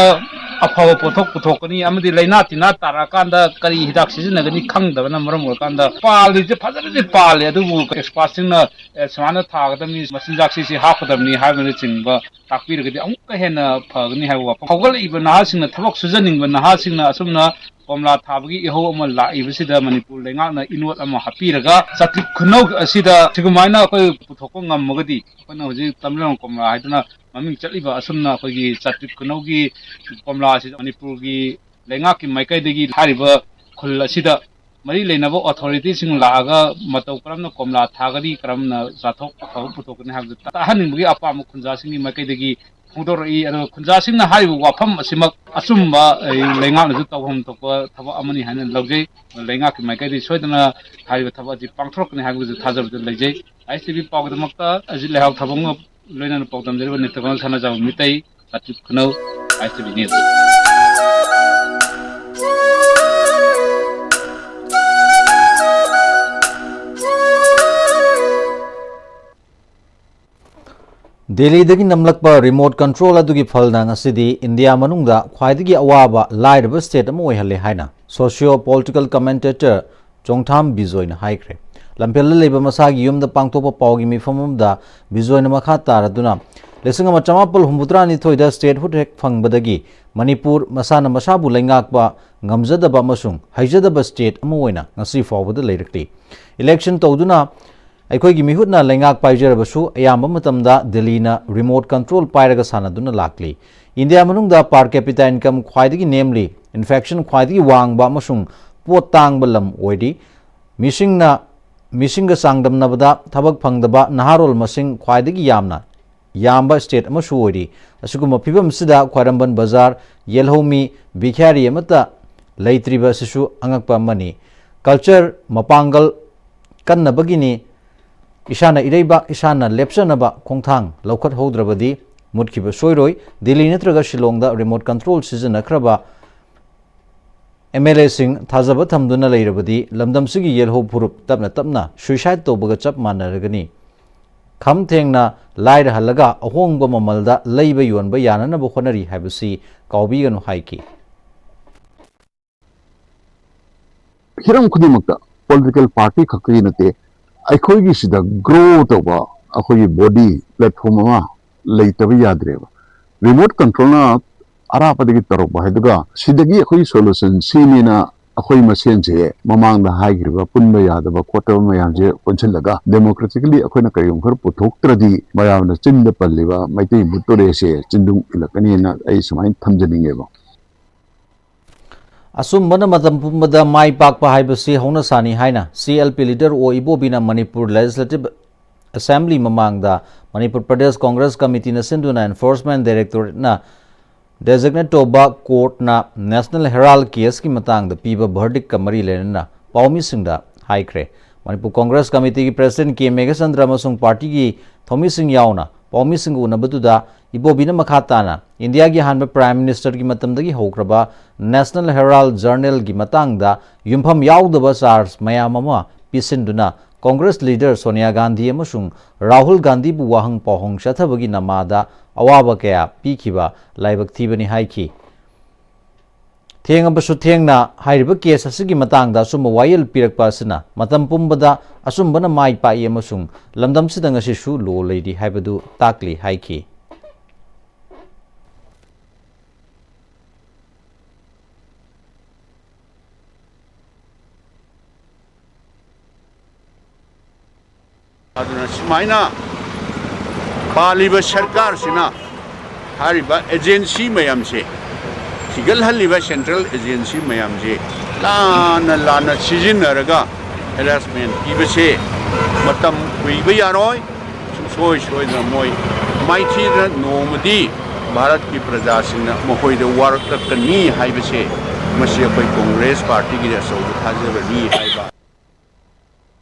ꯑꯐꯕ ꯄꯣꯠꯊꯣꯛ ꯄꯨꯊꯣꯛꯀꯅꯤ, ꯑꯃꯗꯤ ꯂꯥꯏꯅꯥ ꯇꯤꯟꯅꯥ ꯇꯥꯔꯛꯑꯀꯥꯟꯗ ꯀꯔꯤ ꯍꯤꯗꯥꯛ ꯁꯤꯖꯤꯟꯅꯒꯅꯤ ꯈꯪꯗꯕꯅ ꯃꯔꯝ ꯑꯣꯏꯔꯀꯥꯟꯗ ꯄꯥꯜꯂꯤꯁꯦ ꯐꯖꯅꯗꯤ ꯄꯥꯜꯂꯦ, ꯑꯗꯨꯕꯨ ꯑꯦꯛꯁꯄꯥꯔꯠꯁꯤꯡꯅ, ꯑꯦ, ꯁꯨꯃꯥꯏꯅ ꯊꯥꯒꯗꯕꯅꯤ, ꯃꯆꯤꯟꯖꯥꯛꯁꯤ ꯁꯤ ꯍꯥꯞꯀꯗꯕꯅꯤ ꯍꯥꯏꯕꯅꯆꯤꯡꯕ ꯇꯥꯛꯄꯤꯔꯒꯗꯤ ꯑꯃꯨꯛꯀ ꯍꯦꯟꯅ ꯐꯒꯅꯤ ꯍꯥꯏꯕ ꯋꯥꯐꯝ꯫ ꯍꯧꯒꯠꯂꯛꯏꯕ ꯅꯍꯥꯁꯤꯡꯅ, ꯊꯕꯛ ꯁꯨꯖꯅꯤꯡꯕ ꯅꯍꯥꯁꯤꯡꯅ ꯑꯁꯨꯝꯅ ꯀꯣꯝꯂꯥ ꯊꯥꯕꯒꯤ ꯏꯍꯧ ꯑꯃ ꯂꯥꯛꯏꯕꯁꯤꯗ ꯃꯅꯤꯄꯨꯔ ꯂꯩꯉꯥꯛꯅ ꯏꯅꯣꯠ ꯑꯃ ꯍꯥꯞꯄꯤꯔꯒ ꯆꯥꯇ꯭ꯔꯤꯛ ꯈꯨꯅꯧ ꯑꯁꯤꯗ ꯁꯤꯒꯨꯃꯥꯏꯅ ꯑꯩꯈꯣꯏ ꯄꯨꯊꯣꯛꯄ ꯉꯝꯃꯒꯗꯤ, ꯑꯩꯈꯣꯏꯅ ꯍꯧꯖꯤꯛ ꯇꯃꯦꯡꯂꯣꯡ ꯀꯣꯝꯂꯥ ꯍꯥꯏꯗꯨꯅ ꯃꯃꯤꯡ ꯆꯠꯂꯤꯕ ꯑꯁꯨꯝꯅ ꯑꯩꯈꯣꯏꯒꯤ ꯆꯥꯇ꯭ꯔꯤꯛ ꯈꯨꯅꯧꯒꯤ ꯀꯣꯝꯂꯥ ꯑꯁꯤ ꯃꯅꯤꯄꯨꯔꯒꯤ ꯂꯩꯉꯥꯛꯀꯤ ꯃꯥꯏꯀꯩꯗꯒꯤ ꯍꯥꯏꯔꯤꯕ ꯈꯨꯜ ꯑꯁꯤꯗ ꯃꯔꯤ ꯂꯩꯅꯕ ꯑꯣꯊꯣꯔꯤꯇꯤꯁꯤꯡ ꯂꯥꯛꯑꯒ ꯃꯇꯧ ꯀꯔꯝꯅ ꯀꯣꯝꯂꯥ ꯊꯥꯒꯅꯤ, ꯀꯔꯝꯅ ꯆꯥꯊꯣꯛ ꯑꯐꯕ ꯄꯨꯊꯣꯛꯀꯅꯤ ꯍꯥꯏꯕꯗꯨ ꯇꯥꯍꯟꯅꯤꯡꯕꯒꯤ ꯑꯄꯥꯝꯕ ꯈꯨꯟꯖꯥꯁꯤꯡꯒꯤ ꯃꯥꯏꯀꯩꯗꯒꯤ ꯐꯣꯡꯗꯣꯔꯛꯏ꯫ ꯑꯗꯨꯒ ꯈꯨꯟꯖꯥꯁꯤꯡꯅ ꯍꯥꯏꯔꯤꯕ ꯋꯥꯐꯝ ꯑꯁꯤꯃꯛ ꯑꯆꯨꯝꯕ, ꯑꯩ, ꯂꯩꯉꯥꯛꯅꯁꯨ ꯇꯧꯐꯝ ꯊꯣꯛꯄ ꯊꯕꯛ ꯑꯃꯅꯤ ꯍꯥꯏꯅ ꯂꯧꯖꯩ꯫ ꯂꯩꯉꯥꯛꯀꯤ ꯃꯥꯏꯀꯩꯗꯒꯤ ꯁꯣꯏꯗꯅ ꯍꯥꯏꯔꯤꯕ ꯊꯕꯛ ꯑꯁꯤ ꯄꯥꯡꯊꯣꯔꯛꯀꯅꯤ ꯍꯥꯏꯕꯒꯤꯁꯨ ꯊꯥꯖꯕꯗ ꯂꯩꯖꯩ꯫ ꯑꯥꯏ ꯑꯦꯁ ꯇꯤ ꯚꯤ ꯄꯥꯎꯒꯤꯗꯃꯛꯇ ꯑꯖꯤꯠ ꯂꯩꯍꯥꯎ ꯊꯕꯛ ꯂꯣꯏꯅꯅ ꯄꯥꯎꯗꯝꯖꯔꯤꯕ ꯅꯤꯠꯇꯀꯃꯜ ꯁꯅꯥꯖꯥꯎꯕ ꯃꯤꯇꯩ, ꯆꯥꯇ꯭ꯔꯤꯛ ꯈꯨꯅꯧ, ꯑꯥꯏ ꯑꯦꯁ ꯇꯤ ꯚꯤ ꯅ꯭ꯌꯨꯁ꯫ ꯗꯦꯜꯂꯤꯗꯒꯤ ꯅꯝꯂꯛꯄ ꯔꯤꯃꯣꯠ ꯀꯟꯇ꯭ꯔꯣꯜ ꯑꯗꯨꯒꯤ ꯐꯜꯅ ꯉꯁꯤꯗꯤ ꯏꯟꯗꯤꯌꯥ ꯃꯅꯨꯡꯗ ꯈ꯭ꯋꯥꯏꯗꯒꯤ ꯑꯋꯥꯕ ꯂꯥꯏꯔꯕ ꯁ꯭ꯇꯦꯠ ꯑꯃ ꯑꯣꯏꯍꯜꯂꯦ ꯍꯥꯏꯅ ꯁꯣꯁꯤꯌꯣ ꯄꯣꯂꯤꯇꯤꯀꯦꯜ ꯀꯃꯦꯟꯇꯦꯇꯔ ꯆꯣꯡꯊꯥꯝ ꯕꯤꯖꯣꯏꯅ ꯍꯥꯏꯈ꯭ꯔꯦ꯫ ꯂꯝꯐꯦꯜꯗ ꯂꯩꯕ ꯃꯁꯥꯒꯤ ꯌꯨꯝꯗ ꯄꯥꯡꯊꯣꯛꯄ ꯄꯥꯎꯒꯤ ꯃꯤꯐꯝ ꯑꯃꯗ ꯕꯤꯖꯣꯏꯅ ꯃꯈꯥ ꯇꯥꯔꯗꯨꯅ, ꯂꯤꯁꯤꯡ ꯑꯃ ꯆꯃꯥꯄꯜ ꯍꯨꯝꯐꯨꯇꯔꯥꯅꯤꯊꯣꯏꯗ ꯁ꯭ꯇꯦꯠꯍꯨꯗ ꯍꯦꯛ ꯐꯪꯕꯗꯒꯤ ꯃꯅꯤꯄꯨꯔ ꯃꯁꯥꯅ ꯃꯁꯥꯕꯨ ꯂꯩꯉꯥꯛꯄ ꯉꯝꯖꯗꯕ ꯑꯃꯁꯨꯡ ꯍꯩꯖꯗꯕ ꯁ꯭ꯇꯦꯠ ꯑꯃ ꯑꯣꯏꯅ ꯉꯁꯤ ꯐꯥꯎꯕꯗ ꯂꯩꯔꯛꯂꯤ꯫ ꯏꯂꯦꯛꯁꯟ ꯇꯧꯗꯨꯅ ꯑꯩꯈꯣꯏꯒꯤ ꯃꯤꯍꯨꯠꯅ ꯂꯩꯉꯥꯛ ꯄꯥꯏꯖꯔꯕꯁꯨ, ꯑꯌꯥꯝꯕ ꯃꯇꯝꯗ ꯗꯤꯜꯂꯤꯅ ꯔꯤꯃꯣꯠ ꯀꯟꯇ꯭ꯔꯣꯜ ꯄꯥꯏꯔꯒ ꯁꯥꯟꯅꯗꯨꯅ ꯂꯥꯛꯂꯤ꯫ ꯏꯟꯗꯤꯌꯥ ꯃꯅꯨꯡꯗ per capita income ꯈ꯭ꯋꯥꯏꯗꯒꯤ ꯅꯦꯝꯂꯤ, ꯏꯟꯐꯦꯛꯁꯟ ꯈ꯭ꯋꯥꯏꯗꯒꯤ ꯋꯥꯡꯕ ꯑꯃꯁꯨꯡ ꯄꯣꯠ ꯇꯥꯡꯕ ꯂꯝ ꯑꯣꯏꯔꯤ꯫ ꯃꯤꯁꯤꯡꯅ, ꯃꯤꯁꯤꯡꯒ ꯆꯥꯡꯗꯝꯅꯕꯗ ꯊꯕꯛ ꯐꯪꯗꯕ ꯅꯍꯥꯔꯣꯜ ꯃꯁꯤꯡ ꯈ꯭ꯋꯥꯏꯗꯒꯤ ꯌꯥꯝꯅ ꯌꯥꯝꯕ ꯁ꯭ꯇꯦꯠ ꯑꯃꯁꯨ ꯑꯣꯏꯔꯤ꯫ ꯑꯁꯤꯒꯨꯝꯕ ꯐꯤꯕꯝ ꯑꯁꯤꯗ ꯈ꯭ꯋꯥꯏꯔꯝꯕꯟ ꯕꯖꯥꯔ, ꯌꯦꯜꯍꯧꯃꯤ, ꯚꯤꯈ꯭ꯌꯥꯔꯤ ꯑꯃꯠꯇ ꯂꯩꯇ꯭ꯔꯤꯕ ꯑꯁꯤꯁꯨ ꯑꯉꯛꯄ ꯑꯃꯅꯤ꯫ ꯀꯜꯆꯔ, ꯃꯄꯥꯡꯒꯜ ꯀꯟꯅꯕꯒꯤꯅꯤ꯫ ꯏꯁꯥꯅ ꯏꯔꯩꯕꯥꯛ, ꯏꯁꯥꯅ ꯂꯦꯞꯆꯅꯕ ꯈꯣꯡꯊꯥꯡ ꯂꯧꯈꯠꯍꯧꯗ꯭ꯔꯕꯗꯤ ꯃꯨꯠꯈꯤꯕ ꯁꯣꯏꯔꯣꯏ꯫ ꯗꯤꯜꯂꯤ ꯅꯠꯇ꯭ꯔꯒ ꯁꯤꯂꯣꯡꯗ ꯔꯤꯃꯣꯠ ꯀꯟꯇ꯭ꯔꯣꯜ ꯁꯤꯖꯤꯟꯅꯈ꯭ꯔꯕ ꯑꯦꯝ ꯑꯦꯜ ꯑꯦꯁꯤꯡ ꯊꯥꯖꯕ ꯊꯝꯗꯨꯅ ꯂꯩꯔꯕꯗꯤ ꯂꯝꯗꯝꯁꯤꯒꯤ ꯌꯦꯜꯍꯧ ꯐꯨꯔꯨꯞ ꯇꯞꯅ ꯇꯞꯅ ꯁꯨꯏꯁꯥꯏꯗ ꯇꯧꯕꯒ ꯆꯞ ꯃꯥꯟꯅꯔꯒꯅꯤ꯫ ꯈꯝ ꯊꯦꯡꯅ ꯂꯥꯏꯔꯍꯜꯂꯒ ꯑꯍꯣꯡꯕ ꯃꯃꯜꯗ ꯂꯩꯕ ꯌꯣꯟꯕ ꯌꯥꯅꯅꯕ ꯍꯣꯠꯅꯔꯤ ꯍꯥꯏꯕꯁꯤ ꯀꯥꯎꯕꯤꯒꯅꯨ ꯍꯥꯏꯈꯤ꯫ ꯍꯤꯔꯝ ꯈꯨꯗꯤꯡꯃꯛꯇ political party ꯈꯛꯇꯒꯤ ꯅꯠꯇꯦ, ꯑꯩꯈꯣꯏꯒꯤ ꯁꯤꯗ grow ꯇꯧꯕ ꯑꯩꯈꯣꯏꯒꯤ body platform ꯑꯃ ꯂꯩꯇꯕ ꯌꯥꯗ꯭ꯔꯦꯕ꯫ Remote controlꯅ ꯑꯔꯥꯞꯄꯗꯒꯤ ꯇꯧꯔꯛꯄ ꯍꯥꯏꯗꯨꯒ ꯁꯤꯗꯒꯤ ꯑꯩꯈꯣꯏꯒꯤ solution ꯁꯤꯅꯦꯅ ꯑꯩꯈꯣꯏ ꯃꯁꯦꯟꯁꯦ ꯃꯃꯥꯡꯗ ꯍꯥꯏꯈ꯭ꯔꯤꯕ ꯄꯨꯟꯕ ꯌꯥꯗꯕ ꯈꯣꯠꯇꯕ ꯃꯌꯥꯝꯁꯦ ꯄꯨꯟꯁꯤꯜꯂꯒ democratically ꯑꯩꯈꯣꯏꯅ ꯀꯔꯤꯒꯨꯝꯕ ꯈꯔ ꯄꯨꯊꯣꯛꯇ꯭ꯔꯗꯤ ꯃꯌꯥꯝꯅ ꯆꯤꯟꯗ ꯄꯜꯂꯤꯕ ꯃꯩꯇꯩ ꯃꯨꯠꯇꯣꯔꯦꯁꯦ ꯆꯤꯟꯗꯨꯡ ꯏꯜꯂꯛꯀꯅꯤꯅ ꯑꯩ ꯁꯨꯃꯥꯏꯅ ꯊꯝꯖꯅꯤꯡꯉꯦꯕ꯫ ꯑꯆꯨꯝꯕꯅ ꯃꯇꯝ ꯄꯨꯝꯕꯗ ꯃꯥꯏ ꯄꯥꯛꯄ ꯍꯥꯏꯕꯁꯤ ꯍꯧꯅꯁꯥꯅꯤ ꯍꯥꯏꯅ C L P leader ꯑꯣ ꯏꯕꯣꯕꯤꯅ ꯃꯅꯤꯄꯨꯔ Legislative Assembly ꯃꯃꯥꯡꯗ ꯃꯅꯤꯄꯨꯔ ꯄ꯭ꯔꯗꯦꯁ ꯀꯣꯡꯒ꯭ꯔꯦꯁ ꯀꯃꯤꯇꯤꯅ ꯁꯤꯟꯗꯨꯅ Enforcement Directorateꯅ designate ꯇꯧꯕ courtꯅ National Herald caseꯀꯤ ꯃꯇꯥꯡꯗ ꯄꯤꯕ verdictꯀ ꯃꯔꯤ ꯂꯩꯅꯅ ꯄꯥꯎꯃꯤꯁꯤꯡꯗ ꯍꯥꯏꯈ꯭ꯔꯦ꯫ ꯃꯅꯤꯄꯨꯔ ꯀꯣꯡꯒ꯭ꯔꯦꯁ ꯀꯃꯤꯇꯤꯒꯤ president ꯀꯦ ꯃꯦꯘꯆꯟꯗ꯭ꯔ ꯑꯃꯁꯨꯡ partyꯒꯤ ꯊꯧꯃꯤꯁꯤꯡ ꯌꯥꯎꯅ ꯄꯥꯎꯃꯤꯁꯤꯡꯒ ꯎꯅꯕꯗꯨꯗ ꯏꯕꯣꯕꯤꯅ ꯃꯈꯥ ꯇꯥꯅ ꯏꯟꯗꯤꯌꯥꯒꯤ ꯑꯍꯥꯟꯕ Prime Ministerꯒꯤ ꯃꯇꯝꯗꯒꯤ ꯍꯧꯈ꯭ꯔꯕ National Herald Journalꯒꯤ ꯃꯇꯥꯡꯗ ꯌꯨꯝꯐꯝ ꯌꯥꯎꯗꯕ charge ꯃꯌꯥꯝ ꯑꯃ ꯄꯤꯁꯤꯟꯗꯨꯅ ꯀꯣꯡꯒ꯭ꯔꯦꯁ leader ꯁꯣꯅꯤꯌꯥ ꯒꯥꯟꯙꯤ ꯑꯃꯁꯨꯡ ꯔꯥꯍꯨꯜ ꯒꯥꯟꯙꯤꯕꯨ ꯋꯥꯍꯪ ꯄꯥꯎꯍꯪ ꯆꯠꯊꯕꯒꯤ ꯅꯃꯥꯗ ꯑꯋꯥꯕ ꯀꯌꯥ ꯄꯤꯈꯤꯕ ꯂꯥꯏꯕꯛ ꯊꯤꯕꯅꯤ ꯍꯥꯏꯈꯤ꯫ ꯊꯦꯡꯉꯕꯁꯨ ꯊꯦꯡꯅ ꯍꯥꯏꯔꯤꯕ case ꯑꯁꯤꯒꯤ ꯃꯇꯥꯡꯗ ꯑꯆꯨꯝꯕ ꯋꯥꯌꯦꯜ ꯄꯤꯔꯛꯄ ꯑꯁꯤꯅ ꯃꯇꯝ ꯄꯨꯝꯕꯗ ꯑꯆꯨꯝꯕꯅ ꯃꯥꯏ ꯄꯥꯛꯏ ꯑꯃꯁꯨꯡ ꯂꯝꯗꯝꯁꯤꯗ ꯉꯁꯤꯁꯨ law ꯂꯩꯔꯤ ꯍꯥꯏꯕꯗꯨ ꯇꯥꯛꯂꯤ ꯍꯥꯏꯈꯤ꯫ ꯑꯗꯨꯅ ꯁꯨꯃꯥꯏꯅ ꯄꯥꯜꯂꯤꯕ ꯁꯔꯀꯥꯔꯁꯤꯅ ꯍꯥꯏꯔꯤꯕ agency ꯃꯌꯥꯝꯁꯦ, ꯊꯤꯒꯠꯍꯜꯂꯤꯕ central agency ꯃꯌꯥꯝꯁꯦ ꯂꯥꯟꯅ ꯂꯥꯟꯅ ꯁꯤꯖꯤꯟꯅꯔꯒ harassment ꯄꯤꯕꯁꯦ ꯃꯇꯝ ꯀꯨꯏꯕ ꯌꯥꯔꯣꯏ꯫ ꯁꯨꯡꯁꯣꯏ ꯁꯣꯏꯗꯅ ꯃꯣꯏ ꯃꯥꯏꯊꯤꯗꯅ ꯅꯣꯡꯃꯗꯤ ꯚꯥꯔꯠꯀꯤ ꯄ꯭ꯔꯖꯥꯁꯤꯡꯅ ꯃꯈꯣꯏꯗ ꯋꯥꯔꯛꯂꯛꯀꯅꯤ ꯍꯥꯏꯕꯁꯦ, ꯃꯁꯤ ꯑꯩꯈꯣꯏ ꯀꯣꯡꯒ꯭ꯔꯦꯁ ꯄꯥꯔꯇꯤꯒꯤꯗꯤ ꯑꯆꯧꯕ ꯊꯥꯖꯕꯅꯤ ꯍꯥꯏꯕ꯫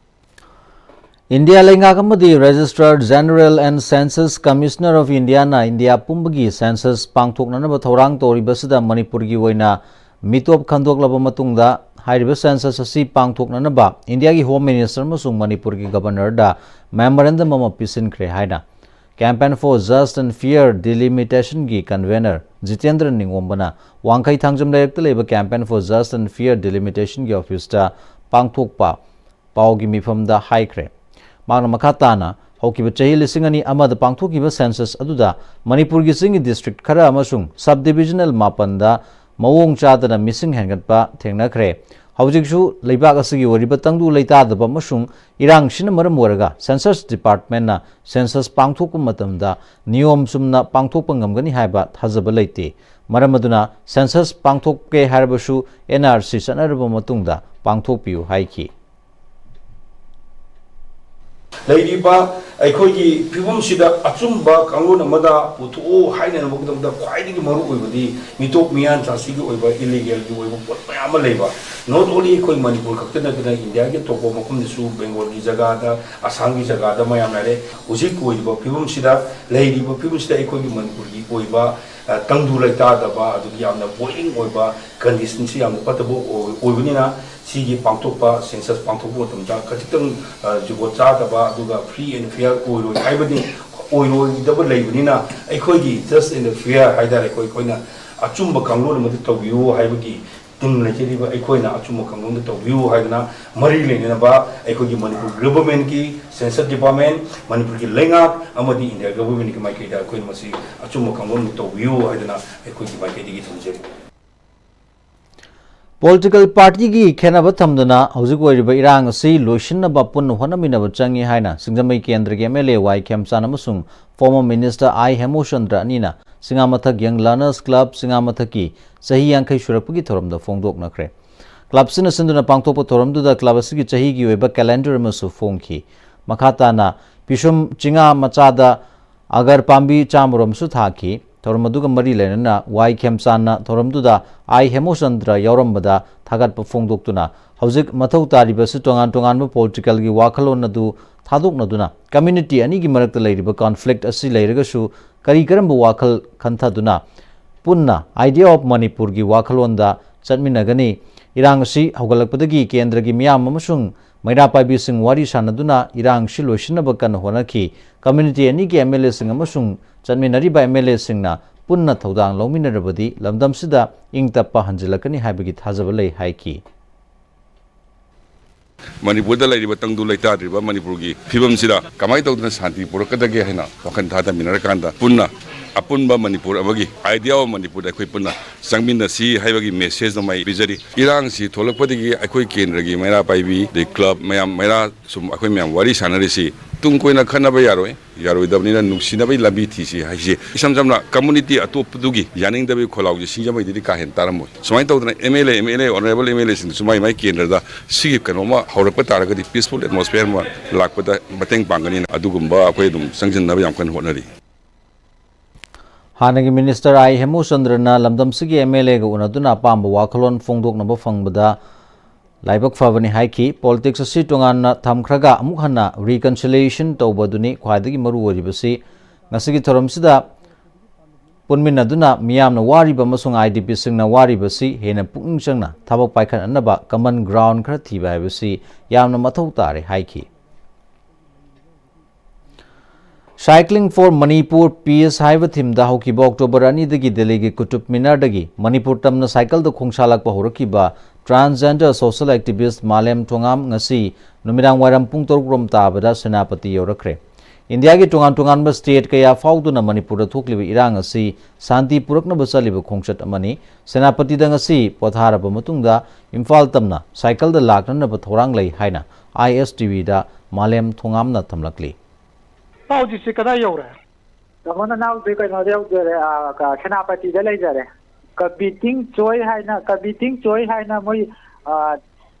ꯏꯟꯗꯤꯌꯥ ꯂꯩꯉꯥꯛ ꯑꯃꯗꯤ Registrar General and Census Commissioner of Indiaꯅ ꯏꯟꯗꯤꯌꯥ ꯄꯨꯝꯕꯒꯤ census ꯄꯥꯡꯊꯣꯛꯅꯅꯕ ꯊꯧꯔꯥꯡ ꯇꯧꯔꯤꯕꯁꯤꯗ ꯃꯅꯤꯄꯨꯔꯒꯤ ꯑꯣꯏꯅ ꯃꯤꯇꯣꯞ ꯈꯟꯗꯣꯛꯂꯕ ꯃꯇꯨꯡꯗ ꯍꯥꯏꯔꯤꯕ ꯁꯦꯟꯁꯁ ꯑꯁꯤ ꯄꯥꯡꯊꯣꯛꯅꯅꯕ ꯏꯟꯗꯤꯌꯥꯒꯤ ꯍꯣꯝ ꯃꯤꯅꯤꯁꯇꯔ ꯑꯃꯁꯨꯡ ꯃꯅꯤꯄꯨꯔꯒꯤ ꯒꯕꯔꯅꯔꯗ ꯃꯦꯃꯣꯔꯦꯟꯗꯝ ꯑꯃ ꯄꯤꯁꯤꯟꯈ꯭ꯔꯦ ꯍꯥꯏꯅ Campaign for Just and Fair Delimitationꯒꯤ ꯀꯟꯚꯦꯅꯔ ꯖꯤꯇꯦꯟꯗ꯭ꯔ ꯅꯤꯡꯉꯣꯝꯕꯅ ꯋꯥꯡꯈꯩ ꯊꯥꯡꯖꯝ ꯂꯩꯔꯛꯇ ꯂꯩꯕ Campaign for Just and Fair Delimitationꯒꯤ ꯑꯣꯐꯤꯁꯇ ꯄꯥꯡꯊꯣꯛꯄ ꯄꯥꯎꯒꯤ ꯃꯤꯐꯝꯗ ꯍꯥꯏꯈ꯭ꯔꯦ꯫ ꯃꯍꯥꯛꯅ ꯃꯈꯥ ꯇꯥꯅ ꯍꯧꯈꯤꯕ ꯆꯍꯤ ꯂꯤꯁꯤꯡ ꯑꯅꯤ ꯑꯃꯗ ꯄꯥꯡꯊꯣꯛꯈꯤꯕ ꯁꯦꯟꯁꯁ ꯑꯗꯨꯗ ꯃꯅꯤꯄꯨꯔꯒꯤ ꯆꯤꯡꯒꯤ ꯗꯤꯁꯇ꯭ꯔꯤꯛ ꯈꯔ ꯑꯃꯁꯨꯡ ꯁꯕ ꯗꯤꯕꯤꯖꯅꯦꯜ ꯃꯥꯄꯟꯗ ꯃꯑꯣꯡ ꯆꯥꯗꯅ ꯃꯤꯁꯤꯡ ꯍꯦꯟꯒꯠꯄ ꯊꯦꯡꯅꯈ꯭ꯔꯦ꯫ ꯍꯧꯖꯤꯛꯁꯨ ꯂꯩꯕꯥꯛ ꯑꯁꯤꯒꯤ ꯑꯣꯏꯔꯤꯕ ꯇꯪꯗꯨ ꯂꯩꯇꯥꯗꯕ ꯑꯃꯁꯨꯡ ꯏꯔꯥꯡꯁꯤꯅ ꯃꯔꯝ ꯑꯣꯏꯔꯒ ꯁꯦꯟꯁꯁ ꯗꯤꯄꯥꯔꯠꯃꯦꯟꯅ ꯁꯦꯟꯁꯁ ꯄꯥꯡꯊꯣꯛꯄ ꯃꯇꯝꯗ ꯅꯤꯌꯣꯝ ꯆꯨꯝꯅ ꯄꯥꯡꯊꯣꯛꯄ ꯉꯝꯒꯅꯤ ꯍꯥꯏꯕ ꯊꯥꯖꯕ ꯂꯩꯇꯦ꯫ ꯃꯔꯝ ꯑꯗꯨꯅ ꯁꯦꯟꯁꯁ ꯄꯥꯡꯊꯣꯛꯀꯦ ꯍꯥꯏꯔꯕꯁꯨ ꯑꯦꯟ ꯑꯥꯔ ꯁꯤ ꯆꯠꯅꯔꯕ ꯃꯇꯨꯡꯗ ꯄꯥꯡꯊꯣꯛꯄꯤꯌꯨ ꯍꯥꯏꯈꯤ꯫ ꯂꯩꯔꯤꯕ ꯑꯩꯈꯣꯏꯒꯤ ꯐꯤꯕꯝꯁꯤꯗ ꯑꯆꯨꯝꯕ ꯀꯥꯡꯂꯣꯟ ꯑꯃꯗ ꯄꯨꯊꯣꯛꯑꯣ ꯍꯥꯏꯅꯅꯕꯒꯤꯗꯃꯛꯇ ꯈ꯭ꯋꯥꯏꯗꯒꯤ ꯃꯔꯨ ꯑꯣꯏꯕꯗꯤ ꯃꯤꯇꯣꯞ ꯃꯤꯌꯥꯟ ꯆꯥꯁꯤꯒꯤ ꯑꯣꯏꯕ ꯏꯂꯤꯒꯦꯜꯒꯤ ꯑꯣꯏꯕ ꯄꯣꯠ ꯃꯌꯥꯝ ꯑꯃ ꯂꯩꯕ, not only ꯑꯩꯈꯣꯏ ꯃꯅꯤꯄꯨꯔ ꯈꯛꯇ ꯅꯠꯇꯅ ꯏꯟꯗꯤꯌꯥꯒꯤ ꯑꯇꯣꯞꯄ ꯃꯐꯝꯗꯁꯨ, ꯕꯦꯡꯒꯣꯜꯒꯤ ꯖꯒꯥꯗ, ꯑꯁꯥꯝꯒꯤ ꯖꯒꯥꯗ ꯃꯌꯥꯝ ꯂꯩꯔꯦ꯫ ꯍꯧꯖꯤꯛ ꯑꯣꯏꯔꯤꯕ ꯐꯤꯕꯝꯁꯤꯗ, ꯂꯩꯔꯤꯕ ꯐꯤꯕꯝꯁꯤꯗ ꯑꯩꯈꯣꯏꯒꯤ ꯃꯅꯤꯄꯨꯔꯒꯤ ꯑꯣꯏꯕ ꯇꯪꯗꯨ ꯂꯩꯇꯥꯗꯕ, ꯑꯗꯨꯒ ꯌꯥꯝꯅ ꯕꯣꯔꯤꯡ ꯑꯣꯏꯕ ꯀꯟꯗꯤꯁꯟꯁꯤ ꯌꯥꯝꯅ ꯐꯠꯇꯕ ꯑꯣꯏꯕꯅꯤꯅ, ꯁꯤꯒꯤ ꯄꯥꯡꯊꯣꯛꯄ, ꯁꯦꯟꯁꯁ ꯄꯥꯡꯊꯣꯛꯄ ꯃꯇꯝꯗ ꯈꯖꯤꯛꯇꯪ ꯖꯨꯒꯣꯠ ꯆꯥꯗꯕ, ꯑꯗꯨꯒ ꯐ꯭ꯔꯤ ꯑꯦꯟ ꯐꯤꯌꯔ ꯑꯣꯏꯔꯣꯏ ꯍꯥꯏꯕꯗꯤ, ꯑꯣꯏꯔꯣꯏꯗꯕ ꯂꯩꯕꯅꯤꯅ, ꯑꯩꯈꯣꯏꯒꯤ ꯖꯁ ꯑꯦꯟ ꯐꯤꯌꯔ ꯍꯥꯏꯇꯥꯔꯦꯀꯣ, ꯑꯩꯈꯣꯏꯅ ꯑꯆꯨꯝꯕ ꯀꯥꯡꯂꯣꯟ ꯑꯃꯗꯤ ꯇꯧꯕꯤꯌꯨ ꯍꯥꯏꯕꯒꯤ ꯇꯤꯝ ꯂꯩꯖꯔꯤꯕ ꯑꯩꯈꯣꯏꯅ ꯑꯆꯨꯝꯕ ꯀꯥꯡꯂꯣꯟꯗ ꯇꯧꯕꯤꯌꯨ ꯍꯥꯏꯗꯅ, ꯃꯔꯤ ꯂꯩꯅꯅꯕ ꯑꯩꯈꯣꯏꯒꯤ ꯃꯅꯤꯄꯨꯔ ꯒꯚꯔꯟꯃꯦꯟꯠꯀꯤ, ꯁꯦꯟꯁꯁ ꯗꯤꯄꯥꯔꯠꯃꯦꯟꯠ, ꯃꯅꯤꯄꯨꯔꯒꯤ ꯂꯩꯉꯥꯛ ꯑꯃꯗꯤ ꯏꯟꯗꯤꯌꯥ ꯒꯚꯔꯟꯃꯦꯟꯠꯀꯤ ꯃꯥꯏꯀꯩꯗ ꯑꯩꯈꯣꯏꯅ ꯃꯁꯤ ꯑꯆꯨꯝꯕ ꯀꯥꯡꯂꯣꯟ ꯇꯧꯕꯤꯌꯨ ꯍꯥꯏꯗꯅ ꯑꯩꯈꯣꯏꯒꯤ ꯃꯥꯏꯀꯩꯗꯒꯤ ꯊꯝꯖꯔꯤ꯫ ꯄꯣꯂꯤꯇꯤꯀꯦꯜ ꯄꯥꯔꯇꯤꯒꯤ ꯈꯦꯠꯅꯕ ꯊꯝꯗꯅ ꯍꯧꯖꯤꯛ ꯑꯣꯏꯔꯤꯕ ꯏꯔꯥꯡ ꯑꯁꯤ ꯂꯣꯏꯁꯤꯟꯅꯕ ꯄꯨꯟꯅ ꯍꯣꯠꯅꯃꯤꯟꯅꯕ ꯆꯪꯏ ꯍꯥꯏꯅ ꯁꯤꯡꯖꯃꯩ ꯀꯦꯟꯗ꯭ꯔꯒꯤ ꯑꯦꯝ ꯑꯦꯜ ꯑꯦ ꯋꯥꯏ ꯈꯦꯝꯆꯥꯟ ꯑꯃꯁꯨꯡ ꯐꯣꯔꯃꯔ ꯃꯤꯅꯤꯁꯇꯔ ꯑꯥꯏ ꯍꯦꯃꯣꯆꯟꯗ꯭ꯔ ꯑꯅꯤꯅ ꯁꯤꯡꯉꯥꯃꯊꯛ ꯌꯪ ꯂꯔꯅꯔꯁ ꯀ꯭ꯂꯕ ꯁꯤꯡꯉꯥꯃꯊꯛꯀꯤ ꯆꯍꯤ ꯌꯥꯡꯈꯩ ꯁꯨꯔꯛꯄꯒꯤ ꯊꯧꯔꯝꯗ ꯐꯣꯡꯗꯣꯛꯅꯈ꯭ꯔꯦ꯫ ꯀ꯭ꯂꯕꯁꯤꯅ ꯁꯤꯟꯗꯨꯅ ꯄꯥꯡꯊꯣꯛꯄ ꯊꯧꯔꯝꯗꯨꯗ ꯀ꯭ꯂꯕ ꯑꯁꯤꯒꯤ ꯆꯍꯤꯒꯤ ꯑꯣꯏꯕ ꯀꯦꯂꯦꯟꯗꯔ ꯑꯃꯁꯨ ꯐꯣꯡꯈꯤ꯫ ꯃꯈꯥ ꯇꯥꯅ ꯄꯤꯁꯨꯝ ꯆꯤꯉꯥ ꯃꯆꯥꯗ ꯑꯒꯔ ꯄꯥꯝꯕꯤ ꯆꯥꯝꯃꯔꯣꯝꯁꯨ ꯊꯥꯈꯤ꯫ ꯊꯧꯔꯝ ꯑꯗꯨꯒ ꯃꯔꯤ ꯂꯩꯅꯅ ꯋꯥꯏ ꯈꯦꯝꯆꯥꯟꯅ ꯊꯧꯔꯝꯗꯨꯗ ꯑꯥꯏ ꯍꯦꯃꯣꯆꯟꯗ꯭ꯔ ꯌꯥꯎꯔꯝꯕꯗ ꯊꯥꯒꯠꯄ ꯐꯣꯡꯗꯣꯛꯇꯨꯅ, ꯍꯧꯖꯤꯛ ꯃꯊꯧ ꯇꯥꯔꯤꯕꯁꯤ ꯇꯣꯉꯥꯟ ꯇꯣꯉꯥꯟꯕ ꯄꯣꯂꯤꯇꯤꯀꯦꯜꯒꯤ ꯋꯥꯈꯜꯂꯣꯟ ꯑꯗꯨ ꯊꯥꯗꯣꯛꯅꯗꯨꯅ, ꯀꯝꯃ꯭ꯌꯨꯅꯤꯇꯤ ꯑꯅꯤꯒꯤ ꯃꯔꯛꯇ ꯂꯩꯔꯤꯕ ꯀꯟꯐ꯭ꯂꯤꯛ ꯑꯁꯤ ꯂꯩꯔꯒꯁꯨ ꯀꯔꯤ ꯀꯔꯝꯕ ꯋꯥꯈꯜ ꯈꯟꯊꯗꯨꯅ ꯄꯨꯟꯅ Idea of ꯃꯅꯤꯄꯨꯔꯒꯤ ꯋꯥꯈꯜꯂꯣꯟꯗ ꯆꯠꯃꯤꯟꯅꯒꯅꯤ꯫ ꯏꯔꯥꯡ ꯑꯁꯤ ꯍꯧꯒꯠꯂꯛꯄꯗꯒꯤ ꯀꯦꯟꯗ꯭ꯔꯒꯤ ꯃꯤꯌꯥꯝ ꯑꯃꯁꯨꯡ ꯃꯩꯔꯥ ꯄꯥꯏꯕꯤꯁꯤꯡ ꯋꯥꯔꯤ ꯁꯥꯟꯅꯗꯨꯅ ꯏꯔꯥꯡꯁꯤ ꯂꯣꯏꯁꯤꯟꯅꯕ ꯀꯟꯅ ꯍꯣꯠꯅꯈꯤ꯫ ꯀꯝꯃ꯭ꯌꯨꯅꯤꯇꯤ ꯑꯅꯤꯒꯤ ꯑꯦꯝ ꯑꯦꯜ ꯑꯦꯁꯤꯡ ꯑꯃꯁꯨꯡ ꯆꯠꯃꯤꯟꯅꯔꯤꯕ ꯑꯦꯝ ꯑꯦꯜ ꯑꯦꯁꯤꯡꯅ ꯄꯨꯟꯅ ꯊꯧꯗꯥꯡ ꯂꯧꯃꯤꯟꯅꯔꯕꯗꯤ ꯂꯝꯗꯝꯁꯤꯗ ꯏꯪ ꯇꯞꯄ ꯍꯟꯖꯤꯜꯂꯛꯀꯅꯤ ꯍꯥꯏꯕꯒꯤ ꯊꯥꯖꯕ ꯂꯩ ꯍꯥꯏꯈꯤ꯫ ꯃꯅꯤꯄꯨꯔꯗ ꯂꯩꯔꯤꯕ ꯇꯪꯗꯨ ꯂꯩꯇꯥꯗ꯭ꯔꯤꯕ ꯃꯅꯤꯄꯨꯔꯒꯤ ꯐꯤꯕꯝꯁꯤꯗ ꯀꯃꯥꯏꯅ ꯇꯧꯗꯅ ꯁꯥꯟꯇꯤ ꯄꯨꯔꯛꯀꯗꯒꯦ ꯍꯥꯏꯅ ꯋꯥꯈꯜ ꯊꯥꯗꯃꯤꯟꯅꯔꯀꯥꯟꯗ ꯄꯨꯟꯅ ꯑꯄꯨꯟꯕ ꯃꯅꯤꯄꯨꯔ ꯑꯃꯒꯤ idea of ꯃꯅꯤꯄꯨꯔꯗ ꯑꯩꯈꯣꯏ ꯄꯨꯟꯅ ꯆꯪꯃꯤꯟꯅꯁꯤ ꯍꯥꯏꯕꯒꯤ message ꯑꯃ ꯑꯩ ꯄꯤꯖꯔꯤ꯫ ꯏꯔꯥꯡꯁꯤ ꯊꯣꯛꯂꯛꯄꯗꯒꯤ ꯑꯩꯈꯣꯏ ꯀꯦꯟꯗ꯭ꯔꯒꯤ ꯃꯩꯔꯥ ꯄꯥꯏꯕꯤ, ꯑꯗꯩ club ꯃꯌꯥꯝ, ꯃꯩꯔꯥ ꯁꯨꯝ ꯑꯩꯈꯣꯏ ꯃꯌꯥꯝ ꯋꯥꯔꯤ ꯁꯥꯟꯅꯔꯤꯁꯤ ꯇꯨꯡ ꯀꯣꯏꯅ ꯈꯠꯅꯕ ꯌꯥꯔꯣꯏ꯫ ꯌꯥꯔꯣꯏꯗꯕꯅꯤꯅ ꯅꯨꯡꯁꯤꯅꯕꯒꯤ ꯂꯝꯕꯤ ꯊꯤꯁꯤ ꯍꯥꯏꯁꯦ ꯏꯁꯝ ꯁꯝꯅ community ꯑꯇꯣꯞꯄꯗꯨꯒꯤ ꯌꯥꯅꯤꯡꯗꯕꯒꯤ ꯈꯣꯜꯂꯥꯎꯁꯦ ꯁꯤꯡꯖꯃꯩꯗꯗꯤ ꯀꯥ ꯍꯦꯟꯅ ꯇꯥꯔꯝꯃꯣꯏ꯫ ꯁꯨꯃꯥꯏꯅ ꯇꯧꯗꯅ M L A, M L A, honourable M L ꯑꯦꯁꯤꯡꯗꯁꯨ ꯃꯥꯏ ꯃꯥꯏ ꯀꯦꯟꯗ꯭ꯔꯗ ꯁꯤꯒꯤ ꯀꯩꯅꯣꯝꯃ ꯍꯧꯔꯛꯄ ꯇꯥꯔꯒꯗꯤ peaceful atmosphere ꯑꯃ ꯂꯥꯛꯄꯗ ꯃꯇꯦꯡ ꯄꯥꯡꯒꯅꯤꯅ ꯑꯗꯨꯒꯨꯝꯕ ꯑꯩꯈꯣꯏ ꯑꯗꯨꯝ ꯆꯪꯁꯤꯟꯅꯕ ꯌꯥꯝ ꯀꯟꯅ ꯍꯣꯠꯅꯔꯤ꯫ ꯍꯥꯟꯅꯒꯤ ꯃꯤꯅꯤꯁꯇꯔ ꯑꯥꯏ ꯍꯦꯃꯨꯆꯟꯗ꯭ꯔꯅ ꯂꯝꯗꯝꯁꯤꯒꯤ ꯑꯦꯝ ꯑꯦꯜ ꯑꯦꯒ ꯎꯅꯗꯨꯅ ꯑꯄꯥꯝꯕ ꯋꯥꯈꯜꯂꯣꯟ ꯐꯣꯡꯗꯣꯛꯅꯕ ꯐꯪꯕꯗ ꯂꯥꯏꯕꯛ ꯐꯕꯅꯤ ꯍꯥꯏꯈꯤ꯫ ꯄꯣꯂꯤꯇꯤꯛꯁ ꯑꯁꯤ ꯇꯣꯉꯥꯟꯅ ꯊꯝꯈ꯭ꯔꯒ ꯑꯃꯨꯛ ꯍꯟꯅ reconciliation ꯇꯧꯕꯗꯨꯅꯤ ꯈ꯭ꯋꯥꯏꯗꯒꯤ ꯃꯔꯨ ꯑꯣꯏꯔꯤꯕꯁꯤ꯫ ꯉꯁꯤꯒꯤ ꯊꯧꯔꯝꯁꯤꯗ ꯄꯨꯟꯃꯤꯟꯅꯗꯨꯅ ꯃꯤꯌꯥꯝꯅ ꯋꯥꯔꯤꯕ ꯑꯃꯁꯨꯡ ꯑꯥꯏ ꯗꯤ ꯄꯤꯁꯤꯡꯅ ꯋꯥꯔꯤꯕꯁꯤ ꯍꯦꯟꯅ ꯄꯨꯛꯅꯤꯡ ꯆꯪꯅ ꯊꯕꯛ ꯄꯥꯏꯈꯠꯅꯅꯕ common ground ꯈꯔ ꯊꯤꯕ ꯍꯥꯏꯕꯁꯤ ꯌꯥꯝꯅ ꯃꯊꯧ ꯇꯥꯔꯦ ꯍꯥꯏꯈꯤ꯫ Cycling for Manipur Peace ꯍꯥꯏꯕ ꯊꯤꯝꯗ ꯍꯧꯈꯤꯕ ꯑꯣꯛꯇꯣꯕꯔ ꯑꯅꯤꯗꯒꯤ ꯗꯦꯜꯂꯤꯒꯤ ꯀꯨꯇꯨꯕ ꯃꯤꯅꯥꯔꯗꯒꯤ ꯃꯅꯤꯄꯨꯔ ꯇꯝꯅ ꯁꯥꯏꯀꯜꯗ ꯈꯣꯡꯁꯥꯜꯂꯛꯄ ꯍꯧꯔꯛꯈꯤꯕ transgender social activist ꯃꯥꯂꯦꯝ ꯊꯣꯉꯥꯝ ꯉꯁꯤ ꯅꯨꯃꯤꯗꯥꯡ ꯋꯥꯏꯔꯝ ꯄꯨꯡ ꯇꯔꯨꯛ ꯔꯣꯝ ꯇꯥꯕꯗ ꯁꯦꯅꯥꯄꯇꯤ ꯌꯧꯔꯛꯈ꯭ꯔꯦ꯫ ꯏꯟꯗꯤꯌꯥꯒꯤ ꯇꯣꯉꯥꯟ ꯇꯣꯉꯥꯟꯕ state ꯀꯌꯥ ꯐꯥꯎꯗꯨꯅ ꯃꯅꯤꯄꯨꯔꯗ ꯊꯣꯛꯂꯤꯕ ꯏꯔꯥꯡ ꯑꯁꯤ ꯁꯥꯟꯇꯤ ꯄꯨꯔꯛꯅꯕ ꯆꯠꯂꯤꯕ ꯈꯣꯡꯆꯠ ꯑꯃꯅꯤ꯫ ꯁꯦꯅꯥꯄꯇꯤꯗ ꯉꯁꯤ ꯄꯣꯊꯥꯔꯕ ꯃꯇꯨꯡꯗ ꯏꯝꯐꯥꯜ ꯇꯝꯅ ꯁꯥꯏꯀꯜꯗ ꯂꯥꯛꯅꯅꯕ ꯊꯧꯔꯥꯡ ꯂꯩ ꯍꯥꯏꯅ ꯑꯥꯏ ꯑꯦꯁ ꯇꯤ ꯚꯤꯗ ꯃꯥꯂꯦꯝ ꯊꯣꯉꯥꯝꯅ ꯊꯝꯂꯛꯂꯤ꯫ ꯄꯥꯎ ꯍꯧꯖꯤꯛꯁꯦ ꯀꯗꯥꯏ ꯌꯧꯔꯦ? ꯇꯥꯃꯣ ꯅꯅꯥꯎꯁꯦ ꯀꯩꯅꯣꯗ ꯌꯧꯖꯔꯦ, ꯑꯥ, ꯀ-, ꯁꯦꯅꯥꯄꯇꯤꯗ ꯂꯩꯖꯔꯦ꯫ ꯀꯕꯤꯇꯤꯡ ꯆꯣꯏ ꯍꯥꯏꯅ, ꯀꯕꯤꯇꯤꯡ ꯆꯣꯏ ꯍꯥꯏꯅ ꯃꯣꯏ, ꯑꯥ,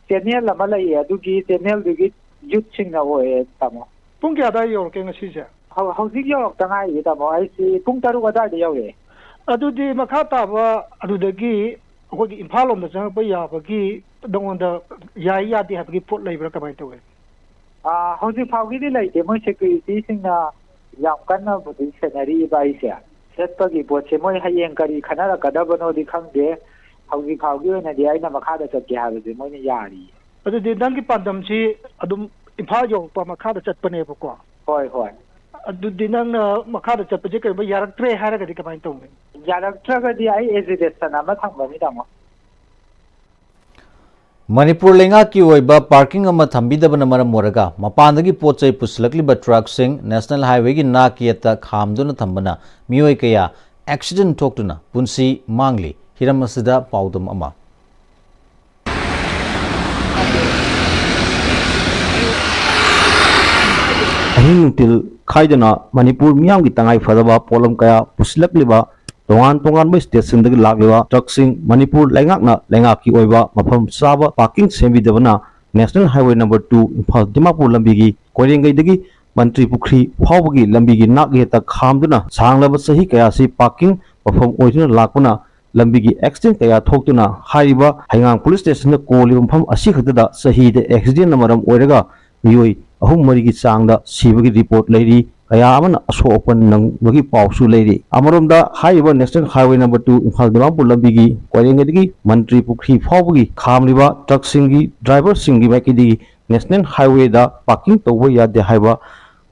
channel ꯑꯃ ꯂꯩꯌꯦ, ꯑꯗꯨꯒꯤ channelꯗꯨꯒꯤ youthꯁꯤꯡꯅ ꯑꯣꯏꯌꯦ, ꯇꯥꯃꯣ꯫ ꯄꯨꯡ ꯀꯌꯥ ꯑꯗꯥꯏ ꯌꯧꯔꯛꯀꯦ ꯉꯁꯤꯁꯦ? ꯍꯧ-, ꯍꯧꯖꯤꯛ ꯌꯧꯔꯛꯇ ꯉꯥꯏꯔꯤꯌꯦ, ꯇꯥꯃꯣ꯫ ꯑꯩꯁꯤ ꯄꯨꯡ ꯇꯔꯨꯛ ꯑꯗꯥꯏꯗ ꯌꯧꯔꯛꯑꯦ꯫ ꯑꯗꯨꯗꯤ ꯃꯈꯥ ꯇꯥꯕ ꯑꯗꯨꯗꯒꯤ ꯑꯩꯈꯣꯏꯒꯤ ꯏꯝꯐꯥꯜ ꯂꯣꯝꯗ ꯆꯪꯉꯛꯄ ꯌꯥꯕꯒꯤ ꯅꯉꯣꯟꯗ ꯌꯥꯏ ꯌꯥꯗꯦ ꯍꯥꯏꯕꯒꯤ ꯄꯣꯠ ꯂꯩꯕ꯭ꯔꯥ, ꯀꯃꯥꯏꯅ ꯇꯧꯋꯤ? ꯑꯥ, ꯍꯧꯖꯤꯛ ꯐꯥꯎꯒꯤꯗꯤ ꯂꯩꯇꯦ꯫ ꯃꯣꯏ securityꯁꯤꯡꯅ ꯌꯥꯝ ꯀꯟꯅꯕꯨꯗꯤ ꯁꯦꯟꯅꯔꯤꯕ ꯑꯩꯁꯦ꯫ ꯆꯠꯄꯒꯤ ꯄꯣꯠꯁꯦ ꯃꯣꯏ ꯍꯌꯦꯡ ꯀꯔꯤ ꯈꯟꯅꯔꯛꯀꯗꯕꯅꯣꯗꯤ ꯈꯪꯗꯦ꯫ ꯍꯧꯖꯤꯛ ꯐꯥꯎꯒꯤ ꯑꯣꯏꯅꯗꯤ ꯑꯩꯅ ꯃꯈꯥꯗ ꯆꯠꯀꯦ ꯍꯥꯏꯕꯁꯦ ꯃꯣꯏꯅ ꯌꯥꯔꯤꯌꯦ꯫ ꯑꯗꯨꯗꯤ ꯅꯪꯒꯤ ꯄꯥꯟꯗꯝꯁꯤ ꯑꯗꯨꯝ ꯏꯝꯐꯥꯜ ꯌꯧꯔꯛꯄ ꯃꯈꯥꯗ ꯆꯠꯄꯅꯦꯕꯀꯣ? ꯍꯣꯏ, ꯍꯣꯏ꯫ ꯑꯗꯨꯗꯤ ꯅꯪꯅ ꯃꯈꯥꯗ ꯆꯠꯄꯁꯦ ꯀꯩꯒꯨꯝꯕ ꯌꯥꯔꯛꯇ꯭ꯔꯦ ꯍꯥꯏꯔꯒꯗꯤ ꯀꯃꯥꯏꯅ ꯇꯧꯅꯤ? ꯌꯥꯔꯛꯇ꯭ꯔꯒꯗꯤ ꯑꯩ ꯑꯦꯖꯤꯇꯦꯁꯟ ꯑꯃ ꯊꯝꯒꯅꯤ, ꯇꯥꯃꯣ꯫ ꯃꯅꯤꯄꯨꯔ ꯂꯩꯉꯥꯛꯀꯤ ꯑꯣꯏꯕ ꯄꯥꯔꯀꯤꯡ ꯑꯃ ꯊꯝꯕꯤꯗꯕꯅ ꯃꯔꯝ ꯑꯣꯏꯔꯒ ꯃꯄꯥꯟꯗꯒꯤ ꯄꯣꯠ ꯆꯩ ꯄꯨꯁꯤꯜꯂꯛꯂꯤꯕ ꯇ꯭ꯔꯛꯁꯤꯡ ꯅꯦꯁꯅꯦꯜ ꯍꯥꯏꯋꯦꯒꯤ ꯅꯥꯛ ꯌꯦꯠꯇ ꯈꯥꯝꯗꯨꯅ ꯊꯝꯕꯅ ꯃꯤꯑꯣꯏ ꯀꯌꯥ ꯑꯦꯛꯁꯤꯗꯦꯟ ꯊꯣꯛꯇꯨꯅ ꯄꯨꯟꯁꯤ ꯃꯥꯡꯂꯤ꯫ ꯍꯤꯔꯝ ꯑꯁꯤꯗ ꯄꯥꯎꯗꯝ ꯑꯃ꯫ ꯑꯍꯤꯡ ꯅꯨꯡꯊꯤꯜ ꯈꯥꯏꯗꯅ ꯃꯅꯤꯄꯨꯔ ꯃꯤꯌꯥꯝꯒꯤ ꯇꯉꯥꯏ ꯐꯗꯕ ꯄꯣꯠꯂꯝ ꯀꯌꯥ ꯄꯨꯁꯤꯜꯂꯛꯂꯤꯕ ꯇꯣꯉꯥꯟ ꯇꯣꯉꯥꯟꯕ ꯁ꯭ꯇꯦꯠꯁꯤꯡꯗꯒꯤ ꯂꯥꯛꯂꯤꯕ ꯇ꯭ꯔꯛꯁꯤꯡ ꯃꯅꯤꯄꯨꯔ ꯂꯩꯉꯥꯛꯅ ꯂꯩꯉꯥꯛꯀꯤ ꯑꯣꯏꯕ ꯃꯐꯝ ꯆꯥꯕ ꯄꯥꯔꯀꯤꯡ ꯁꯦꯝꯕꯤꯗꯕꯅ national highway number two Imphal Dimapur ꯂꯝꯕꯤꯒꯤ ꯀꯣꯏꯔꯦꯡꯒꯩꯗꯒꯤ ꯃꯟꯇ꯭ꯔꯤ ꯄꯨꯈ꯭ꯔꯤ ꯐꯥꯎꯕꯒꯤ ꯂꯝꯕꯤꯒꯤ ꯅꯥꯛ ꯌꯦꯠꯇ ꯈꯥꯝꯗꯨꯅ ꯁꯥꯡꯂꯕ ꯆꯍꯤ ꯀꯌꯥꯁꯤ ꯄꯥꯔꯀꯤꯡ ꯃꯐꯝ ꯑꯣꯏꯗꯨꯅ ꯂꯥꯛꯄꯅ ꯂꯝꯕꯤꯒꯤ ꯑꯦꯛꯁꯤꯗꯦꯟ ꯀꯌꯥ ꯊꯣꯛꯇꯨꯅ ꯍꯥꯏꯔꯤꯕ ꯍꯩꯉꯥꯡ ꯄꯨꯂꯤꯁ ꯁ꯭ꯇꯦꯁꯟꯗ ꯀꯣꯜꯂꯤꯕ ꯃꯐꯝ ꯑꯁꯤ ꯈꯛꯇꯗ ꯆꯍꯤꯗ ꯑꯦꯛꯁꯤꯗꯦꯟꯅ ꯃꯔꯝ ꯑꯣꯏꯔꯒ ꯃꯤꯑꯣꯏ ꯑꯍꯨꯝ ꯃꯔꯤꯒꯤ ꯆꯥꯡꯗ ꯁꯤꯕꯒꯤ ꯔꯤꯄꯣꯔꯠ ꯂꯩꯔꯤ꯫ ꯀꯌꯥ ꯑꯃꯅ ꯑꯁꯣꯛ ꯑꯄꯟ ꯅꯪꯕꯒꯤ ꯄꯥꯎꯁꯨ ꯂꯩꯔꯤ꯫ ꯑꯃꯔꯣꯝꯗ ꯍꯥꯏꯔꯤꯕ national highway number two Imphal Dimapur ꯂꯝꯕꯤꯒꯤ ꯀꯣꯏꯔꯦꯡꯒꯩꯗꯒꯤ ꯃꯟꯇ꯭ꯔꯤ ꯄꯨꯈ꯭ꯔꯤ ꯐꯥꯎꯕꯒꯤ ꯈꯥꯝꯂꯤꯕ ꯇ꯭ꯔꯛꯁꯤꯡꯒꯤ ꯗ꯭ꯔꯥꯏꯚꯔꯁꯤꯡꯒꯤ ꯃꯥꯏꯀꯩꯗꯒꯤ ꯅꯦꯁꯅꯦꯜ ꯍꯥꯏꯋꯦꯗ ꯄꯥꯔꯀꯤꯡ ꯇꯧꯕ ꯌꯥꯗꯦ ꯍꯥꯏꯕ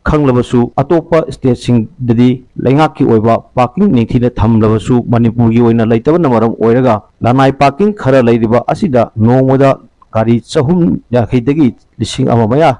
ꯈꯪꯂꯕꯁꯨ ꯑꯇꯣꯞꯄ ꯁ꯭ꯇꯦꯠꯁꯤꯡꯗꯗꯤ ꯂꯩꯉꯥꯛꯀꯤ ꯑꯣꯏꯕ ꯄꯥꯔꯀꯤꯡ ꯅꯤꯡꯊꯤꯅ ꯊꯝꯂꯕꯁꯨ ꯃꯅꯤꯄꯨꯔꯒꯤ ꯑꯣꯏꯅ ꯂꯩꯇꯕꯅ ꯃꯔꯝ ꯑꯣꯏꯔꯒ ꯂꯅꯥꯏ ꯄꯥꯔꯀꯤꯡ ꯈꯔ ꯂꯩꯔꯤꯕ ꯑꯁꯤꯗ ꯅꯣꯡꯃꯗ ꯒꯥꯔꯤ ꯆꯍꯨꯝ ꯌꯥꯡꯈꯩꯗꯒꯤ ꯂꯤꯁꯤꯡ ꯑꯃ ꯃꯌꯥ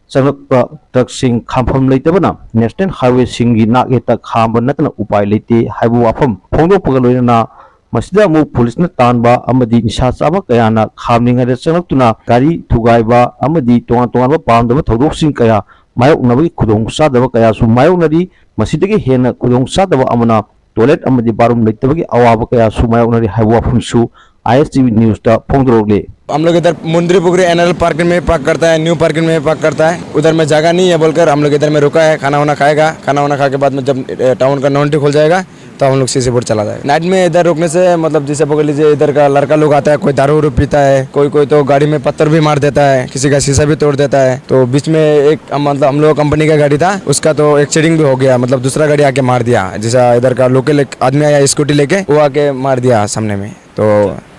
ꯆꯪꯂꯛꯄ ꯇ꯭ꯔꯛꯁꯤꯡ ꯈꯥꯝꯐꯝ ꯂꯩꯇꯕꯅ ꯅꯦꯁꯅꯦꯜ ꯍꯥꯏꯋꯦꯁꯤꯡꯒꯤ ꯅꯥꯛ ꯌꯦꯠꯇ ꯈꯥꯝꯕ ꯅꯠꯇꯅ ꯎꯄꯥꯏ ꯂꯩꯇꯦ ꯍꯥꯏꯕ ꯋꯥꯐꯝ ꯐꯣꯡꯗꯣꯛꯄꯒ ꯂꯣꯏꯅꯅ ꯃꯁꯤꯗ ꯑꯃꯨꯛ ꯄꯨꯂꯤꯁꯅ ꯇꯥꯟꯕ ꯑꯃꯗꯤ ꯅꯤꯁꯥ ꯆꯥꯕ ꯀꯌꯥꯅ ꯈꯥꯝꯂꯤꯉꯩꯗ ꯆꯪꯂꯛꯇꯨꯅ ꯒꯥꯔꯤ ꯊꯨꯒꯥꯏꯕ ꯑꯃꯗꯤ ꯇꯣꯉꯥꯟ ꯇꯣꯉꯥꯟꯕ ꯄꯥꯝꯗꯕ ꯊꯧꯗꯣꯛꯁꯤꯡ ꯀꯌꯥ ꯃꯥꯌꯣꯛꯅꯕꯒꯤ ꯈꯨꯗꯣꯡꯆꯥꯗꯕ ꯀꯌꯥꯁꯨ ꯃꯥꯌꯣꯛꯅꯔꯤ꯫ ꯃꯁꯤꯗꯒꯤ ꯍꯦꯟꯅ ꯈꯨꯗꯣꯡꯆꯥꯗꯕ ꯑꯃꯅ ꯇꯣꯏꯂꯦꯠ ꯑꯃꯗꯤ ꯕꯥꯠꯔꯨꯝ ꯂꯩꯇꯕꯒꯤ ꯑꯋꯥꯕ ꯀꯌꯥꯁꯨ ꯃꯥꯌꯣꯛꯅꯔꯤ ꯍꯥꯏꯕ ꯋꯥꯐꯝꯁꯨ ISTV न्यूज़ ꯇ ꯐꯣꯡꯗꯣꯔꯛꯂꯤ꯫ हम लोग इधर मुंद्री पुखरी एनएल पार्किंग में पार्क करता है, न्यू पार्किंग में पार्क करता है। उधर में जगह नहीं है बोलकर हम लोग इधर में रुका है, खाना वाना खाएगा। खाना वाना खा के बाद में जब ए, टाउन का नॉन्टी खुल जाएगा तो हम लोग सीसीपुर चला जाएगा। नाइट में इधर रुकने से मतलब जैसे पकड़ लीजिए इधर का लड़का लोग आता है, कोई दारू उरू पीता है, कोई कोई तो गाड़ी में पत्थर भी मार देता है, किसी का शीशा भी तोड़ देता है। तो बीच में एक हम- मतलब हम लोग कंपनी का गाड़ी था, उसका तो एक्सीडेंट भी हो गया, मतलब दूसरा गाड़ी आके मार दिया। जैसा इधर का लोकल एक आदमी आया स्कूटी लेके, वो आके मार दिया सामने में। तो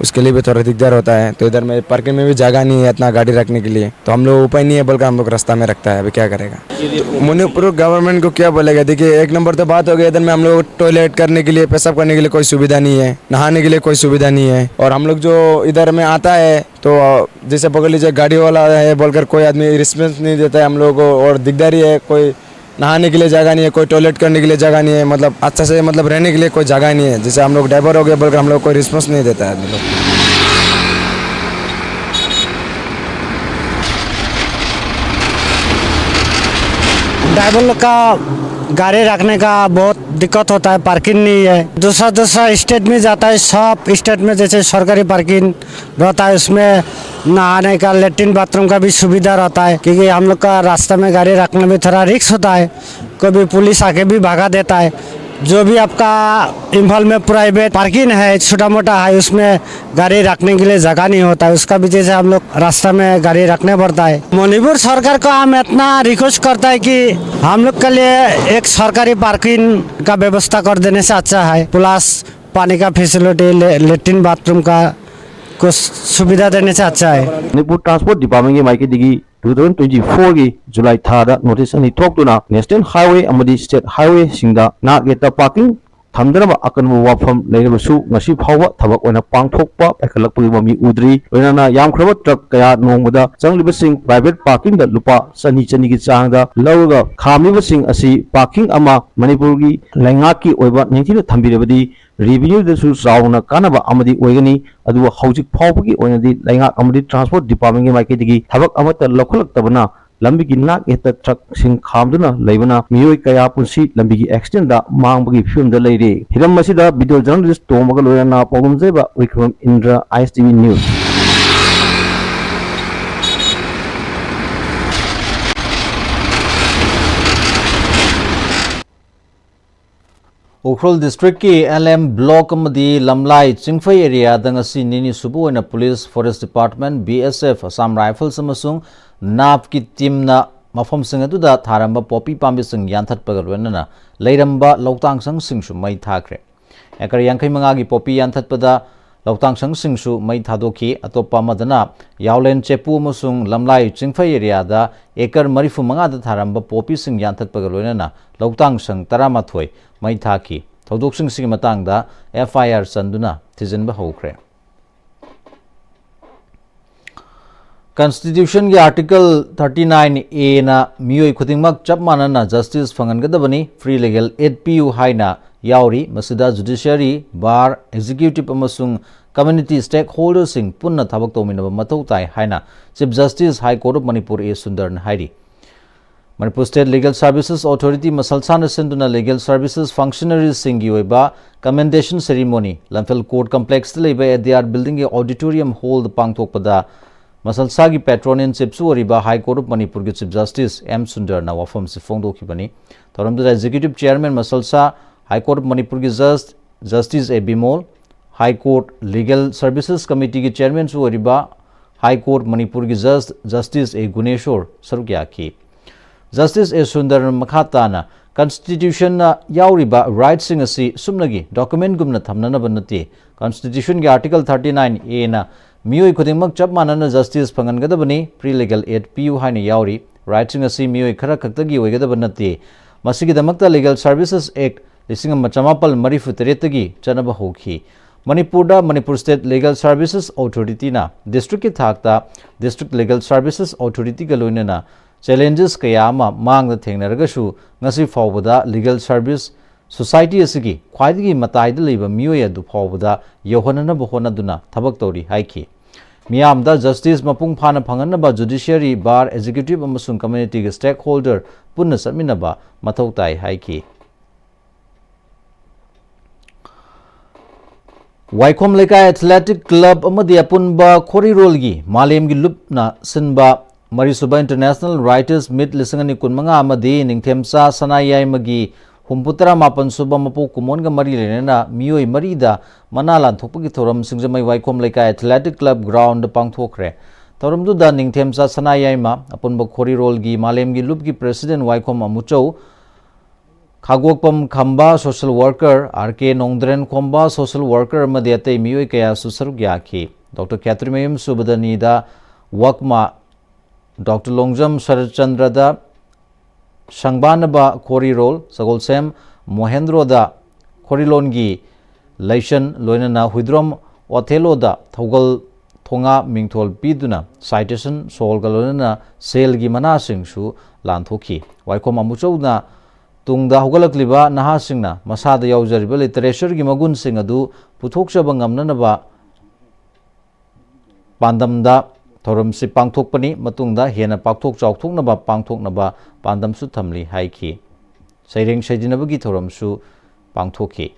उसके लिए भी थोड़ा दिकदार होता है। तो इधर में पार्किंग में भी जगह नहीं है इतना गाड़ी रखने के लिए, तो हम लोग उपाय नहीं है बोलकर हम लोग रास्ता में रखता है। अभी क्या करेगा? मणिपुर गवर्नमेंट को क्या बोलेगा? देखिए, एक नंबर तो बात हो गई, इधर में हम लोग टॉयलेट करने के लिए, पेशाब करने के लिए कोई सुविधा नहीं है, नहाने के लिए कोई सुविधा नहीं है। और हम लोग जो इधर में आता है तो जैसे पकड़ लीजिए, गाड़ी वाला है बोलकर कोई आदमी रिस्पॉन्स नहीं देता है हम लोगों को, और दिकदारी है, कोई नहाने के लिए जगह नहीं है, कोई टॉयलेट करने के लिए जगह नहीं है, मतलब अच्छा से मतलब रहने के लिए कोई जगह नहीं है। जैसे हम लोग ड्राइवर हो गए बोलकर हम लोग कोई रिस्पॉन्स नहीं देता है आदमी लोग। ड्राइवर लोग का गाड़ी रखने का बहुत दिक्कत होता है, पार्किंग नहीं है। दूसरा दूसरा स्टेट में जाता है, सब स्टेट में जैसे सरकारी पार्किंग रहता है, उसमें नहाने का, लेटरिन बाथरूम का भी सुविधा रहता है, क्योंकि हम लोग का रास्ता में गाड़ी रखने में थोड़ा रिस्क होता है, कभी पुलिस आके भी भगा देता है। जो भी आपका इम्फाल में प्राइवेट पार्किंग है, छोटा मोटा है, उसमें गाड़ी रखने के लिए जगह नहीं होता है, उसका वजह से हम लोग रास्ता में गाड़ी रखना पड़ता है। मणिपुर सरकार को हम इतना रिक्वेस्ट करता है कि हम लोग के लिए एक सरकारी पार्किंग का व्यवस्था कर देने से अच्छा है, प्लस पानी का फैसिलिटी, ले, लेटरिन बाथरूम का कुछ सुविधा देने से अच्छा है। ꯃꯅꯤꯄꯨꯔ ꯇ꯭ꯔꯥꯟꯁꯄꯣꯔꯠ ꯗꯤꯄꯥꯔꯠꯃꯦꯟꯒꯤ ꯃꯥꯏꯀꯩꯗꯒꯤ ꯇꯨ ꯊꯥꯎꯖꯟ ꯇ꯭ꯋꯦꯟꯇꯤ ꯐꯣꯔꯒꯤ ꯖꯨꯂꯥꯏ ꯊꯥꯗ ꯅꯣꯇꯤꯁ ꯑꯅꯤ ꯊꯣꯛꯇꯨꯅ ꯅꯦꯁꯅꯦꯜ ꯍꯥꯏꯋꯦ ꯑꯃꯗꯤ ꯁ꯭ꯇꯦꯠ ꯍꯥꯏꯋꯦꯁꯤꯡꯗ ꯅꯥꯛ ꯌꯦꯠꯇ ꯄꯥꯔꯀꯤꯡ ꯊꯝꯗꯅꯕ ꯑꯀꯟꯕ ꯋꯥꯐꯝ ꯂꯩꯔꯕꯁꯨ ꯉꯁꯤ ꯐꯥꯎꯕ ꯊꯕꯛ ꯑꯣꯏꯅ ꯄꯥꯡꯊꯣꯛꯄ ꯄꯥꯏꯈꯠꯂꯛꯄꯒꯤ ꯃꯃꯤ ꯎꯗ꯭ꯔꯤ꯫ ꯂꯣꯏꯅꯅ ꯌꯥꯝꯈ꯭ꯔꯕ ꯇ꯭ꯔꯛ ꯀꯌꯥ ꯅꯣꯡꯃꯗ ꯆꯪꯂꯤꯕꯁꯤꯡ ꯄ꯭ꯔꯥꯏꯚꯦꯠ ꯄꯥꯔꯀꯤꯡꯗ ꯂꯨꯄꯥ ꯆꯅꯤ ꯆꯅꯤꯒꯤ ꯆꯥꯡꯗ ꯂꯧꯔꯒ ꯈꯥꯝꯂꯤꯕꯁꯤꯡ ꯑꯁꯤ ꯄꯥꯔꯀꯤꯡ ꯑꯃ ꯃꯅꯤꯄꯨꯔꯒꯤ ꯂꯩꯉꯥꯛꯀꯤ ꯑꯣꯏꯕ ꯅꯤꯡꯊꯤꯅ ꯊꯝꯕꯤꯔꯕꯗꯤ ꯔꯦꯚꯤꯅ꯭ꯌꯨꯗꯁꯨ ꯆꯥꯎꯅ ꯀꯥꯟꯅꯕ ꯑꯃꯗꯤ ꯑꯣꯏꯒꯅꯤ꯫ ꯑꯗꯨꯕꯨ ꯍꯧꯖꯤꯛ ꯐꯥꯎꯕꯒꯤ ꯑꯣꯏꯅꯗꯤ ꯂꯩꯉꯥꯛ ꯑꯃꯗꯤ ꯇ꯭ꯔꯥꯟꯁꯄꯣꯔꯠ ꯗꯤꯄꯥꯔꯠꯃꯦꯟꯒꯤ ꯃꯥꯏꯀꯩꯗꯒꯤ ꯊꯕꯛ ꯑꯃꯠꯇ ꯂꯧꯈꯠꯂꯛꯇꯕꯅ ꯂꯝꯕꯤꯒꯤ ꯅꯥꯛ ꯌꯦꯠꯇ ꯇ꯭ꯔꯛꯁꯤꯡ ꯈꯥꯝꯗꯨꯅ ꯂꯩꯕꯅ ꯃꯤꯑꯣꯏ ꯀꯌꯥ ꯄꯨꯟꯁꯤ ꯂꯝꯕꯤꯒꯤ ꯑꯦꯛꯁꯤꯗꯦꯟꯗ ꯃꯥꯡꯕꯒꯤ ꯐꯤꯕꯝꯗ ꯂꯩꯔꯦ꯫ ꯍꯤꯔꯝ ꯑꯁꯤꯗ ꯚꯤꯗꯤꯑꯣ ꯖꯔꯅꯦꯂꯤꯁ ꯇꯣꯝꯕꯒ ꯂꯣꯏꯅꯅ ꯄꯥꯎꯗꯝꯖꯩꯕ ꯎꯏꯈ꯭ꯔꯝ ꯏꯟꯗ꯭ꯔ, ꯑꯥꯏ ꯑꯦꯁ ꯇꯤ ꯚꯤ ꯅ꯭ꯌꯨꯁ꯫ ꯎꯈ꯭ꯔꯨꯜ ꯗꯤꯁꯇ꯭ꯔꯤꯛꯀꯤ ꯑꯦꯜ ꯑꯦꯝ ꯕ꯭ꯂꯣꯛ ꯑꯃꯗꯤ ꯂꯝꯂꯥꯏ ꯆꯤꯡꯐꯩ ꯑꯦꯔꯤꯌꯥꯗ ꯉꯁꯤ ꯅꯤꯅꯤ ꯁꯨꯕ ꯑꯣꯏꯅ ꯄꯨꯂꯤꯁ, ꯐꯣꯔꯦꯁ ꯗꯤꯄꯥꯔꯠꯃꯦꯟ, ꯕꯤ ꯑꯦꯁ ꯑꯦꯐ, ꯑꯁꯥꯝ ꯔꯥꯏꯐꯜꯁ ꯑꯃꯁꯨꯡ ꯅꯥꯞꯀꯤ ꯇꯤꯝꯅ ꯃꯐꯝꯁꯤꯡ ꯑꯗꯨꯗ ꯊꯥꯔꯝꯕ ꯄꯣꯄꯤ ꯄꯥꯝꯕꯤꯁꯤꯡ ꯌꯥꯟꯊꯠꯄꯒ ꯂꯣꯏꯅꯅ ꯂꯩꯔꯝꯕ ꯂꯧꯇꯥꯡ ꯁꯪꯁꯤꯡꯁꯨ ꯃꯩ ꯊꯥꯈ꯭ꯔꯦ꯫ ꯑꯦꯀꯔ ꯌꯥꯡꯈꯩ ꯃꯉꯥꯒꯤ ꯄꯣꯄꯤ ꯌꯥꯟꯊꯠꯄꯗ ꯂꯧꯇꯥꯡꯁꯪꯁꯤꯡꯁꯨ ꯃꯩ ꯊꯥꯗꯣꯛꯈꯤ꯫ ꯑꯇꯣꯞꯄ ꯑꯃꯗꯅ ꯌꯥꯎꯂꯦꯟ ꯆꯦꯄꯨ ꯑꯃꯁꯨꯡ ꯂꯝꯂꯥꯏ ꯆꯤꯡꯐꯩ ꯑꯦꯔꯤꯌꯥꯗ ꯑꯦꯀꯔ ꯃꯔꯤꯐꯨ ꯃꯉꯥꯗ ꯊꯥꯔꯝꯕ ꯄꯣꯄꯤꯁꯤꯡ ꯌꯥꯟꯊꯠꯄꯒ ꯂꯣꯏꯅꯅ ꯂꯧꯇꯥꯡꯁꯪ ꯇꯔꯥꯃꯥꯊꯣꯏ ꯃꯩ ꯊꯥꯈꯤ꯫ ꯊꯧꯗꯣꯛꯁꯤꯡꯁꯤꯒꯤ ꯃꯇꯥꯡꯗ ꯑꯦꯐ ꯑꯥꯏ ꯑꯥꯔ ꯆꯟꯗꯨꯅ ꯊꯤꯖꯤꯟꯕ ꯍꯧꯈ꯭ꯔꯦ꯫ ꯀꯟꯁꯇꯤꯇ꯭ꯌꯨꯁꯟꯒꯤ ꯑꯥꯔꯇꯤꯀꯜ ꯊꯥꯔꯇꯤ ꯅꯥꯏꯟ ꯑꯦꯅ ꯃꯤꯑꯣꯏ ꯈꯨꯗꯤꯡꯃꯛ ꯆꯞ ꯃꯥꯟꯅꯅ ꯖꯁꯇꯤꯁ ꯐꯪꯍꯟꯒꯗꯕꯅꯤ, ꯐ꯭ꯔꯤ ꯂꯤꯒꯦꯜ ꯑꯦꯗ ꯄꯤꯌꯨ ꯍꯥꯏꯅ ꯌꯥꯎꯔꯤ꯫ ꯃꯁꯤꯗ ꯖꯨꯗꯤꯁꯤꯌꯔꯤ, ꯕꯥꯔ, ꯑꯦꯛꯖꯤꯀ꯭ꯌꯨꯇꯤꯕ ꯑꯃꯁꯨꯡ ꯀꯝꯃ꯭ꯌꯨꯅꯤꯇꯤ ꯁ꯭ꯇꯦꯛ ꯍꯣꯜꯗꯔꯁꯤꯡ ꯄꯨꯟꯅ ꯊꯕꯛ ꯇꯧꯃꯤꯟꯅꯕ ꯃꯊꯧ ꯇꯥꯏ ꯍꯥꯏꯅ chief justice high court of Manipur A ꯁꯨꯟꯗꯔꯅ ꯍꯥꯏꯔꯤ꯫ Manipur state legal services authority ꯃꯁꯜꯁꯥꯅ ꯁꯤꯟꯗꯨꯅ ꯂꯤꯒꯦꯜ ꯁꯔꯚꯤꯁꯦꯁ ꯐꯪꯁꯅꯔꯤꯁꯁꯤꯡꯒꯤ ꯑꯣꯏꯕ ꯀꯃꯦꯟꯗꯦꯁꯟ ꯁꯦꯔꯤꯃꯣꯅꯤ ꯂꯝꯐꯦꯜ ꯀꯣꯔꯠ ꯀꯝꯄ꯭ꯂꯦꯛꯁꯇ ꯂꯩꯕ ꯑꯦꯗꯤꯌꯥꯔ ꯕꯤꯜꯗꯤꯡꯒꯤ ꯑꯣꯗꯤꯇꯣꯔꯤꯌꯝ ꯍꯣꯜꯗ ꯄꯥꯡꯊꯣꯛꯄꯗ ꯃꯁꯜꯁꯥꯒꯤ ꯄꯦꯇ꯭ꯔꯣꯟ ꯏꯟ ꯆꯤꯐꯁꯨ ꯑꯣꯏꯔꯤꯕ ꯍꯥꯏ ꯀꯣꯔꯠ ꯑꯣꯐ ꯃꯅꯤꯄꯨꯔꯒꯤ ꯆꯤꯐ ꯖꯁꯇꯤꯁ ꯑꯦꯝ ꯁꯨꯟꯗꯔꯅ ꯋꯥꯐꯝꯁꯤ ꯐꯣꯡꯗꯣꯛꯈꯤꯕꯅꯤ꯫ ꯊꯧꯔꯝꯗꯨꯗ ꯑꯦꯛꯖꯤꯀ꯭ꯌꯨꯇꯤꯕ ꯆꯤꯌꯔꯃꯦꯟ ꯃꯁꯜꯁꯥ, ꯍꯥꯏ ꯀꯣꯔꯠ ꯑꯣꯐ ꯃꯅꯤꯄꯨꯔꯒꯤ jus justice A Bimol, high court legal services ꯀꯃꯤꯇꯤꯒꯤ ꯆꯤꯌꯔꯃꯦꯟꯁꯨ ꯑꯣꯏꯔꯤꯕ ꯍꯥꯏ ꯀꯣꯔꯠ ꯃꯅꯤꯄꯨꯔꯒꯤ ꯖꯁ ꯖꯁꯇꯤꯁ ꯑꯦ ꯒꯨꯅꯦꯁꯣꯔ ꯁꯔꯨꯛ ꯌꯥꯈꯤ꯫ ꯖꯁꯇꯤꯁ ꯑꯦ ꯁꯨꯟꯗꯔꯅ ꯃꯈꯥ ꯇꯥꯅ ꯀꯟꯁꯇꯤꯇ꯭ꯌꯨꯁꯟꯅ ꯌꯥꯎꯔꯤꯕ ꯔꯥꯏꯠꯁꯤꯡ ꯑꯁꯤ ꯁꯨꯞꯅꯒꯤ ꯗꯣꯀꯨꯃꯦꯟꯒꯨꯝꯅ ꯊꯝꯅꯅꯕ ꯅꯠꯇꯦ꯫ ꯀꯟꯁꯇꯤꯇ꯭ꯌꯨꯁꯟꯒꯤ ꯑꯥꯔꯇꯤꯀꯜ ꯊꯥꯔꯇꯤ ꯅꯥꯏꯟ ꯑꯦꯅ ꯃꯤꯑꯣꯏ ꯈꯨꯗꯤꯡꯃꯛ ꯆꯞ ꯃꯥꯟꯅꯅ ꯖꯁꯇꯤꯁ ꯐꯪꯍꯟꯒꯗꯕꯅꯤ, ꯐ꯭ꯔꯤ ꯂꯤꯒꯦꯜ ꯑꯦꯗ ꯄꯤꯌꯨ ꯍꯥꯏꯅ ꯌꯥꯎꯔꯤ꯫ ꯔꯥꯏꯠꯁꯤꯡ ꯑꯁꯤ ꯃꯤꯑꯣꯏ ꯈꯔ ꯈꯛꯇꯒꯤ ꯑꯣꯏꯒꯗꯕ ꯅꯠꯇꯦ꯫ ꯃꯁꯤꯒꯤꯗꯃꯛꯇ ꯂꯤꯒꯦꯜ ꯁꯔꯚꯤꯁꯦꯁ ꯑꯦꯛ ꯂꯤꯁꯤꯡ ꯑꯃ ꯆꯃꯥꯄꯜ ꯃꯔꯤꯐꯨ ꯇꯔꯦꯠꯇꯒꯤ ꯆꯠꯅꯕ ꯍꯧꯈꯤ꯫ ꯃꯅꯤꯄꯨꯔꯗ ꯃꯅꯤꯄꯨꯔ ꯁ꯭ꯇꯦꯠ ꯂꯤꯒꯦꯜ ꯁꯔꯚꯤꯁꯦꯁ ꯑꯣꯊꯣꯔꯤꯇꯤꯅ ꯗꯤꯁꯇ꯭ꯔꯤꯛꯀꯤ ꯊꯥꯛꯇ ꯗꯤꯁꯇ꯭ꯔꯤꯛ ꯂꯤꯒꯦꯜ ꯁꯔꯚꯤꯁꯦꯁ ꯑꯣꯊꯣꯔꯤꯇꯤꯒ ꯂꯣꯏꯅꯅ ꯆꯦꯂꯦꯟꯖꯦꯁ ꯀꯌꯥ ꯑꯃ ꯃꯥꯡꯗ ꯊꯦꯡꯅꯔꯒꯁꯨ ꯉꯁꯤ ꯐꯥꯎꯕꯗ ꯂꯤꯒꯦꯜ ꯁꯔꯚꯤꯁ ꯁꯣꯁꯥꯏꯇꯤ ꯑꯁꯤꯒꯤ ꯈ꯭ꯋꯥꯏꯗꯒꯤ ꯃꯇꯥꯏꯗ ꯂꯩꯕ ꯃꯤꯑꯣꯏ ꯑꯗꯨ ꯐꯥꯎꯕꯗ ꯌꯧꯍꯟꯅꯅꯕ ꯍꯣꯠꯅꯗꯨꯅ ꯊꯕꯛ ꯇꯧꯔꯤ ꯍꯥꯏꯈꯤ꯫ ꯃꯤꯌꯥꯝꯗ ꯖꯁꯇꯤꯁ ꯃꯄꯨꯡ ꯐꯥꯅ ꯐꯪꯍꯟꯅꯕ ꯖꯨꯗꯤꯁꯤꯌꯔꯤ, ꯕꯥꯔ, ꯑꯦꯛꯖꯤꯀ꯭ꯌꯨꯇꯤꯕ ꯑꯃꯁꯨꯡ ꯀꯝꯃ꯭ꯌꯨꯅꯤꯇꯤꯒꯤ ꯁ꯭ꯇꯦꯛ ꯍꯣꯜꯗꯔ ꯄꯨꯟꯅ ꯆꯠꯃꯤꯟꯅꯕ ꯃꯊꯧ ꯇꯥꯏ ꯍꯥꯏꯈꯤ꯫ ꯋꯥꯏꯈꯣꯝ ꯂꯩꯀꯥꯏ ꯑꯦꯊꯂꯦꯇꯤꯛ ꯀ꯭ꯂꯕ ꯑꯃꯗꯤ ꯑꯄꯨꯟꯕ ꯈꯣꯔꯤꯔꯣꯜꯒꯤ ꯃꯥꯂꯦꯝꯒꯤ ꯂꯨꯞꯅ ꯁꯤꯟꯕ ꯃꯔꯤꯁꯨꯕ ꯏꯟꯇꯔꯅꯦꯁꯅꯦꯜ ꯔꯥꯏꯇꯔꯁ ꯃꯤꯠ ꯂꯤꯁꯤꯡ ꯑꯅꯤ ꯀꯨꯟꯃꯉꯥ ꯑꯃꯗꯤ ꯅꯤꯡꯊꯦꯝꯆꯥ ꯁꯅꯥꯌꯥꯏꯃꯒꯤ ꯍꯨꯝꯐꯨ ꯇꯔꯥ ꯃꯥꯄꯟ ꯁꯨꯕ ꯃꯄꯣꯛ ꯀꯨꯝꯑꯣꯟꯒ ꯃꯔꯤ ꯂꯩꯅꯅ ꯃꯤꯑꯣꯏ ꯃꯔꯤꯗ ꯃꯅꯥ ꯂꯥꯟꯊꯣꯛꯄꯒꯤ ꯊꯧꯔꯝ ꯁꯤꯡꯖꯃꯩ ꯋꯥꯏꯈꯣꯝ ꯂꯩꯀꯥꯏ ꯑꯦꯊꯂꯦꯇꯤꯛ ꯀ꯭ꯂꯕ ꯒ꯭ꯔꯥꯎꯟꯗ ꯄꯥꯡꯊꯣꯛꯈ꯭ꯔꯦ꯫ ꯊꯧꯔꯝꯗꯨꯗ ꯅꯤꯡꯊꯦꯝꯆꯥ ꯁꯅꯥꯌꯥꯏꯃ, ꯑꯄꯨꯟꯕ ꯈꯣꯔꯤꯔꯣꯜꯒꯤ ꯃꯥꯂꯦꯝꯒꯤ ꯂꯨꯞꯀꯤ ꯄ꯭ꯔꯦꯁꯤꯗꯦꯟ ꯋꯥꯏꯈꯣꯝ ꯑꯃꯨꯆꯧ, ꯈꯥꯒꯣꯛꯄꯝ ꯈꯝꯕ social worker, R K ꯅꯣꯡꯗ꯭ꯔꯦꯟ ꯈꯣꯝꯕ social worker ꯑꯃꯗꯤ ꯑꯇꯩ ꯃꯤꯑꯣꯏ ꯀꯌꯥꯁꯨ ꯁꯔꯨꯛ ꯌꯥꯈꯤ꯫ ꯗꯣꯛꯇꯔ ꯈꯦꯇ꯭ꯔꯤꯃꯌꯨꯝ ꯁꯨꯕꯗꯅꯤꯗ ꯋꯛꯃꯥ, ꯗꯣꯛꯇꯔ ꯂꯣꯡꯖꯝ ꯁꯔꯠꯆꯟꯗ꯭ꯔꯗ ꯁꯪꯕꯥꯅꯕ ꯈꯣꯔꯤꯔꯣꯜ, ꯁꯒꯣꯜꯁꯦꯝ ꯃꯣꯍꯦꯟꯗ꯭ꯔꯣꯗ ꯈꯣꯔꯤꯂꯣꯟꯒꯤ ꯂꯩꯁꯟ, ꯂꯣꯏꯅꯅ ꯍꯨꯏꯗ꯭ꯔꯣꯝ ꯑꯣꯊꯦꯂꯣꯗ ꯊꯧꯒꯜ ꯊꯣꯉꯥ ꯃꯤꯡꯊꯣꯜ ꯄꯤꯗꯨꯅ citation ꯁꯣꯜꯒ ꯂꯣꯏꯅꯅ ꯁꯦꯜꯒꯤ ꯃꯅꯥꯁꯤꯡꯁꯨ ꯂꯥꯟꯊꯣꯛꯈꯤ꯫ ꯋꯥꯏꯈꯣꯝ ꯑꯃꯨꯆꯧꯅ ꯇꯨꯡꯗ ꯍꯧꯒꯠꯂꯛꯂꯤꯕ ꯅꯍꯥꯁꯤꯡꯅ ꯃꯁꯥꯗ ꯌꯥꯎꯖꯔꯤꯕ literatureꯒꯤ ꯃꯒꯨꯟꯁꯤꯡ ꯑꯗꯨ ꯄꯨꯊꯣꯛꯆꯕ ꯉꯝꯅꯅꯕ ꯄꯥꯟꯗꯝꯗ ꯊꯧꯔꯝꯁꯤ ꯄꯥꯡꯊꯣꯛꯄꯅꯤ꯫ ꯃꯇꯨꯡꯗ ꯍꯦꯟꯅ ꯄꯥꯛꯊꯣꯛ ꯆꯥꯎꯊꯣꯛꯅꯕ ꯄꯥꯡꯊꯣꯛꯅꯕ ꯄꯥꯟꯗꯝꯁꯨ ꯊꯝꯂꯤ ꯍꯥꯏꯈꯤ꯫ ꯁꯩꯔꯦꯡ ꯁꯩꯖꯤꯟꯅꯕꯒꯤ ꯊꯧꯔꯝꯁꯨ ꯄꯥꯡꯊꯣꯛꯈꯤ꯫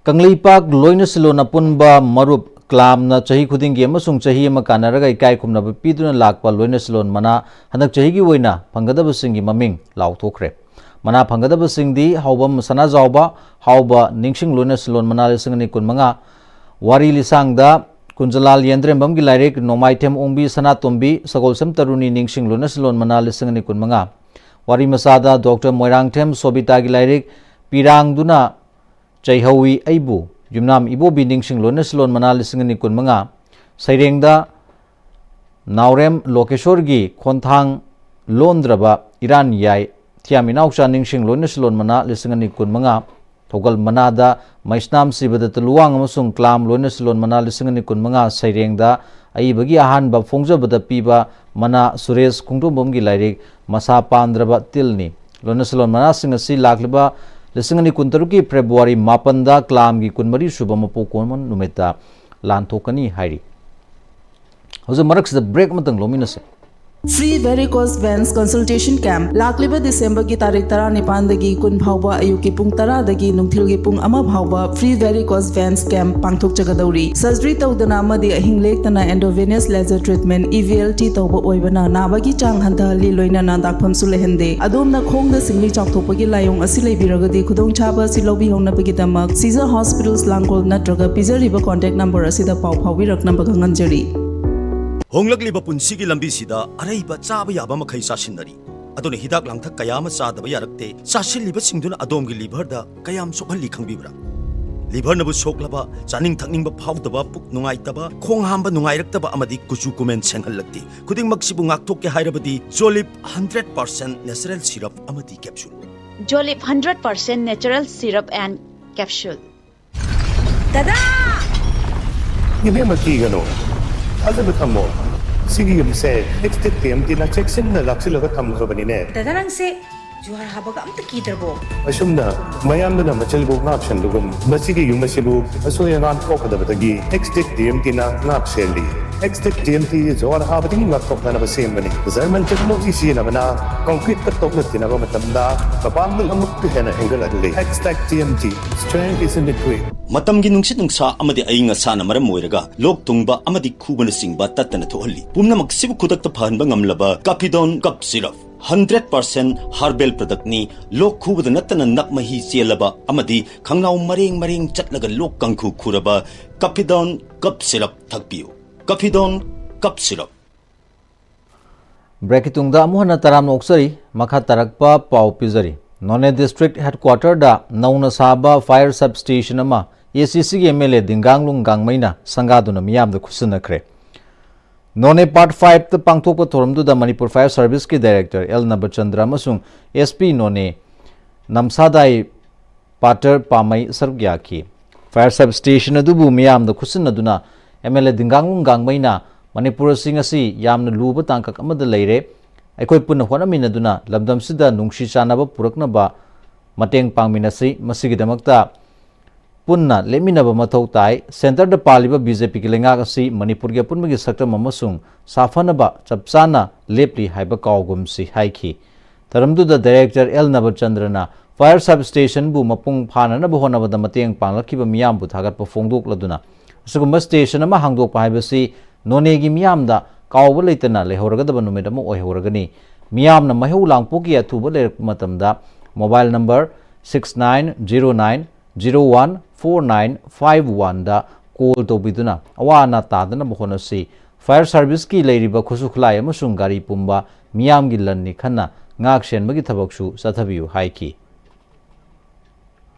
ꯀꯪꯂꯩꯄꯥꯛ ꯂꯣꯏꯅꯁꯤꯂꯣꯟ ꯑꯄꯨꯟꯕ ꯃꯔꯨꯞ ꯀ꯭ꯂꯥꯝꯅ ꯆꯍꯤ ꯈꯨꯗꯤꯡꯒꯤ ꯑꯃꯁꯨꯡ ꯆꯍꯤ ꯑꯃ ꯀꯥꯟꯅꯔꯒ ꯏꯀꯥꯏ ꯈꯨꯝꯅꯕ ꯄꯤꯗꯨꯅ ꯂꯥꯛꯄ ꯂꯣꯏꯅꯁꯤꯂꯣꯟ ꯃꯅꯥ ꯍꯟꯗꯛ ꯆꯍꯤꯒꯤ ꯑꯣꯏꯅ ꯐꯪꯒꯗꯕꯁꯤꯡꯒꯤ ꯃꯃꯤꯡ ꯂꯥꯎꯊꯣꯛꯈ꯭ꯔꯦ꯫ ꯃꯅꯥ ꯐꯪꯒꯗꯕꯁꯤꯡꯗꯤ ꯍꯥꯎꯕꯝ ꯁꯅꯥꯖꯥꯎꯕ, ꯍꯥꯎꯕ ꯅꯤꯡꯁꯤꯡ ꯂꯣꯏꯅꯁꯤꯂꯣꯟ ꯃꯅꯥ ꯂꯤꯁꯤꯡ ꯑꯅꯤ ꯀꯨꯟꯃꯉꯥ, ꯋꯥꯔꯤ ꯂꯤꯁꯥꯡꯗ ꯀꯨꯟꯖꯂꯥꯜ ꯌꯦꯟꯗ꯭ꯔꯦꯝꯕꯝꯒꯤ ꯂꯥꯏꯔꯤꯛ ꯅꯣꯡꯃꯥꯏꯊꯦꯝ ꯑꯣꯡꯕꯤ ꯁꯅꯥꯇꯣꯝꯕꯤ, ꯁꯒꯣꯜꯁꯝ ꯇꯔꯨꯅꯤ ꯅꯤꯡꯁꯤꯡ ꯂꯣꯏꯅꯁꯤꯂꯣꯟ ꯃꯅꯥ ꯂꯤꯁꯤꯡ ꯑꯅꯤ ꯀꯨꯟꯃꯉꯥ, ꯋꯥꯔꯤ ꯃꯆꯥꯗ ꯗꯣꯛꯇꯔ ꯃꯣꯏꯔꯥꯡꯊꯦꯝ ꯁꯣꯕꯤꯇꯥꯒꯤ ꯂꯥꯏꯔꯤꯛ ꯄꯤꯔꯥꯡꯗꯨꯅ ꯆꯩꯍꯧꯏ ꯑꯩꯕꯨ, ꯌꯨꯝꯅꯥꯝ ꯏꯕꯣꯕꯤ ꯅꯤꯡꯁꯤꯡ ꯂꯣꯏꯅꯁꯤꯂꯣꯟ ꯃꯅꯥ ꯂꯤꯁꯤꯡ ꯑꯅꯤ ꯀꯨꯟꯃꯉꯥ, ꯁꯩꯔꯦꯡꯗ ꯅꯥꯎꯔꯦꯝ ꯂꯣꯀꯦꯁꯣꯔꯒꯤ ꯈꯣꯟꯊꯥꯡ ꯂꯣꯟꯗ꯭ꯔꯕ ꯏꯔꯥꯟ ꯌꯥꯏ, ꯊꯤꯌꯥꯝ ꯏꯅꯥꯎꯆꯥ ꯅꯤꯡꯁꯤꯡ ꯂꯣꯏꯅꯁꯤꯂꯣꯟ ꯃꯅꯥ ꯂꯤꯁꯤꯡ ꯑꯅꯤ ꯀꯨꯟꯃꯉꯥ, ꯊꯧꯒꯜ ꯃꯅꯥꯗ ꯃꯩꯁꯅꯥꯝ ꯁꯤꯕꯗꯠꯇ ꯂꯨꯋꯥꯡ ꯑꯃꯁꯨꯡ ꯀ꯭ꯂꯥꯝ ꯂꯣꯏꯅꯁꯤꯂꯣꯟ ꯃꯅꯥ ꯂꯤꯁꯤꯡ ꯑꯅꯤ ꯀꯨꯟꯃꯉꯥ, ꯁꯩꯔꯦꯡꯗ ꯑꯏꯕꯒꯤ ꯑꯍꯥꯟꯕ ꯐꯣꯡꯖꯕꯗ ꯄꯤꯕ ꯃꯅꯥ ꯁꯨꯔꯦꯁ ꯈꯣꯡꯗ꯭ꯔꯣꯝꯕꯝꯒꯤ ꯂꯥꯏꯔꯤꯛ ꯃꯁꯥ ꯄꯥꯟꯗ꯭ꯔꯕ ꯇꯤꯜꯅꯤ꯫ ꯂꯣꯏꯅꯁꯤꯂꯣꯟ ꯃꯅꯥꯁꯤꯡ ꯑꯁꯤ ꯂꯥꯛꯂꯤꯕ ꯂꯤꯁꯤꯡ ꯑꯅꯤ ꯀꯨꯟꯇꯔꯨꯛꯀꯤ ꯐꯦꯕ꯭ꯔꯨꯋꯥꯔꯤ ꯃꯥꯄꯟꯗ ꯀ꯭ꯂꯥꯝꯒꯤ ꯀꯨꯟꯃꯔꯤ ꯁꯨꯕ ꯃꯄꯣꯛ ꯀꯨꯝꯑꯣꯟ ꯅꯨꯃꯤꯠꯇ ꯂꯥꯟꯊꯣꯛꯀꯅꯤ ꯍꯥꯏꯔꯤ꯫ ꯍꯧꯖꯤꯛ ꯃꯔꯛꯁꯤꯗ break ꯑꯃꯇꯪ ꯂꯧꯃꯤꯟꯅꯁꯦ꯫ Free Varicose Veins Consultation Camp ꯂꯥꯛꯂꯤꯕ ꯗꯤꯁꯦꯝꯕꯔꯒꯤ ꯇꯥꯔꯤꯛ ꯇꯔꯥꯅꯤꯄꯥꯟꯗꯒꯤ ꯀꯨꯟ ꯐꯥꯎꯕ ꯑꯌꯨꯛꯀꯤ ꯄꯨꯡ ꯇꯔꯥꯗꯒꯤ ꯅꯨꯡꯊꯤꯜꯒꯤ ꯄꯨꯡ ꯑꯃ ꯐꯥꯎꯕ Free Varicose Veins Camp ꯄꯥꯡꯊꯣꯛꯆꯒꯗꯧꯔꯤ꯫ Surgery ꯇꯧꯗꯅ ꯑꯃꯗꯤ ꯑꯍꯤꯡ ꯂꯦꯛꯇꯅ intravenous laser treatment, E V L T, ꯇꯧꯕ ꯑꯣꯏꯕꯅ ꯅꯥꯕꯒꯤ ꯆꯥꯡ ꯍꯟꯊꯍꯜꯂꯤ, ꯂꯣꯏꯅꯅ ꯗꯥꯛꯐꯝꯁꯨ ꯂꯩꯍꯟꯗꯦ꯫ ꯑꯗꯣꯝꯅ ꯈꯣꯡꯗ ꯁꯤꯡꯂꯤ ꯆꯥꯎꯊꯣꯛꯄꯒꯤ ꯂꯥꯏꯑꯣꯡ ꯑꯁꯤ ꯂꯩꯕꯤꯔꯒꯗꯤ ꯈꯨꯗꯣꯡꯆꯥꯕ ꯑꯁꯤ ꯂꯧꯕꯤꯍꯧꯅꯕꯒꯤꯗꯃꯛ Caesar Hospitals ꯂꯥꯡꯒꯣꯜ ꯅꯠꯇ꯭ꯔꯒ ꯄꯤꯖꯔꯤꯕ contact number ꯑꯁꯤꯗ ꯄꯥꯎ ꯐꯥꯎꯕꯤꯔꯛꯅꯕ ꯈꯪꯍꯟꯖꯔꯤ꯫ ꯍꯣꯡꯂꯛꯂꯤꯕ ꯄꯨꯟꯁꯤꯒꯤ ꯂꯝꯕꯤꯁꯤꯗ ꯑꯔꯩꯕ ꯆꯥꯕ ꯌꯥꯕ ꯃꯈꯩ ꯆꯥꯁꯤꯟꯅꯔꯤ꯫ ꯑꯗꯨꯅ ꯍꯤꯗꯥꯛ ꯂꯥꯡꯊꯛ ꯀꯌꯥ ꯑꯃ ꯆꯥꯗꯕ ꯌꯥꯔꯛꯇꯦ꯫ ꯆꯥꯁꯤꯜꯂꯤꯕꯁꯤꯡꯗꯨꯅ ꯑꯗꯣꯝꯒꯤ ꯂꯤꯚꯔꯗ ꯀꯌꯥꯝ ꯁꯣꯛꯍꯜꯂꯤ ꯈꯪꯕꯤꯕ꯭ꯔꯥ? ꯂꯤꯚꯔꯅꯕꯨ ꯁꯣꯛꯂꯕ, ꯆꯥꯅꯤꯡ ꯊꯛꯅꯤꯡꯕ ꯐꯥꯎꯗꯕ, ꯄꯨꯛ ꯅꯨꯡꯉꯥꯏꯇꯕ, ꯈꯣꯡ ꯍꯥꯝꯕ ꯅꯨꯡꯉꯥꯏꯔꯛꯇꯕ ꯑꯃꯗꯤ ꯀꯨꯆꯨ ꯀꯨꯃꯦꯟ ꯁꯦꯡꯍꯜꯂꯛꯇꯦ꯫ ꯈꯨꯗꯤꯡꯃꯛꯁꯤꯕꯨ ꯉꯥꯛꯊꯣꯛꯀꯦ ꯍꯥꯏꯔꯕꯗꯤ ꯖꯣꯂꯤꯞ ꯍꯟꯗ꯭ꯔꯦꯠ ꯄꯥꯔꯁꯦꯟ ꯅꯦꯆꯔꯦꯜ ꯁꯤꯔꯞ ꯑꯃꯗꯤ capsule. Jolip hundred percent natural syrup and capsule. ꯗꯗꯥ! ꯏꯕꯦꯝꯃ, ꯀꯤꯒꯅꯨ꯫ ꯊꯥꯖꯕ ꯊꯝꯃꯣ꯫ ꯁꯤꯒꯤ ꯌꯨꯝꯁꯦ ꯑꯦꯛꯁꯇꯦꯛ ꯇꯤ ꯑꯦꯝ ꯇꯤꯅ ꯆꯦꯛꯁꯤꯟꯅ ꯂꯥꯛꯁꯤꯜꯂꯒ ꯊꯝꯈ꯭ꯔꯕꯅꯤꯅꯦ꯫ ꯗꯗꯥ, ꯅꯪꯁꯦ ꯖꯨꯍꯥꯔ ꯍꯥꯕꯒ ꯑꯝꯇ ꯀꯤꯗ꯭ꯔꯕꯣ? ꯑꯁꯨꯝꯅ ꯃꯌꯥꯝꯗꯨꯅ ꯃꯆꯜꯕꯨ ꯉꯥꯛꯁꯟꯕꯒꯨꯝ, ꯃꯁꯤꯒꯤ ꯌꯨꯝ ꯑꯁꯤꯕꯨ ꯑꯁꯣꯏ ꯑꯉꯥꯝ ꯊꯣꯛꯀꯗꯕꯗꯒꯤ ꯑꯦꯛꯁꯇꯦꯛ ꯇꯤ ꯑꯦꯝ ꯇꯤꯅ ꯉꯥꯛ ꯁꯦꯜꯂꯤ꯫ ꯑꯦꯛꯁꯇꯦꯛ ꯇꯤ ꯑꯦꯝ ꯇꯤ ꯖꯨꯍꯥꯔ ꯍꯥꯕꯗꯒꯤ ꯉꯥꯛꯊꯣꯛꯅꯅꯕ ꯁꯦꯝꯕꯅꯤ꯫ ꯖꯔꯃꯟ ꯇꯦꯛꯅꯣꯂꯣꯖꯤ ꯁꯤꯖꯤꯟꯅꯕꯅ ꯀꯪꯀ꯭ꯔꯤꯠꯀ ꯇꯣꯛꯅ ꯇꯤꯟꯅꯕ ꯃꯇꯝꯗ ꯃꯄꯥꯡꯒꯜ ꯑꯃꯨꯛꯀ ꯍꯦꯟꯅ ꯍꯦꯟꯒꯠꯍꯜꯂꯤ꯫ ꯑꯦꯛꯁꯇꯦꯛ T M T, strength is in the grit. ꯃꯇꯝꯒꯤ ꯅꯨꯡꯁꯤꯠ ꯅꯨꯡꯁꯥ ꯑꯃꯗꯤ ꯑꯏꯪ ꯑꯁꯥꯅ ꯃꯔꯝ ꯑꯣꯏꯔꯒ ꯂꯣꯛ ꯊꯨꯡꯕ ꯑꯃꯗꯤ ꯈꯨꯕꯅꯆꯤꯡꯕ ꯇꯠꯇꯅ ꯊꯣꯛꯍꯜꯂꯤ꯫ ꯄꯨꯝꯅꯃꯛꯁꯤꯕꯨ ꯈꯨꯗꯛꯇ ꯐꯍꯟꯕ ꯉꯝꯂꯕ ꯀꯥꯐꯤꯗꯣꯟ cup syrup. Hundred percent herbal ꯄ꯭ꯔꯗꯛꯅꯤ꯫ ꯂꯣꯛ ꯈꯨꯕꯗ ꯅꯠꯇꯅ ꯅꯞ ꯃꯍꯤ ꯆꯦꯜꯂꯕ ꯑꯃꯗꯤ ꯈꯪꯅꯥꯎ ꯃꯔꯦꯡ ꯃꯔꯦꯡ ꯆꯠꯂꯒ ꯂꯣꯛ ꯀꯥꯡꯈꯨ ꯈꯨꯔꯕ ꯀꯥꯐꯤꯗꯣꯟ ꯀꯞ ꯁꯤꯔꯞ ꯊꯛꯄꯤꯌꯨ꯫ ꯀꯥꯐꯤꯗꯣꯟ cup syrup. ꯕ꯭ꯔꯦꯛꯀꯤ ꯇꯨꯡꯗ ꯑꯃꯨꯛ ꯍꯟꯅ ꯇꯔꯥꯝꯅ ꯑꯣꯛꯆꯔꯤ꯫ ꯃꯈꯥ ꯇꯥꯔꯛꯄ ꯄꯥꯎ ꯄꯤꯖꯔꯤ꯫ ꯅꯣꯅꯦ ꯗꯤꯁꯇ꯭ꯔꯤꯛ ꯍꯦꯗꯀ꯭ꯋꯥꯇꯔꯗ ꯅꯧꯅ ꯁꯥꯕ ꯐꯥꯌꯔ ꯁꯕꯁ꯭ꯇꯦꯁꯟ ꯑꯃ ꯑꯦ ꯁꯤ ꯁꯤꯒꯤ ꯑꯦꯝ ꯑꯦꯜ ꯑꯦ ꯗꯤꯡꯒꯥꯡꯂꯨꯡ ꯒꯥꯡꯃꯩꯅ ꯁꯪꯒꯥꯗꯨꯅ ꯃꯤꯌꯥꯝꯗ ꯈꯨꯠꯁꯤꯟꯅꯈ꯭ꯔꯦ꯫ ꯅꯣꯅꯦ ꯄꯥꯔꯠ ꯐꯥꯏꯚꯇ ꯄꯥꯡꯊꯣꯛꯄ ꯊꯧꯔꯝꯗꯨꯗ ꯃꯅꯤꯄꯨꯔ ꯐꯥꯌꯔ ꯁꯔꯚꯤꯁꯀꯤ ꯗꯥꯏꯔꯦꯛꯇꯔ ꯑꯦꯜ ꯅꯕꯆꯟꯗ꯭ꯔ ꯑꯃꯁꯨꯡ ꯑꯦꯁ ꯄꯤ ꯅꯣꯅꯦ ꯅꯝꯁꯥꯗꯥꯏ ꯄꯥꯇꯔ ꯄꯥꯃꯩ ꯁꯔꯨꯛ ꯌꯥꯈꯤ꯫ ꯐꯥꯌꯔ ꯁꯕ ꯁ꯭ꯇꯦꯁꯟ ꯑꯗꯨꯕꯨ ꯃꯤꯌꯥꯝꯗ ꯈꯨꯠꯁꯤꯟꯅꯗꯨꯅ ꯑꯦꯝ ꯑꯦꯜ ꯑꯦ ꯗꯤꯡꯒꯥꯡꯂꯨꯡ ꯒꯥꯡꯃꯩꯅ ꯃꯅꯤꯄꯨꯔ ꯑꯁꯤ ꯉꯁꯤ ꯌꯥꯝꯅ ꯂꯨꯕ ꯇꯥꯡꯀꯛ ꯑꯃꯗ ꯂꯩꯔꯦ꯫ ꯑꯩꯈꯣꯏ ꯄꯨꯟꯅ ꯍꯣꯠꯅꯃꯤꯟꯅꯗꯨꯅ ꯂꯝꯗꯝꯁꯤꯗ ꯅꯨꯡꯁꯤ ꯆꯥꯟꯅꯕ ꯄꯨꯔꯛꯅꯕ ꯃꯇꯦꯡ ꯄꯥꯡꯃꯤꯟꯅꯁꯤ꯫ ꯃꯁꯤꯒꯤꯗꯃꯛꯇ ꯄꯨꯟꯅ ꯂꯦꯞꯃꯤꯟꯅꯕ ꯃꯊꯧ ꯇꯥꯏ꯫ ꯁꯦꯟꯇꯔꯗ ꯄꯥꯜꯂꯤꯕ ꯕꯤ ꯖꯦ ꯄꯤꯒꯤ ꯂꯩꯉꯥꯛ ꯑꯁꯤ ꯃꯅꯤꯄꯨꯔꯒꯤ ꯑꯄꯨꯟꯕꯒꯤ ꯁꯛꯇꯝ ꯑꯃꯁꯨꯡ ꯁꯥꯐꯅꯕ ꯆꯞ ꯆꯥꯅ ꯂꯦꯞꯂꯤ ꯍꯥꯏꯕ ꯀꯥꯎꯒꯨꯝꯁꯤ ꯍꯥꯏꯈꯤ꯫ ꯊꯧꯔꯝꯗꯨꯗ ꯗꯥꯏꯔꯦꯛꯇꯔ ꯑꯦꯜ ꯅꯕꯆꯟꯗ꯭ꯔꯅ ꯐꯥꯌꯔ ꯁꯕ ꯁ꯭ꯇꯦꯁꯟꯕꯨ ꯃꯄꯨꯡ ꯐꯥꯅꯅꯕ ꯍꯣꯠꯅꯕꯗ ꯃꯇꯦꯡ ꯄꯥꯡꯂꯛꯈꯤꯕ ꯃꯤꯌꯥꯝꯕꯨ ꯊꯥꯒꯠꯄ ꯐꯣꯡꯗꯣꯛꯂꯗꯨꯅ, ꯑꯁꯤꯒꯨꯝꯕ ꯁ꯭ꯇꯦꯁꯟ ꯑꯃ ꯍꯥꯡꯗꯣꯛꯄ ꯍꯥꯏꯕꯁꯤ ꯅꯣꯅꯦꯒꯤ ꯃꯤꯌꯥꯝꯗ ꯀꯥꯎꯕ ꯂꯩꯇꯅ ꯂꯩꯍꯧꯔꯒꯗꯕ ꯅꯨꯃꯤꯠ ꯑꯃ ꯑꯣꯏꯍꯧꯔꯒꯅꯤ꯫ ꯃꯤꯌꯥꯝꯅ ꯃꯩꯍꯧ ꯂꯥꯡꯄꯣꯛꯀꯤ ꯑꯊꯨꯕ ꯂꯩꯔꯛꯄ ꯃꯇꯝꯗ mobile number six nine zero nine zero one four nine five ꯋꯥꯟꯗ ꯀꯣꯜ ꯇꯧꯕꯤꯗꯨꯅ ꯑꯋꯥ ꯑꯅꯥ ꯇꯥꯗꯅꯕ ꯍꯣꯠꯅꯁꯤ꯫ ꯐꯥꯌꯔ ꯁꯥꯔꯚꯤꯁꯀꯤ ꯂꯩꯔꯤꯕ ꯈꯨꯠꯁꯨ ꯈꯨꯠꯂꯥꯏ ꯑꯃꯁꯨꯡ ꯒꯥꯔꯤ ꯄꯨꯝꯕ ꯃꯤꯌꯥꯝꯒꯤ ꯂꯟꯅꯤ ꯈꯟꯅ ꯉꯥꯛ ꯁꯦꯟꯕꯒꯤ ꯊꯕꯛꯁꯨ ꯆꯠꯊꯕꯤꯌꯨ ꯍꯥꯏꯈꯤ꯫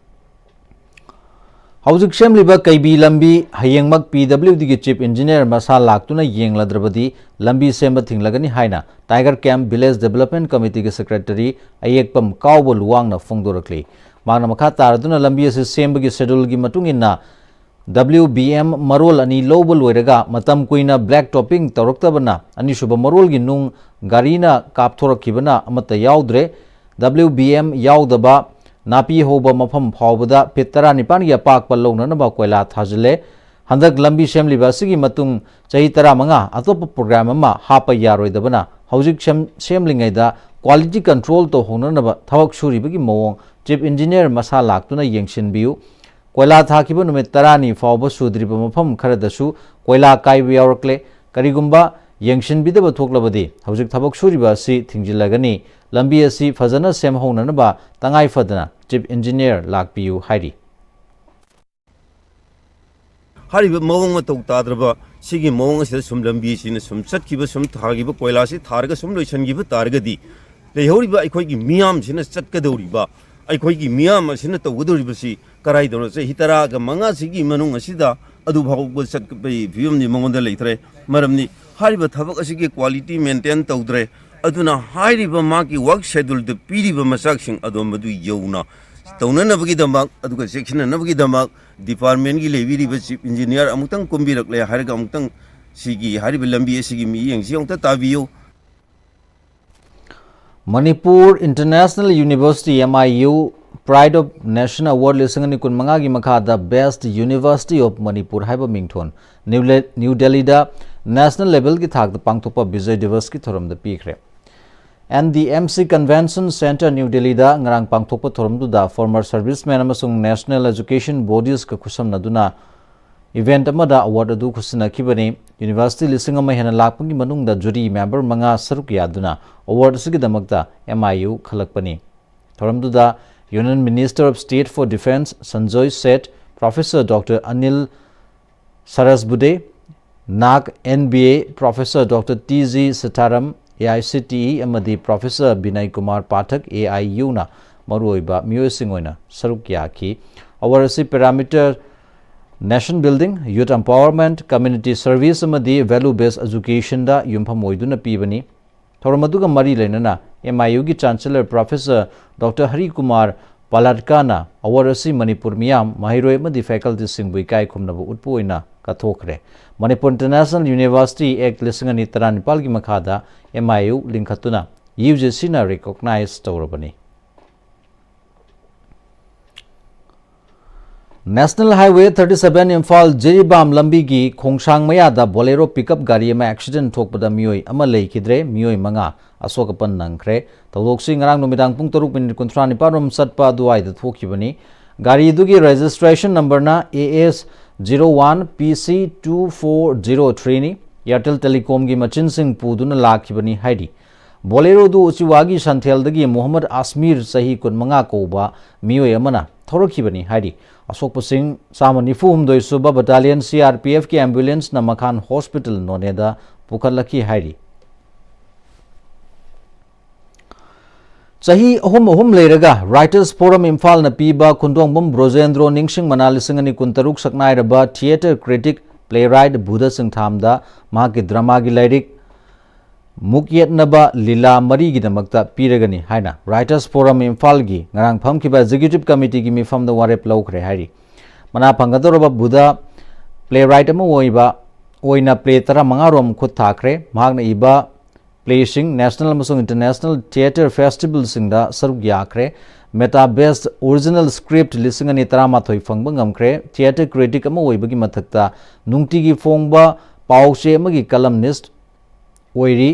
ꯍꯧꯖꯤꯛ ꯁꯦꯝꯂꯤꯕ ꯀꯩꯕꯤ ꯂꯝꯕꯤ ꯍꯌꯦꯡꯃꯛ ꯄꯤ ꯗꯕ꯭ꯂꯤꯎ ꯗꯤꯒꯤ ꯆꯤꯐ ꯏꯟꯖꯤꯅꯤꯌꯔ ꯃꯁꯥ ꯂꯥꯛꯇꯨꯅ ꯌꯦꯡꯂꯗ꯭ꯔꯕꯗꯤ ꯂꯝꯕꯤ ꯁꯦꯝꯕ ꯊꯤꯡꯂꯒꯅꯤ ꯍꯥꯏꯅ ꯇꯥꯏꯒꯔ ꯀꯦꯝꯞ ꯚꯤꯂꯦꯖ ꯗꯤꯕꯦꯂꯞꯃꯦꯟꯠ ꯀꯃꯤꯇꯤꯒꯤ ꯁꯦꯀ꯭ꯔꯦꯇꯔꯤ ꯑꯌꯦꯛꯄꯝ ꯀꯥꯎꯕ ꯂꯨꯋꯥꯡꯅ ꯐꯣꯡꯗꯣꯔꯛꯂꯤ꯫ ꯃꯍꯥꯛꯅ ꯃꯈꯥ ꯇꯥꯔꯗꯨꯅ ꯂꯝꯕꯤ ꯑꯁꯤ ꯁꯦꯝꯕꯒꯤ ꯁꯦꯗꯨꯜꯒꯤ ꯃꯇꯨꯡ ꯏꯟꯅ ꯗꯕ꯭ꯂꯤꯎ ꯕꯤ ꯑꯦꯝ ꯃꯔꯣꯜ ꯑꯅꯤ ꯂꯧꯕ ꯂꯣꯏꯔꯒ ꯃꯇꯝ ꯀꯨꯏꯅ ꯕ꯭ꯂꯦꯛ ꯇꯣꯞꯄꯤꯡ ꯇꯧꯔꯛꯇꯕꯅ ꯑꯅꯤꯁꯨꯕ ꯃꯔꯣꯜꯒꯤ ꯅꯨꯡ ꯒꯥꯔꯤꯅ ꯀꯥꯞꯊꯣꯔꯛꯈꯤꯕꯅ ꯑꯃꯠꯇ ꯌꯥꯎꯗ꯭ꯔꯦ꯫ ꯗꯕ꯭ꯂꯤꯎ ꯕꯤ ꯑꯦꯝ ꯌꯥꯎꯗꯕ ꯅꯥꯄꯤ ꯍꯧꯕ ꯃꯐꯝ ꯐꯥꯎꯕꯗ ꯐꯤꯠ ꯇꯔꯥꯅꯤꯄꯥꯟꯒꯤ ꯑꯄꯥꯛꯄ ꯂꯧꯅꯅꯕ ꯀꯣꯏꯂꯥ ꯊꯥꯖꯤꯜꯂꯦ꯫ ꯍꯟꯗꯛ ꯂꯝꯕꯤ ꯁꯦꯝꯂꯤꯕ ꯑꯁꯤꯒꯤ ꯃꯇꯨꯡ ꯆꯍꯤ ꯇꯔꯥꯃꯉꯥ ꯑꯇꯣꯞꯄ ꯄ꯭ꯔꯣꯒ꯭ꯔꯥꯝ ꯑꯃ ꯍꯥꯞꯄ ꯌꯥꯔꯣꯏꯗꯕꯅ ꯍꯧꯖꯤꯛ ꯁꯦꯝ-, ꯁꯦꯝꯂꯤꯉꯩꯗ ꯀ꯭ꯋꯥꯂꯤꯇꯤ ꯀꯟꯇ꯭ꯔꯣꯜ ꯇꯧꯍꯧꯅꯅꯕ ꯊꯕꯛ ꯁꯨꯔꯤꯕꯒꯤ ꯃꯑꯣꯡ ꯆꯤꯐ ꯏꯟꯖꯤꯅꯤꯌꯔ ꯃꯁꯥ ꯂꯥꯛꯇꯨꯅ ꯌꯦꯡꯁꯤꯟꯕꯤꯌꯨ꯫ ꯀꯣꯏꯂꯥ ꯊꯥꯈꯤꯕ ꯅꯨꯃꯤꯠ ꯇꯔꯥꯅꯤ ꯐꯥꯎꯕ ꯁꯨꯗ꯭ꯔꯤꯕ ꯃꯐꯝ ꯈꯔꯗꯁꯨ ꯀꯣꯏꯂꯥ ꯀꯥꯏꯕ ꯌꯥꯎꯔꯛꯂꯦ꯫ ꯀꯔꯤꯒꯨꯝꯕ ꯌꯦꯡꯁꯤꯟꯕꯤꯗꯕ ꯊꯣꯛꯂꯕꯗꯤ ꯍꯧꯖꯤꯛ ꯊꯕꯛ ꯁꯨꯔꯤꯕ ꯑꯁꯤ ꯊꯤꯡꯖꯤꯜꯂꯒꯅꯤ꯫ ꯂꯝꯕꯤ ꯑꯁꯤ ꯐꯖꯅ ꯁꯦꯝꯍꯧꯅꯅꯕ ꯇꯉꯥꯏ ꯐꯗꯅ ꯆꯤꯐ ꯏꯟꯖꯤꯅꯤꯌꯔ ꯂꯥꯛꯄꯤꯌꯨ ꯍꯥꯏꯔꯤ꯫ ꯍꯥꯏꯔꯤꯕ ꯃꯑꯣꯡ ꯃꯇꯧ ꯇꯥꯗ꯭ꯔꯕ ꯁꯤꯒꯤ ꯃꯑꯣꯡ ꯑꯁꯤꯗ ꯁꯨꯝ ꯂꯝꯕꯤꯁꯤꯅ ꯁꯨꯝ ꯆꯠꯈꯤꯕ, ꯁꯨꯝ ꯊꯥꯈꯤꯕ, ꯀꯣꯏꯂꯥꯁꯤ ꯊꯥꯔꯒ ꯁꯨꯝ ꯂꯣꯏꯁꯤꯟꯈꯤꯕ ꯇꯥꯔꯒꯗꯤ ꯂꯩꯍꯧꯔꯤꯕ ꯑꯩꯈꯣꯏꯒꯤ ꯃꯤꯌꯥꯝꯁꯤꯅ ꯆꯠꯀꯗꯧꯔꯤꯕ, ꯑꯩꯈꯣꯏꯒꯤ ꯃꯤꯌꯥꯝ ꯑꯁꯤꯅ ꯇꯧꯒꯗꯧꯔꯤꯕꯁꯤ ꯀꯔꯥꯏꯗꯅꯣ? ꯆꯍꯤ ꯇꯔꯥꯒ ꯃꯉꯥꯁꯤꯒꯤ ꯃꯅꯨꯡ ꯑꯁꯤꯗ ꯑꯗꯨ ꯐꯥꯎꯕ ꯆꯠꯄꯒꯤ ꯐꯤꯕꯝꯗꯤ ꯃꯉꯣꯟꯗ ꯂꯩꯇ꯭ꯔꯦ꯫ ꯃꯔꯝꯗꯤ ꯍꯥꯏꯔꯤꯕ ꯊꯕꯛ ꯑꯁꯤꯒꯤ ꯀ꯭ꯋꯥꯂꯤꯇꯤ ꯃꯦꯟꯇꯦꯟ ꯇꯧꯗ꯭ꯔꯦ꯫ ꯑꯗꯨꯅ ꯍꯥꯏꯔꯤꯕ ꯃꯥꯒꯤ ꯋꯥꯔꯛ ꯁꯦꯗꯨꯜꯗ ꯄꯤꯔꯤꯕ ꯃꯆꯥꯛꯁꯤꯡ ꯑꯗꯣ ꯃꯗꯨ ꯌꯧꯅ ꯇꯧꯅꯅꯕꯒꯤꯗꯃꯛ, ꯑꯗꯨꯒ ꯆꯦꯛꯁꯤꯟꯅꯅꯕꯒꯤꯗꯃꯛ ꯗꯤꯄꯥꯔꯠꯃꯦꯟꯒꯤ ꯂꯩꯕꯤꯔꯤꯕ ꯆꯤꯐ ꯏꯟꯖꯤꯅꯤꯌꯥꯔ ꯑꯃꯨꯛꯇꯪ ꯀꯨꯝꯕꯤꯔꯛꯂꯦ ꯍꯥꯏꯔꯒ ꯑꯃꯨꯛꯇꯪ ꯁꯤꯒꯤ ꯍꯥꯏꯔꯤꯕ ꯂꯝꯕꯤ ꯑꯁꯤꯒꯤ ꯃꯤꯠꯌꯦꯡꯁꯤ ꯑꯃꯨꯛꯇ ꯇꯥꯕꯤꯌꯨ꯫ Manipur international university, M I U, Pride of Nation Award ꯂꯤꯁꯤꯡ ꯑꯅꯤ ꯀꯨꯟꯃꯉꯥꯒꯤ ꯃꯈꯥꯗ Best University of Manipur ꯍꯥꯏꯕ ꯃꯤꯡꯊꯣꯟ ꯅ꯭ꯌꯨ ꯂꯦ-, ꯅ꯭ꯌꯨ ꯗꯦꯜꯂꯤꯗ ꯅꯦꯁꯅꯦꯜ ꯂꯦꯚꯦꯜꯒꯤ ꯊꯥꯛꯇ ꯄꯥꯡꯊꯣꯛꯄ ꯕꯤꯖꯣꯏ ꯗꯤꯕꯁꯀꯤ ꯊꯧꯔꯝꯗ ꯄꯤꯈ꯭ꯔꯦ꯫ N D M C convention centre, new ꯗꯦꯜꯂꯤꯗ ꯉꯔꯥꯡ ꯄꯥꯡꯊꯣꯛꯄ ꯊꯧꯔꯝꯗꯨꯗ ꯐꯣꯔꯃꯔ ꯁꯔꯚꯤꯁꯃꯦꯟ ꯑꯃꯁꯨꯡ ꯅꯦꯁꯅꯦꯜ ꯑꯦꯖꯨꯀꯦꯁꯟ ꯕꯣꯗꯤꯁꯀ ꯈꯨꯠꯁꯝꯅꯗꯨꯅ ꯏꯚꯦꯟꯠ ꯑꯃꯗ ꯑꯦꯋꯥꯔꯗ ꯑꯗꯨ ꯈꯨꯠꯁꯤꯟꯅꯈꯤꯕꯅꯤ꯫ ꯌꯨꯅꯤꯚꯔꯁꯤꯇꯤ ꯂꯤꯁꯤꯡ ꯑꯃ ꯍꯦꯟꯅ ꯂꯥꯛꯄꯒꯤ ꯃꯅꯨꯡꯗ ꯖꯨꯔꯤ ꯃꯦꯝꯕꯔ ꯃꯉꯥ ꯁꯔꯨꯛ ꯌꯥꯗꯨꯅ ꯑꯦꯋꯥꯔꯗ ꯑꯁꯤꯒꯤꯗꯃꯛꯇ ꯑꯦꯝ ꯑꯥꯏ ꯌꯨ ꯈꯜꯂꯛꯄꯅꯤ꯫ ꯊꯧꯔꯝꯗꯨꯗ Union Minister of State for Defence Sanjoy Seth, Professor Doctor Anil Sahasrabudhe, NAAC, N B A, professor doctor T G Sitharam, A I C T E, ꯑꯃꯗꯤ professor Binay Kumar Pathak, A I ꯌꯨꯅ ꯃꯔꯨꯑꯣꯏꯕ ꯃꯤꯑꯣꯏꯁꯤꯡ ꯑꯣꯏꯅ ꯁꯔꯨꯛ ꯌꯥꯈꯤ꯫ ꯑꯦꯋꯥꯔꯗ ꯑꯁꯤ parameter nation building, youth empowerment, community service ꯑꯃꯗꯤ ꯚꯦꯂ꯭ꯌꯨ ꯕꯦꯁ ꯑꯦꯖꯨꯀꯦꯁꯟꯗ ꯌꯨꯝꯐꯝ ꯑꯣꯏꯗꯨꯅ ꯄꯤꯕꯅꯤ꯫ ꯊꯧꯔꯝ ꯑꯗꯨꯒ ꯃꯔꯤ ꯂꯩꯅꯅ ꯑꯦꯝ ꯑꯥꯏ ꯌꯨꯒꯤ chancellor professor doctor Harry Kumar ꯄꯥꯂꯥꯠꯀꯥꯅ award ꯑꯁꯤ ꯃꯅꯤꯄꯨꯔ ꯃꯤꯌꯥꯝ, ꯃꯍꯩꯔꯣꯏ ꯑꯃꯗꯤ ꯐꯦꯀꯜꯇꯤꯁꯤꯡꯕꯨ ꯏꯀꯥꯏ ꯈꯨꯝꯅꯕ ꯎꯠꯄ ꯑꯣꯏꯅ ꯀꯠꯊꯣꯛꯈ꯭ꯔꯦ꯫ ꯃꯅꯤꯄꯨꯔ ꯏꯟꯇꯔꯅꯦꯁꯅꯦꯜ ꯌꯨꯅꯤꯚꯔꯁꯤꯇꯤ ꯑꯦꯛ ꯂꯤꯁꯤꯡ ꯑꯅꯤ ꯇꯔꯥꯅꯤꯄꯥꯜꯒꯤ ꯃꯈꯥꯗ ꯑꯦꯝ ꯑꯥꯏ ꯌꯨ ꯂꯤꯡꯈꯠꯇꯨꯅ ꯌꯨ ꯖꯤ ꯁꯤꯅ ꯔꯤꯀꯣꯒꯅꯥꯏꯖ ꯇꯧꯔꯕꯅꯤ꯫ National highway thirty seven Imphal Jiribam ꯂꯝꯕꯤꯒꯤ ꯈꯣꯡꯁꯥꯡ ꯃꯌꯥꯗ ꯕꯣꯂꯦꯔꯣ ꯄꯤꯛꯑꯞ ꯒꯥꯔꯤ ꯑꯃ ꯑꯦꯛꯁꯤꯗꯦꯟ ꯊꯣꯛꯄꯗ ꯃꯤꯑꯣꯏ ꯑꯃ ꯂꯩꯈꯤꯗ꯭ꯔꯦ, ꯃꯤꯑꯣꯏ ꯃꯉꯥ ꯑꯁꯣꯛ ꯑꯄꯟ ꯅꯪꯈ꯭ꯔꯦ꯫ ꯊꯧꯗꯣꯛꯁꯤ ꯉꯔꯥꯡ ꯅꯨꯃꯤꯗꯥꯡ ꯄꯨꯡ ꯇꯔꯨꯛ ꯃꯤꯅꯤꯠ ꯀꯨꯟꯊ꯭ꯔꯥ ꯅꯤꯄꯥꯟ ꯔꯣꯝ ꯆꯠꯄ ꯑꯗꯨꯋꯥꯏꯗ ꯊꯣꯛꯈꯤꯕꯅꯤ꯫ ꯒꯥꯔꯤꯗꯨꯒꯤ ꯔꯦꯖꯤꯁꯇ꯭ꯔꯦꯁꯟ ꯅꯝꯕꯔꯅ A S zero one P ꯁꯤ ꯇꯨ ꯐꯣꯔ ꯖꯤꯔꯣ ꯊ꯭ꯔꯤꯅꯤ꯫ ꯑꯦꯌꯔꯇꯦꯜ ꯇꯦꯂꯤꯀꯣꯝꯒꯤ ꯃꯆꯤꯟꯁꯤꯡ ꯄꯨꯗꯨꯅ ꯂꯥꯛꯈꯤꯕꯅꯤ ꯍꯥꯏꯔꯤ꯫ ꯕꯣꯂꯦꯔꯣꯗꯨ ꯎꯆꯤꯋꯥꯒꯤ ꯁꯟꯊꯦꯜꯗꯒꯤ ꯃꯨꯍꯝꯃꯗ ꯑꯁꯃꯤꯔ, ꯆꯍꯤ ꯀꯨꯟꯃꯉꯥ ꯀꯧꯕ ꯃꯤꯑꯣꯏ ꯑꯃꯅ ꯊꯧꯔꯛꯈꯤꯕꯅꯤ ꯍꯥꯏꯔꯤ꯫ ꯑꯁꯣꯛꯄꯁꯤꯡ ꯆꯥꯝꯃ ꯅꯤꯐꯨ ꯍꯨꯝꯗꯣꯏ ꯁꯨꯕ battalion C R P ꯑꯦꯐꯀꯤ ꯑꯦꯝꯕꯨꯂꯦꯟꯁꯅ ꯃꯈꯥꯟ hospital ꯅꯣꯅꯦꯗ ꯄꯨꯈꯠꯂꯛꯈꯤ ꯍꯥꯏꯔꯤ꯫ ꯆꯍꯤ ꯑꯍꯨꯝ ꯑꯍꯨꯝ ꯂꯩꯔꯒ ꯔꯥꯏꯇꯔꯁ ꯐꯣꯔꯝ ꯏꯝꯐꯥꯜꯅ ꯄꯤꯕ ꯈꯨꯟꯗꯣꯡꯕꯝ ꯕ꯭ꯔꯣꯖꯦꯟꯗ꯭ꯔꯣ ꯅꯤꯡꯁꯤꯡ ꯃꯅꯥ ꯂꯤꯁꯤꯡ ꯑꯅꯤ ꯀꯨꯟꯇꯔꯨꯛ ꯁꯛꯅꯥꯏꯔꯕ ꯊꯤꯌꯦꯇꯔ ꯀ꯭ꯔꯤꯇꯤꯛ, ꯄ꯭ꯂꯦꯔꯥꯏꯠ ꯕꯨꯙ ꯁꯤꯡꯊꯥꯝꯗ ꯃꯍꯥꯛꯀꯤ ꯗ꯭ꯔꯃꯥꯒꯤ ꯂꯥꯏꯔꯤꯛ ꯃꯨꯛꯌꯦꯠꯅꯕ ꯂꯤꯂꯥ ꯃꯔꯤꯒꯤꯗꯃꯛꯇ ꯄꯤꯔꯒꯅꯤ ꯍꯥꯏꯅ ꯔꯥꯏꯇꯔꯁ ꯐꯣꯔꯝ ꯏꯝꯐꯥꯜꯒꯤ ꯉꯔꯥꯡ ꯐꯝꯈꯤꯕ ꯑꯦꯛꯖꯤꯀ꯭ꯌꯨꯇꯤꯚ ꯀꯃꯤꯇꯤꯒꯤ ꯃꯤꯐꯝꯗ ꯋꯥꯔꯦꯞ ꯂꯧꯈ꯭ꯔꯦ ꯍꯥꯏꯔꯤ꯫ ꯃꯅꯥ ꯐꯪꯒꯗꯧꯔꯕ ꯕꯨꯙ ꯄ꯭ꯂꯦꯔꯥꯏꯠ ꯑꯃ ꯑꯣꯏꯕ ꯑꯣꯏꯅ ꯄ꯭ꯂꯦ ꯇꯔꯥꯃꯉꯥ ꯔꯣꯝ ꯈꯨꯠ ꯊꯥꯈ꯭ꯔꯦ꯫ ꯃꯍꯥꯛꯅ ꯏꯕ ꯄ꯭ꯂꯦꯁꯤꯡ ꯅꯦꯁꯅꯦꯜ ꯑꯃꯁꯨꯡ ꯏꯟꯇꯔꯅꯦꯁꯅꯦꯜ ꯊꯤꯌꯦꯇꯔ ꯐꯦꯁꯇꯤꯚꯦꯜꯁꯤꯡꯗ ꯁꯔꯨꯛ ꯌꯥꯈ꯭ꯔꯦ꯫ ꯃꯦꯇꯥ ꯕꯦꯁ ꯑꯣꯔꯤꯖꯤꯅꯦꯜ ꯁ꯭ꯀ꯭ꯔꯤꯞꯠ ꯂꯤꯁꯤꯡ ꯑꯅꯤ ꯇꯔꯥꯃꯥꯊꯣꯏ ꯐꯪꯕ ꯉꯝꯈ꯭ꯔꯦ꯫ ꯊꯤꯌꯦꯇꯔ ꯀ꯭ꯔꯤꯇꯤꯛ ꯑꯃ ꯑꯣꯏꯕꯒꯤ ꯃꯊꯛꯇ ꯅꯨꯡꯇꯤꯒꯤ ꯐꯣꯡꯕ ꯄꯥꯎ ꯆꯦ ꯑꯃꯒꯤ ꯀꯂꯝꯅꯤꯁꯠ ꯑꯣꯏꯔꯤ꯫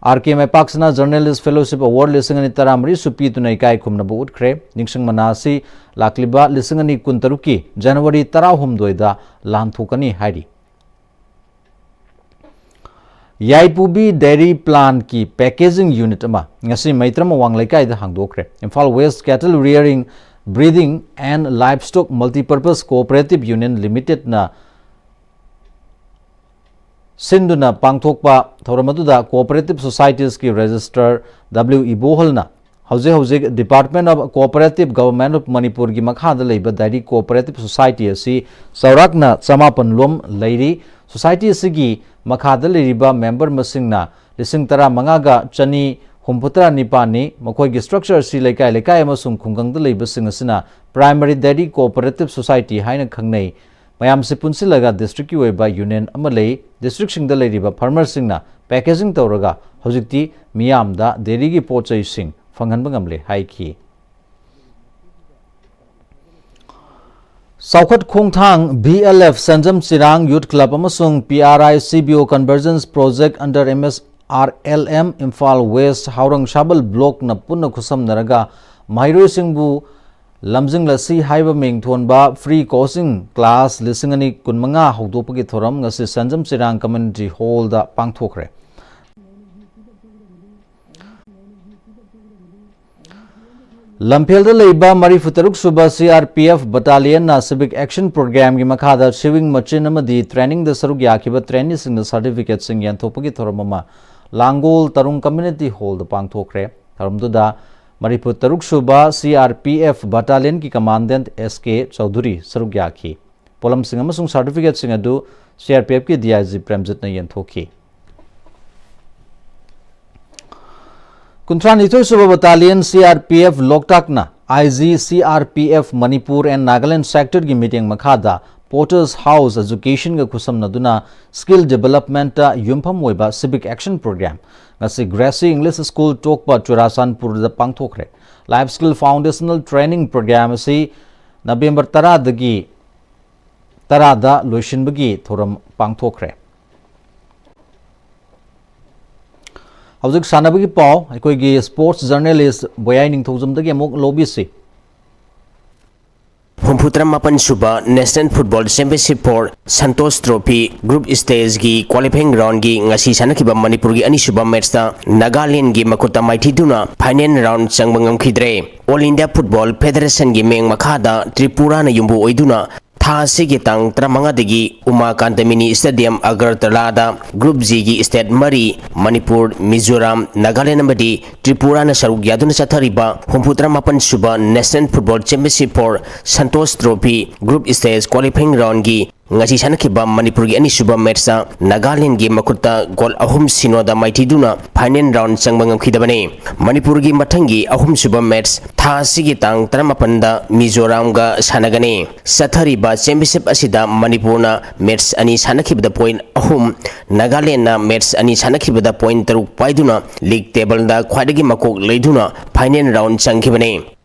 ꯑꯥꯔ ꯀꯦ ꯃꯥꯏꯄꯥꯛꯁꯅ ꯖꯔꯅꯦꯂꯤꯁ ꯐꯦꯂꯣꯁꯤꯞ ꯑꯦꯋꯥꯔꯗ ꯂꯤꯁꯤꯡ ꯑꯅꯤ ꯇꯔꯥꯃꯔꯤꯁꯨ ꯄꯤꯗꯨꯅ ꯏꯀꯥꯏ ꯈꯨꯝꯅꯕ ꯎꯠꯈ꯭ꯔꯦ꯫ ꯅꯤꯡꯁꯤꯡ ꯃꯅꯥ ꯑꯁꯤ ꯂꯥꯛꯂꯤꯕ ꯂꯤꯁꯤꯡ ꯑꯅꯤ ꯀꯨꯟꯇꯔꯨꯛꯀꯤ ꯖꯅꯋꯥꯔꯤ ꯇꯔꯥꯍꯨꯝꯗꯣꯏꯗ ꯂꯥꯟꯊꯣꯛꯀꯅꯤ ꯍꯥꯏꯔꯤ꯫ ꯌꯥꯏꯄꯨꯕꯤ ꯗꯦꯔꯤ ꯄ꯭ꯂꯥꯟꯠꯀꯤ ꯄꯦꯀꯦꯖꯤꯡ ꯌꯨꯅꯤꯠ ꯑꯃ ꯉꯁꯤ ꯃꯩꯇ꯭ꯔꯝ ꯑꯋꯥꯡ ꯂꯩꯀꯥꯏꯗ ꯍꯥꯡꯗꯣꯛꯈ꯭ꯔꯦ꯫ Imphal west cattle rearing, breeding and livestock multipurpose cooperative union ꯂꯤꯃꯤꯇꯦꯗꯅ ꯁꯤꯟꯗꯨꯅ ꯄꯥꯡꯊꯣꯛꯄ ꯊꯧꯔꯝ ꯑꯗꯨꯗ Cooperative Societiesꯀꯤ Registrar W ꯏꯕꯣꯍꯜꯅ ꯍꯧꯖꯤꯛ ꯍꯧꯖꯤꯛ Department of Cooperative Government of Manipurꯒꯤ ꯃꯈꯥꯗ ꯂꯩꯕ Dairy Cooperative Society ꯑꯁꯤ ꯆꯥꯎꯔꯥꯛꯅ ꯆꯃꯥꯄꯟ ꯂꯣꯝ ꯂꯩꯔꯤ꯫ Society ꯑꯁꯤꯒꯤ ꯃꯈꯥꯗ ꯂꯩꯔꯤꯕ member ꯃꯁꯤꯡꯅ ꯂꯤꯁꯤꯡ ꯇꯔꯥꯃꯉꯥꯒ ꯆꯅꯤ ꯍꯨꯝꯐꯨꯇꯔꯥ ꯅꯤꯄꯥꯟꯅꯤ꯫ ꯃꯈꯣꯏꯒꯤ structure ꯑꯁꯤ ꯂꯩꯀꯥꯏ ꯂꯩꯀꯥꯏ ꯑꯃꯁꯨꯡ ꯈꯨꯡꯒꯪꯗ ꯂꯩꯕꯁꯤꯡ ꯑꯁꯤꯅ Primary Dairy Cooperative Society ꯍꯥꯏꯅ ꯈꯪꯅꯩ꯫ ꯃꯌꯥꯝꯁꯤ ꯄꯨꯟꯁꯤꯜꯂꯒ districtꯀꯤ ꯑꯣꯏꯕ union ꯑꯃ ꯂꯩ꯫ Districtꯁꯤꯡꯗ ꯂꯩꯔꯤꯕ farmerꯁꯤꯡꯅ packaging ꯇꯧꯔꯒ ꯍꯧꯖꯤꯛꯇꯤ ꯃꯤꯌꯥꯝꯗ dairyꯒꯤ ꯄꯣꯠ ꯆꯩꯁꯤꯡ ꯐꯪꯍꯟꯕ ꯉꯝꯂꯦ ꯍꯥꯏꯈꯤ꯫ ꯆꯥꯎꯈꯠ ꯈꯣꯡꯊꯥꯡ, B L F, ꯁꯟꯖꯝ ꯆꯤꯔꯥꯡ Youth Club ꯑꯃꯁꯨꯡ P R I C B O Convergence Project under M S R L M Imphal West ꯍꯥꯎꯔꯪ ꯁꯥꯕꯜ blockꯅ ꯄꯨꯟꯅ ꯈꯨꯠꯁꯝꯅꯔꯒ ꯃꯍꯩꯔꯣꯏꯁꯤꯡꯕꯨ ꯂꯝꯖꯤꯡꯂꯁꯤ ꯍꯥꯏꯕ ꯃꯤꯡ ꯊꯣꯟꯕ free coaching class ꯂꯤꯁꯤꯡ ꯑꯅꯤ ꯀꯨꯟꯃꯉꯥ ꯍꯧꯗꯣꯛꯄꯒꯤ ꯊꯧꯔꯝ ꯉꯁꯤ ꯁꯟꯖꯝ ꯆꯤꯔꯥꯡ Community Hallꯗ ꯄꯥꯡꯊꯣꯛꯈ꯭ꯔꯦ꯫ ꯂꯝꯐꯦꯜꯗ ꯂꯩꯕ ꯃꯔꯤꯐꯨꯇꯔꯨꯛ ꯁꯨꯕ C R P F Battalionꯅ Civic Action Programꯒꯤ ꯃꯈꯥꯗ sewing machine ꯑꯃꯗꯤ trainingꯗ ꯁꯔꯨꯛ ꯌꯥꯈꯤꯕ traineeꯁꯤꯡꯗ certificateꯁꯤꯡ ꯌꯦꯟꯊꯣꯛꯄꯒꯤ ꯊꯧꯔꯝ ꯑꯃ ꯂꯥꯡꯒꯣꯜ ꯇꯔꯨꯡ Community Hallꯗ ꯄꯥꯡꯊꯣꯛꯈ꯭ꯔꯦ꯫ ꯊꯧꯔꯝꯗꯨꯗ ꯃꯔꯤꯐꯨꯇꯔꯨꯛ ꯁꯨꯕ C R P F Battalionꯒꯤ Commandant S K Chaudhuri ꯁꯔꯨꯛ ꯌꯥꯈꯤ꯫ ꯄꯣꯠꯂꯝꯁꯤꯡ ꯑꯃꯁꯨꯡ certificateꯁꯤꯡ ꯑꯗꯨ C R P Fꯀꯤ D I G ꯄ꯭ꯔꯦꯝꯖꯤꯠꯅ ꯌꯦꯟꯊꯣꯛꯈꯤ꯫ ꯀꯨꯟꯊ꯭ꯔꯥꯅꯤꯊꯣꯏ ꯁꯨꯕ Battalion C R P F ꯂꯣꯛꯇꯥꯛꯅ I G C R P F Manipur and Nagaland Sectorꯒꯤ ꯃꯤꯠꯌꯦꯡ ꯃꯈꯥꯗ Potter's House Educationꯒ ꯈꯨꯠꯁꯝꯅꯗꯨꯅ skill developmentꯇ ꯌꯨꯝꯐꯝ ꯑꯣꯏꯕ Civic Action Program ꯉꯁꯤ Gracie English School ꯇꯣꯛꯄ ꯆꯨꯔꯥꯆꯥꯟꯄꯨꯔꯗ ꯄꯥꯡꯊꯣꯛꯈ꯭ꯔꯦ꯫ Life Skill Foundational Training Program ꯑꯁꯤ ꯅꯕꯦꯝꯕꯔ ꯇꯔꯥꯗꯒꯤ ꯇꯔꯥꯗ ꯂꯣꯏꯁꯤꯟꯕꯒꯤ ꯊꯧꯔꯝ ꯄꯥꯡꯊꯣꯛꯈ꯭ꯔꯦ꯫ ꯍꯧꯖꯤꯛ ꯁꯥꯟꯅꯕꯒꯤ ꯄꯥꯎ ꯑꯩꯈꯣꯏꯒꯤ sports journalist ꯕꯣꯌꯥꯏ ꯅꯤꯡꯊꯧꯖꯝꯗꯒꯤ ꯑꯃꯨꯛ ꯂꯧꯕꯤꯁꯤ꯫ ꯍꯨꯝꯐꯨꯇꯔꯥꯃꯥꯄꯟ ꯁꯨꯕ National Football Championship for Santosh Trophy group stageꯒꯤ qualifying roundꯒꯤ ꯉꯁꯤ ꯁꯥꯟꯅꯈꯤꯕ ꯃꯅꯤꯄꯨꯔꯒꯤ ꯑꯅꯤꯁꯨꯕ matchꯇ ꯅꯥꯒꯥꯂꯦꯟꯒꯤ ꯃꯈꯨꯠꯇ ꯃꯥꯏꯊꯤꯗꯨꯅ final round ꯆꯪꯕ ꯉꯝꯈꯤꯗ꯭ꯔꯦ꯫ All India Football Federationꯒꯤ ꯃꯤꯠꯌꯦꯡ ꯃꯈꯥꯗ ꯇ꯭ꯔꯤꯄꯨꯔꯥꯅ ꯌꯨꯝꯕꯨ ꯑꯣꯏꯗꯨꯅ ꯊꯥ ꯑꯁꯤꯒꯤ ꯇꯥꯡ ꯇꯔꯥꯃꯉꯥꯗꯒꯤ ꯎꯃꯥ ꯀꯥꯟꯇ ꯃꯤꯅꯤ ꯁ꯭ꯇꯦꯗꯤꯌꯝ ꯑꯒꯔꯇꯂꯥꯗ ꯒ꯭ꯔꯨꯞ ꯖꯤꯒꯤ ꯁ꯭ꯇꯦꯠ ꯃꯔꯤ, ꯃꯅꯤꯄꯨꯔ, ꯃꯤꯖꯣꯔꯥꯝ, ꯅꯥꯒꯥꯂꯦꯟ ꯑꯃꯗꯤ ꯇ꯭ꯔꯤꯄꯨꯔꯥꯅ ꯁꯔꯨꯛ ꯌꯥꯗꯨꯅ ꯆꯠꯊꯔꯤꯕ ꯍꯨꯝꯐꯨꯇꯔꯥꯃꯥꯄꯟ ꯁꯨꯕ National Football Championship for Santosh Trophy Group Stage Qualifying Roundꯒꯤ ꯉꯁꯤ ꯁꯥꯟꯅꯈꯤꯕ ꯃꯅꯤꯄꯨꯔꯒꯤ ꯑꯅꯤꯁꯨꯕ ꯃꯦꯠꯁꯇ ꯅꯥꯒꯥꯂꯦꯟꯒꯤ ꯃꯈꯨꯠꯇ ꯒꯣꯜ ꯑꯍꯨꯝ ꯁꯤꯅꯣꯗ ꯃꯥꯏꯊꯤꯗꯨꯅ ꯐꯥꯏꯅꯦꯜ ꯔꯥꯎꯟ ꯆꯪꯕ ꯉꯝꯈꯤꯗꯕꯅꯤ꯫ ꯃꯅꯤꯄꯨꯔꯒꯤ ꯃꯊꯪꯒꯤ ꯑꯍꯨꯝꯁꯨꯕ ꯃꯦꯠꯁ ꯊꯥ ꯑꯁꯤꯒꯤ ꯇꯥꯡ ꯇꯔꯥꯃꯥꯄꯟꯗ ꯃꯤꯖꯣꯔꯥꯝꯒ ꯁꯥꯟꯅꯒꯅꯤ꯫ ꯆꯠꯊꯔꯤꯕ ꯆꯦꯝꯄꯤꯌꯟꯁꯤꯞ ꯑꯁꯤꯗ ꯃꯅꯤꯄꯨꯔꯅ ꯃꯦꯠꯁ ꯑꯅꯤ ꯁꯥꯟꯅꯈꯤꯕꯗ ꯄꯣꯏꯟ ꯑꯍꯨꯝ, ꯅꯥꯒꯥꯂꯦꯟꯗꯅ ꯃꯦꯠꯁ ꯑꯅꯤ ꯁꯥꯟꯅꯈꯤꯕꯗ ꯄꯣꯏꯟ ꯇꯔꯨꯛ ꯄꯥꯏꯗꯨꯅ ꯂꯤꯒ ꯇꯦꯕꯜꯗ ꯈ꯭ꯋꯥꯏꯗꯒꯤ ꯃꯀꯣꯛ ꯂꯩꯗꯨꯅ ꯐꯥꯏꯅꯦꯜ ꯔꯥꯎꯟ ꯆꯪꯈꯤꯕꯅꯤ꯫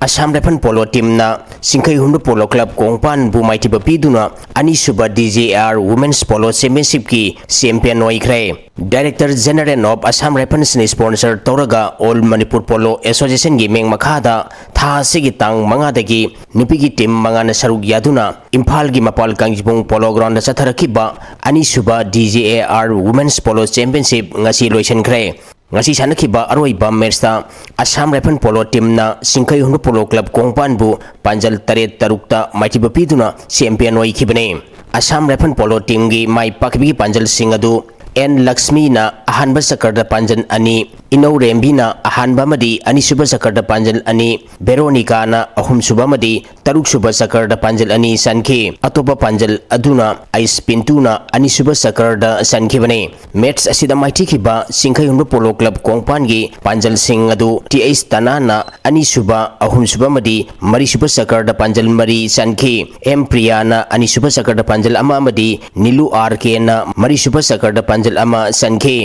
ꯑꯁꯥꯝ ꯔꯥꯏꯐꯜ ꯄꯣꯂꯣ ꯇꯤꯝꯅ ꯆꯤꯡꯈꯩꯍꯨꯟꯕ ꯄꯣꯂꯣ ꯀ꯭ꯂꯕ ꯀꯣꯡꯄꯥꯟꯕꯨ ꯃꯥꯏꯊꯤꯕ ꯄꯤꯗꯨꯅ ꯑꯅꯤꯁꯨꯕ D J R women's polo ꯆꯦꯝꯄꯤꯌꯟꯁꯤꯞꯀꯤ ꯆꯦꯝꯄꯤꯌꯟ ꯑꯣꯏꯈ꯭ꯔꯦ꯫ Director General of Assam Rifles ꯅ ꯁ꯭ꯄꯣꯟꯁꯔ ꯇꯧꯔꯒ ꯑꯣꯜ ꯃꯅꯤꯄꯨꯔ ꯄꯣꯂꯣ ꯑꯦꯁꯣꯁꯤꯌꯦꯁꯟꯒꯤ ꯃꯤꯡ ꯃꯈꯥꯗ ꯊꯥ ꯑꯁꯤꯒꯤ ꯇꯥꯡ ꯃꯉꯥꯗꯒꯤ ꯅꯨꯄꯤꯒꯤ ꯇꯤꯝ ꯃꯉꯥꯅ ꯁꯔꯨꯛ ꯌꯥꯗꯨꯅ ꯏꯝꯐꯥꯜꯒꯤ ꯃꯄꯥꯜ ꯀꯥꯡꯖꯤꯕꯨꯡ ꯄꯣꯂꯣ ꯒ꯭ꯔꯥꯎꯟꯗ ꯆꯠꯊꯔꯛꯈꯤꯕ ꯑꯅꯤꯁꯨꯕ D J A R women's polo championship ꯉꯁꯤ ꯂꯣꯏꯁꯤꯟꯈ꯭ꯔꯦ꯫ ꯉꯁꯤ ꯁꯥꯟꯅꯈꯤꯕ ꯑꯔꯣꯏꯕ ꯃꯦꯠꯁꯇ ꯑꯁꯥꯝ ꯔꯥꯏꯐꯜ ꯄꯣꯂꯣ ꯇꯤꯝꯅ ꯆꯤꯡꯈꯩꯍꯨꯟꯕ ꯄꯣꯂꯣ ꯀ꯭ꯂꯕ ꯀꯣꯡꯄꯥꯟꯕꯨ ꯄꯥꯟꯖꯜ ꯇꯔꯦꯠ ꯇꯔꯨꯛꯇ ꯃꯥꯏꯊꯤꯕ ꯄꯤꯗꯨꯅ ꯆꯦꯝꯄꯤꯌꯟ ꯑꯣꯏꯈꯤꯕꯅꯤ꯫ ꯑꯁꯥꯝ ꯔꯥꯏꯐꯜ ꯄꯣꯂꯣ ꯇꯤꯝꯒꯤ ꯃꯥꯏ ꯄꯥꯛꯈꯤꯕꯒꯤ ꯄꯥꯟꯖꯜꯁꯤꯡ ꯑꯗꯨ ꯑꯦꯟ ꯂꯛꯁꯃꯤꯅ ꯑꯍꯥꯟꯕ ꯆꯀꯔꯗ ꯄꯥꯟꯖꯜ ꯑꯅꯤ, ꯏꯅꯧꯔꯦꯝꯕꯤꯅ ꯑꯍꯥꯟꯕ ꯑꯃꯗꯤ ꯑꯅꯤꯁꯨꯕ ꯆꯀꯔꯗ ꯄꯥꯟꯖꯜ ꯑꯅꯤ, ꯚꯦꯔꯣꯅꯤꯀꯥꯅ ꯑꯍꯨꯝꯁꯨꯕ ꯑꯃꯗꯤ ꯇꯔꯨꯛꯁꯨꯕ ꯆꯀꯔꯗ ꯄꯥꯟꯖꯜ ꯑꯅꯤ ꯆꯟꯈꯤ꯫ ꯑꯇꯣꯞꯄ ꯄꯥꯟꯖꯜ ꯑꯗꯨꯅ ꯑꯩꯁ ꯄꯤꯟꯇꯨꯅ ꯑꯅꯤꯁꯨꯕ ꯆꯀꯔꯗ ꯆꯟꯈꯤꯕꯅꯤ꯫ ꯃꯦꯠꯁ ꯑꯁꯤꯗ ꯃꯥꯏꯊꯤꯈꯤꯕ ꯆꯤꯡꯈꯩꯍꯨꯟꯕ ꯄꯣꯂꯣ ꯀ꯭ꯂꯕ ꯀꯣꯡꯄꯥꯟꯒꯤ ꯄꯥꯟꯖꯜꯁꯤꯡ ꯑꯗꯨ ꯇꯤ ꯑꯩꯆ ꯇꯅꯥꯅ ꯑꯅꯤꯁꯨꯕ, ꯑꯍꯨꯝꯁꯨꯕ ꯑꯃꯗꯤ ꯃꯔꯤꯁꯨꯕ ꯆꯀꯔꯗ ꯄꯥꯟꯖꯜ ꯃꯔꯤ ꯆꯟꯈꯤ꯫ ꯑꯦꯝ ꯄ꯭ꯔꯤꯌꯥꯅ ꯑꯅꯤꯁꯨꯕ ꯆꯀꯔꯗ ꯄꯥꯟꯖꯜ ꯑꯃ ꯑꯃꯗꯤ ꯅꯤꯂꯨ ꯑꯥꯔ ꯀꯦꯅ ꯃꯔꯤꯁꯨꯕ ꯆꯀꯔꯗ ꯄꯥꯟꯖꯜ ꯑꯃ ꯆꯟꯈꯤ꯫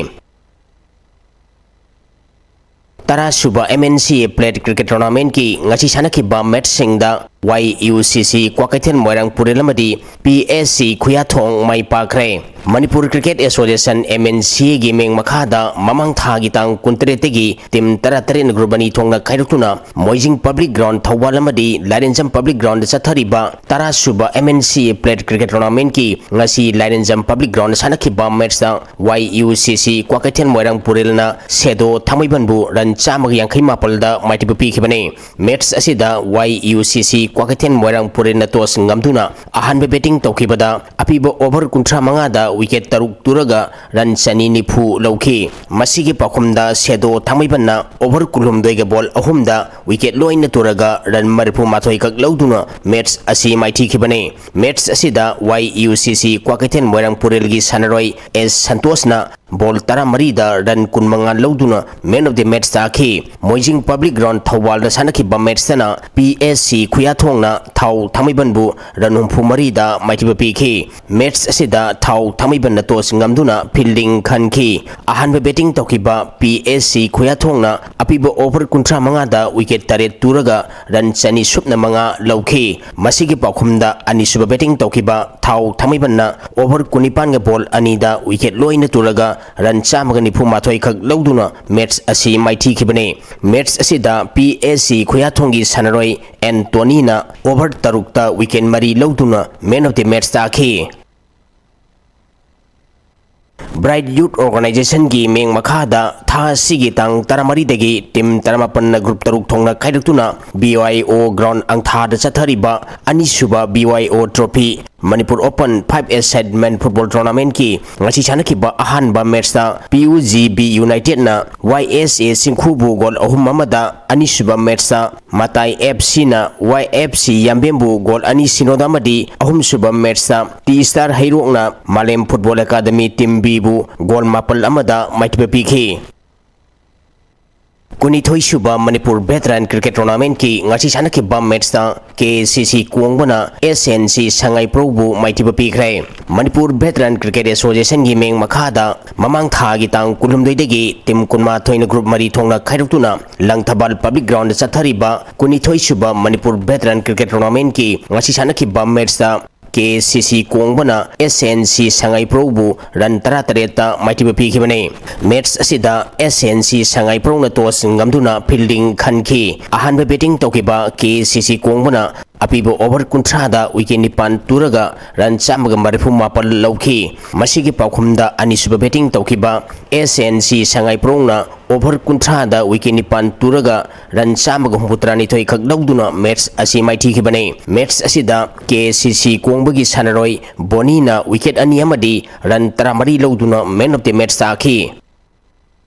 ꯇꯔꯥꯁꯨꯕ ꯑꯦꯝ ꯑꯦꯟ ꯁꯤ ꯑꯦ ꯄ꯭ꯂꯦꯠ ꯀ꯭ꯔꯤꯀꯦꯠ ꯇꯣꯔꯅꯥꯃꯦꯟꯠꯀꯤ ꯉꯁꯤ ꯁꯥꯟꯅꯈꯤꯕ ꯃꯦꯠꯁꯁꯤꯡꯗ ꯋꯥꯏ ꯌꯨ ꯁꯤ ꯁꯤ ꯀ꯭ꯋꯥꯀꯩꯊꯦꯜ ꯃꯣꯏꯔꯥꯡ ꯄꯨꯔꯦꯜ ꯑꯃꯗꯤ ꯄꯤ ꯑꯦꯁ ꯁꯤ ꯈꯨꯌꯥꯊꯣꯡ ꯃꯥꯏ ꯄꯥꯛꯈ꯭ꯔꯦ꯫ ꯃꯅꯤꯄꯨꯔ ꯀ꯭ꯔꯤꯀꯦꯠ ꯑꯦꯁꯣꯁꯤꯌꯦꯁꯟ, MNCA, ꯒꯤ ꯃꯤꯡ ꯃꯈꯥꯗ ꯃꯃꯥꯡ ꯊꯥꯒꯤ ꯇꯥꯡ ꯀꯨꯟꯇꯔꯦꯠꯇꯒꯤ ꯇꯤꯝ ꯇꯔꯥꯇꯔꯦꯠꯅ ꯒ꯭ꯔꯨꯞ ꯑꯅꯤ ꯊꯣꯛꯅ ꯈꯥꯏꯗꯣꯛꯇꯨꯅ ꯃꯣꯏꯖꯤꯡ ꯄꯕ꯭ꯂꯤꯛ ꯒ꯭ꯔꯥꯎꯟ ꯊꯧꯕꯥꯜ ꯑꯃꯗꯤ ꯂꯥꯏꯔꯦꯟꯖꯝ ꯄꯕ꯭ꯂꯤꯛ ꯒ꯭ꯔꯥꯎꯟꯗ ꯆꯠꯊꯔꯤꯕ ꯇꯔꯥ ꯁꯨꯕ MNCA Plate Cricket Tournamentꯀꯤ ꯉꯁꯤ ꯂꯥꯏꯔꯦꯟꯖꯝ ꯄꯕ꯭ꯂꯤꯛ ꯒ꯭ꯔꯥꯎꯟꯗ ꯁꯥꯟꯅꯈꯤꯕ ꯃꯦꯠꯆꯇ YUCC ꯀ꯭ꯋꯥꯀꯩꯊꯦꯜ ꯃꯣꯏꯔꯥꯡ ꯄꯨꯔꯦꯜꯅ ꯁꯦꯗꯣ ꯊꯥꯡꯃꯩꯕꯟꯕꯨ ꯔꯟ ꯆꯥꯝꯃꯒ ꯌꯥꯡꯈꯩ ꯃꯥꯄꯜꯗ ꯃꯥꯏꯊꯤꯕ ꯄꯤꯈꯤꯕꯅꯤ꯫ ꯃꯦꯠꯆ ꯑꯁꯤꯗ YUCC ꯀ꯭ꯋꯥꯀꯩꯊꯦꯜ ꯃꯣꯏꯔꯥꯡ ꯄꯨꯔꯦꯜꯅ ꯇꯣꯁ ꯉꯝꯗꯨꯅ ꯑꯍꯥꯟꯕ ꯕꯦꯇꯤꯡ ꯇꯧꯈꯤꯕꯗ ꯑꯄꯤꯕ ꯑꯣꯚꯔ ꯀꯨꯟꯊ꯭ꯔꯥ ꯃꯉꯥꯗ ꯋꯤꯀꯦꯠ ꯇꯔꯨꯛ ꯇꯨꯔꯒ ꯔꯟ ꯆꯅꯤ ꯅꯤꯐꯨ ꯂꯧꯈꯤ꯫ ꯃꯁꯤꯒꯤ ꯄꯥꯎꯈꯨꯝꯗ ꯁꯦꯗꯣ ꯊꯥꯡꯃꯩꯕꯟꯅ ꯑꯣꯚꯔ ꯀꯨꯟꯍꯨꯝꯗꯣꯏꯒ ꯕꯣꯜ ꯑꯍꯨꯝꯗ ꯋꯤꯀꯦꯠ ꯂꯣꯏꯅ ꯇꯨꯔꯒ ꯔꯟ ꯃꯔꯤꯐꯨ ꯃꯥꯊꯣꯏ ꯈꯛ ꯂꯧꯗꯨꯅ ꯃꯦꯠꯆ ꯑꯁꯤ ꯃꯥꯏꯊꯤꯈꯤꯕꯅꯤ꯫ ꯃꯦꯠꯆ ꯑꯁꯤꯗ YUCC ꯀ꯭ꯋꯥꯀꯩꯊꯦꯜ ꯃꯣꯏꯔꯥꯡ ꯄꯨꯔꯦꯜꯒꯤ ꯁꯥꯟꯅꯔꯣꯏ ꯑꯦꯁ ꯁꯟꯇꯣꯁꯅ ꯕꯣꯜ ꯇꯔꯥꯃꯔꯤꯗ ꯔꯟ ꯀꯨꯟꯃꯉꯥ ꯂꯧꯗꯨꯅ Man of the Match ꯇꯥꯈꯤ꯫ ꯃꯣꯏꯖꯤꯡ ꯄꯕ꯭ꯂꯤꯛ ꯒ꯭ꯔꯥꯎꯟ ꯊꯧꯕꯥꯜꯗ ꯁꯥꯟꯅꯈꯤꯕ ꯃꯦꯠꯆꯇꯅ PSC ꯈꯨꯌꯥꯊꯣꯡꯅ ꯊꯥꯎ ꯊꯥꯡꯃꯩꯕꯟꯕꯨ ꯔꯟ ꯍꯨꯝꯐꯨ ꯃꯔꯤꯗ ꯃꯥꯏꯊꯤꯕ ꯄꯤꯈꯤ꯫ ꯃꯦꯠꯆ ꯑꯁꯤꯗ ꯊꯥꯎ ꯊꯥꯡꯃꯩꯕꯟꯅ ꯇꯣꯁ ꯉꯝꯗꯨꯅ ꯐꯤꯜꯗꯤꯡ ꯈꯟꯈꯤ꯫ ꯑꯍꯥꯟꯕ ꯕꯦꯇꯤꯡ ꯇꯧꯈꯤꯕ PSC ꯈꯨꯌꯥꯊꯣꯡꯅ ꯑꯄꯤꯕ ꯑꯣꯚꯔ ꯀꯨꯟꯊ꯭ꯔꯥ ꯃꯉꯥꯗ ꯋꯤꯀꯦꯠ ꯇꯔꯦꯠ ꯇꯨꯔꯒ ꯔꯟ ꯆꯅꯤ ꯁꯨꯞꯅ ꯃꯉꯥ ꯂꯧꯈꯤ꯫ ꯃꯁꯤꯒꯤ ꯄꯥꯎꯈꯨꯝꯗ ꯑꯅꯤꯁꯨꯕ ꯕꯦꯇꯤꯡ ꯇꯧꯈꯤꯕ ꯊꯥꯎ ꯊꯥꯡꯃꯩꯕꯟꯅ ꯑꯣꯚꯔ ꯀꯨꯟꯅꯤꯄꯥꯟꯒ ꯕꯣꯜ ꯑꯅꯤꯗ ꯋꯤꯀꯦꯠ ꯂꯣꯏꯅ ꯇꯨꯔꯒ ꯔꯟ ꯆꯥꯝꯃꯒ ꯅꯤꯐꯨ ꯃꯥꯊꯣꯏ ꯈꯛ ꯂꯧꯗꯨꯅ ꯃꯦꯠꯆ ꯑꯁꯤ ꯃꯥꯏꯊꯤꯈꯤꯕꯅꯤ꯫ ꯃꯦꯠꯆ ꯑꯁꯤꯗ PSC ꯈꯨꯌꯥꯊꯣꯡꯒꯤ ꯁꯥꯟꯅꯔꯣꯏ ꯑꯦꯟꯇꯣꯅꯤꯅ ꯑꯣꯚꯔ ꯇꯔꯨꯛꯇ ꯋꯤꯀꯦꯠ ꯃꯔꯤ ꯂꯧꯗꯨꯅ Man of the Match ꯇꯥꯈꯤ꯫ Bright Youth Organizationꯒꯤ ꯃꯤꯡ ꯃꯈꯥꯗ ꯊꯥ ꯑꯁꯤꯒꯤ ꯇꯥꯡ ꯇꯔꯥꯃꯔꯤꯗꯒꯤ ꯇꯤꯝ ꯇꯔꯥꯃꯥꯄꯟꯅ ꯒ꯭ꯔꯨꯞ ꯇꯔꯨꯛ ꯊꯣꯛꯅ ꯈꯥꯏꯗꯣꯛꯇꯨꯅ BYO ꯒ꯭ꯔꯥꯎꯟ ꯑꯪꯊꯥꯗ ꯆꯠꯊꯔꯤꯕ ꯑꯅꯤꯁꯨꯕ BYO Trophy Manipur Open five-a-side Men Football Tournamentꯀꯤ ꯉꯁꯤ ꯁꯥꯟꯅꯈꯤꯕ ꯑꯍꯥꯟꯕ ꯃꯦꯠꯆꯇ PUGB Unitedꯅ YSA ꯆꯤꯡꯈꯨꯕꯨ ꯒꯣꯜ ꯑꯍꯨꯝ ꯑꯃꯗ, ꯑꯅꯤꯁꯨꯕ ꯃꯦꯠꯆꯇ ꯃꯇꯥꯏ FCꯅ YFC ꯌꯥꯝꯕꯦꯝꯕꯨ ꯒꯣꯜ ꯑꯅꯤ ꯁꯤꯅꯣꯗ ꯑꯃꯗꯤ ꯑꯍꯨꯝꯁꯨꯕ ꯃꯦꯠꯆꯇ T Star ꯍꯩꯔꯣꯛꯅ ꯃꯥꯂꯦꯝ ꯐꯨꯠꯕꯣꯜ ꯑꯦꯀꯥꯗꯃꯤ ꯇꯤꯝ Bꯕꯨ ꯒꯣꯜ ꯃꯥꯄꯜ ꯑꯃꯗ ꯃꯥꯏꯊꯤꯕ ꯄꯤꯈꯤ꯫ ꯀꯨꯟꯅꯤꯊꯣꯏꯁꯨꯕ ꯃꯅꯤꯄꯨꯔ Veteran Cricket Tournamentꯀꯤ ꯉꯁꯤ ꯁꯥꯟꯅꯈꯤꯕ ꯃꯦꯠꯆꯇ KCC ꯀꯣꯡꯕꯅ SNC ꯁꯉꯥꯏꯄ꯭ꯔꯧꯕꯨ ꯃꯥꯏꯊꯤꯕ ꯄꯤꯈ꯭ꯔꯦ꯫ ꯃꯅꯤꯄꯨꯔ Veteran Cricket Associationꯒꯤ ꯃꯤꯡ ꯃꯈꯥꯗ ꯃꯃꯥꯡ ꯊꯥꯒꯤ ꯇꯥꯡ ꯀꯨꯟꯍꯨꯝꯗꯣꯏꯗꯒꯤ ꯇꯤꯝ ꯀꯨꯟꯃꯥꯊꯣꯏꯅ ꯒ꯭ꯔꯨꯞ ꯃꯔꯤ ꯊꯣꯛꯅ ꯈꯥꯏꯗꯣꯛꯇꯨꯅ ꯂꯪꯊꯕꯥꯜ ꯄꯕ꯭ꯂꯤꯛ ꯒ꯭ꯔꯥꯎꯟꯗ ꯆꯠꯊꯔꯤꯕ ꯀꯨꯟꯅꯤꯊꯣꯏꯁꯨꯕ ꯃꯅꯤꯄꯨꯔ Veteran Cricket Tournamentꯀꯤ ꯉꯁꯤ ꯁꯥꯟꯅꯈꯤꯕ ꯃꯦꯠꯆꯇ ꯀꯦ ꯁꯤ ꯁꯤ ꯀꯣꯡꯕꯅ ꯑꯦꯁ ꯑꯦꯟ ꯁꯤ ꯁꯉꯥꯏꯄ꯭ꯔꯧꯕꯨ ꯔꯟ ꯇꯔꯥꯇꯔꯦꯠꯇ ꯃꯥꯏꯊꯤꯕ ꯄꯤꯈꯤꯕꯅꯤ꯫ ꯃꯦꯠꯁ ꯑꯁꯤꯗ ꯑꯦꯁ ꯑꯦꯟ ꯁꯤ ꯁꯉꯥꯏꯄ꯭ꯔꯧꯅ ꯇꯣꯁ ꯉꯝꯗꯨꯅ ꯐꯤꯜꯗꯤꯡ ꯈꯟꯈꯤ꯫ ꯑꯍꯥꯟꯕ ꯕꯦꯇꯤꯡ ꯇꯧꯈꯤꯕ ꯀꯦ ꯁꯤ ꯁꯤ ꯀꯣꯡꯕꯅ ꯑꯄꯤꯕ ꯑꯣꯚꯔ ꯀꯨꯟꯊ꯭ꯔꯥꯗ ꯋꯤꯀꯦꯠ ꯅꯤꯄꯥꯟ ꯇꯨꯔꯒ ꯔꯟ ꯆꯥꯝꯃꯒ ꯃꯔꯤꯐꯨ ꯃꯥꯄꯟ ꯂꯧꯈꯤ꯫ ꯃꯁꯤꯒꯤ ꯄꯥꯎꯈꯨꯝꯗ ꯑꯅꯤꯁꯨꯕ ꯕꯦꯇꯤꯡ ꯇꯧꯈꯤꯕ ꯑꯦꯁ ꯑꯦꯟ ꯁꯤ ꯁꯉꯥꯏꯄ꯭ꯔꯧꯅ ꯑꯣꯚꯔ ꯀꯨꯟꯊ꯭ꯔꯥꯗ ꯋꯤꯀꯦꯠ ꯅꯤꯄꯥꯟ ꯇꯨꯔꯒ ꯔꯟ ꯆꯥꯝꯃꯒ ꯍꯨꯝꯐꯨꯇꯔꯥꯅꯤꯊꯣꯏ ꯈꯛ ꯂꯧꯗꯨꯅ ꯃꯦꯠꯁ ꯑꯁꯤ ꯃꯥꯏꯊꯤꯈꯤꯕꯅꯤ꯫ ꯃꯦꯠꯁ ꯑꯁꯤꯗ ꯀꯦ ꯁꯤ ꯁꯤ ꯀꯣꯡꯕꯒꯤ ꯁꯥꯟꯅꯔꯣꯏ ꯕꯣꯅꯤꯅ ꯋꯤꯀꯦꯠ ꯑꯅꯤ ꯑꯃꯗꯤ ꯔꯟ ꯇꯔꯥꯃꯔꯤ ꯂꯧꯗꯨꯅ ꯃꯦꯟ ꯑꯣꯐ ꯗꯤ ꯃꯦꯠꯁ ꯇꯥꯈꯤ꯫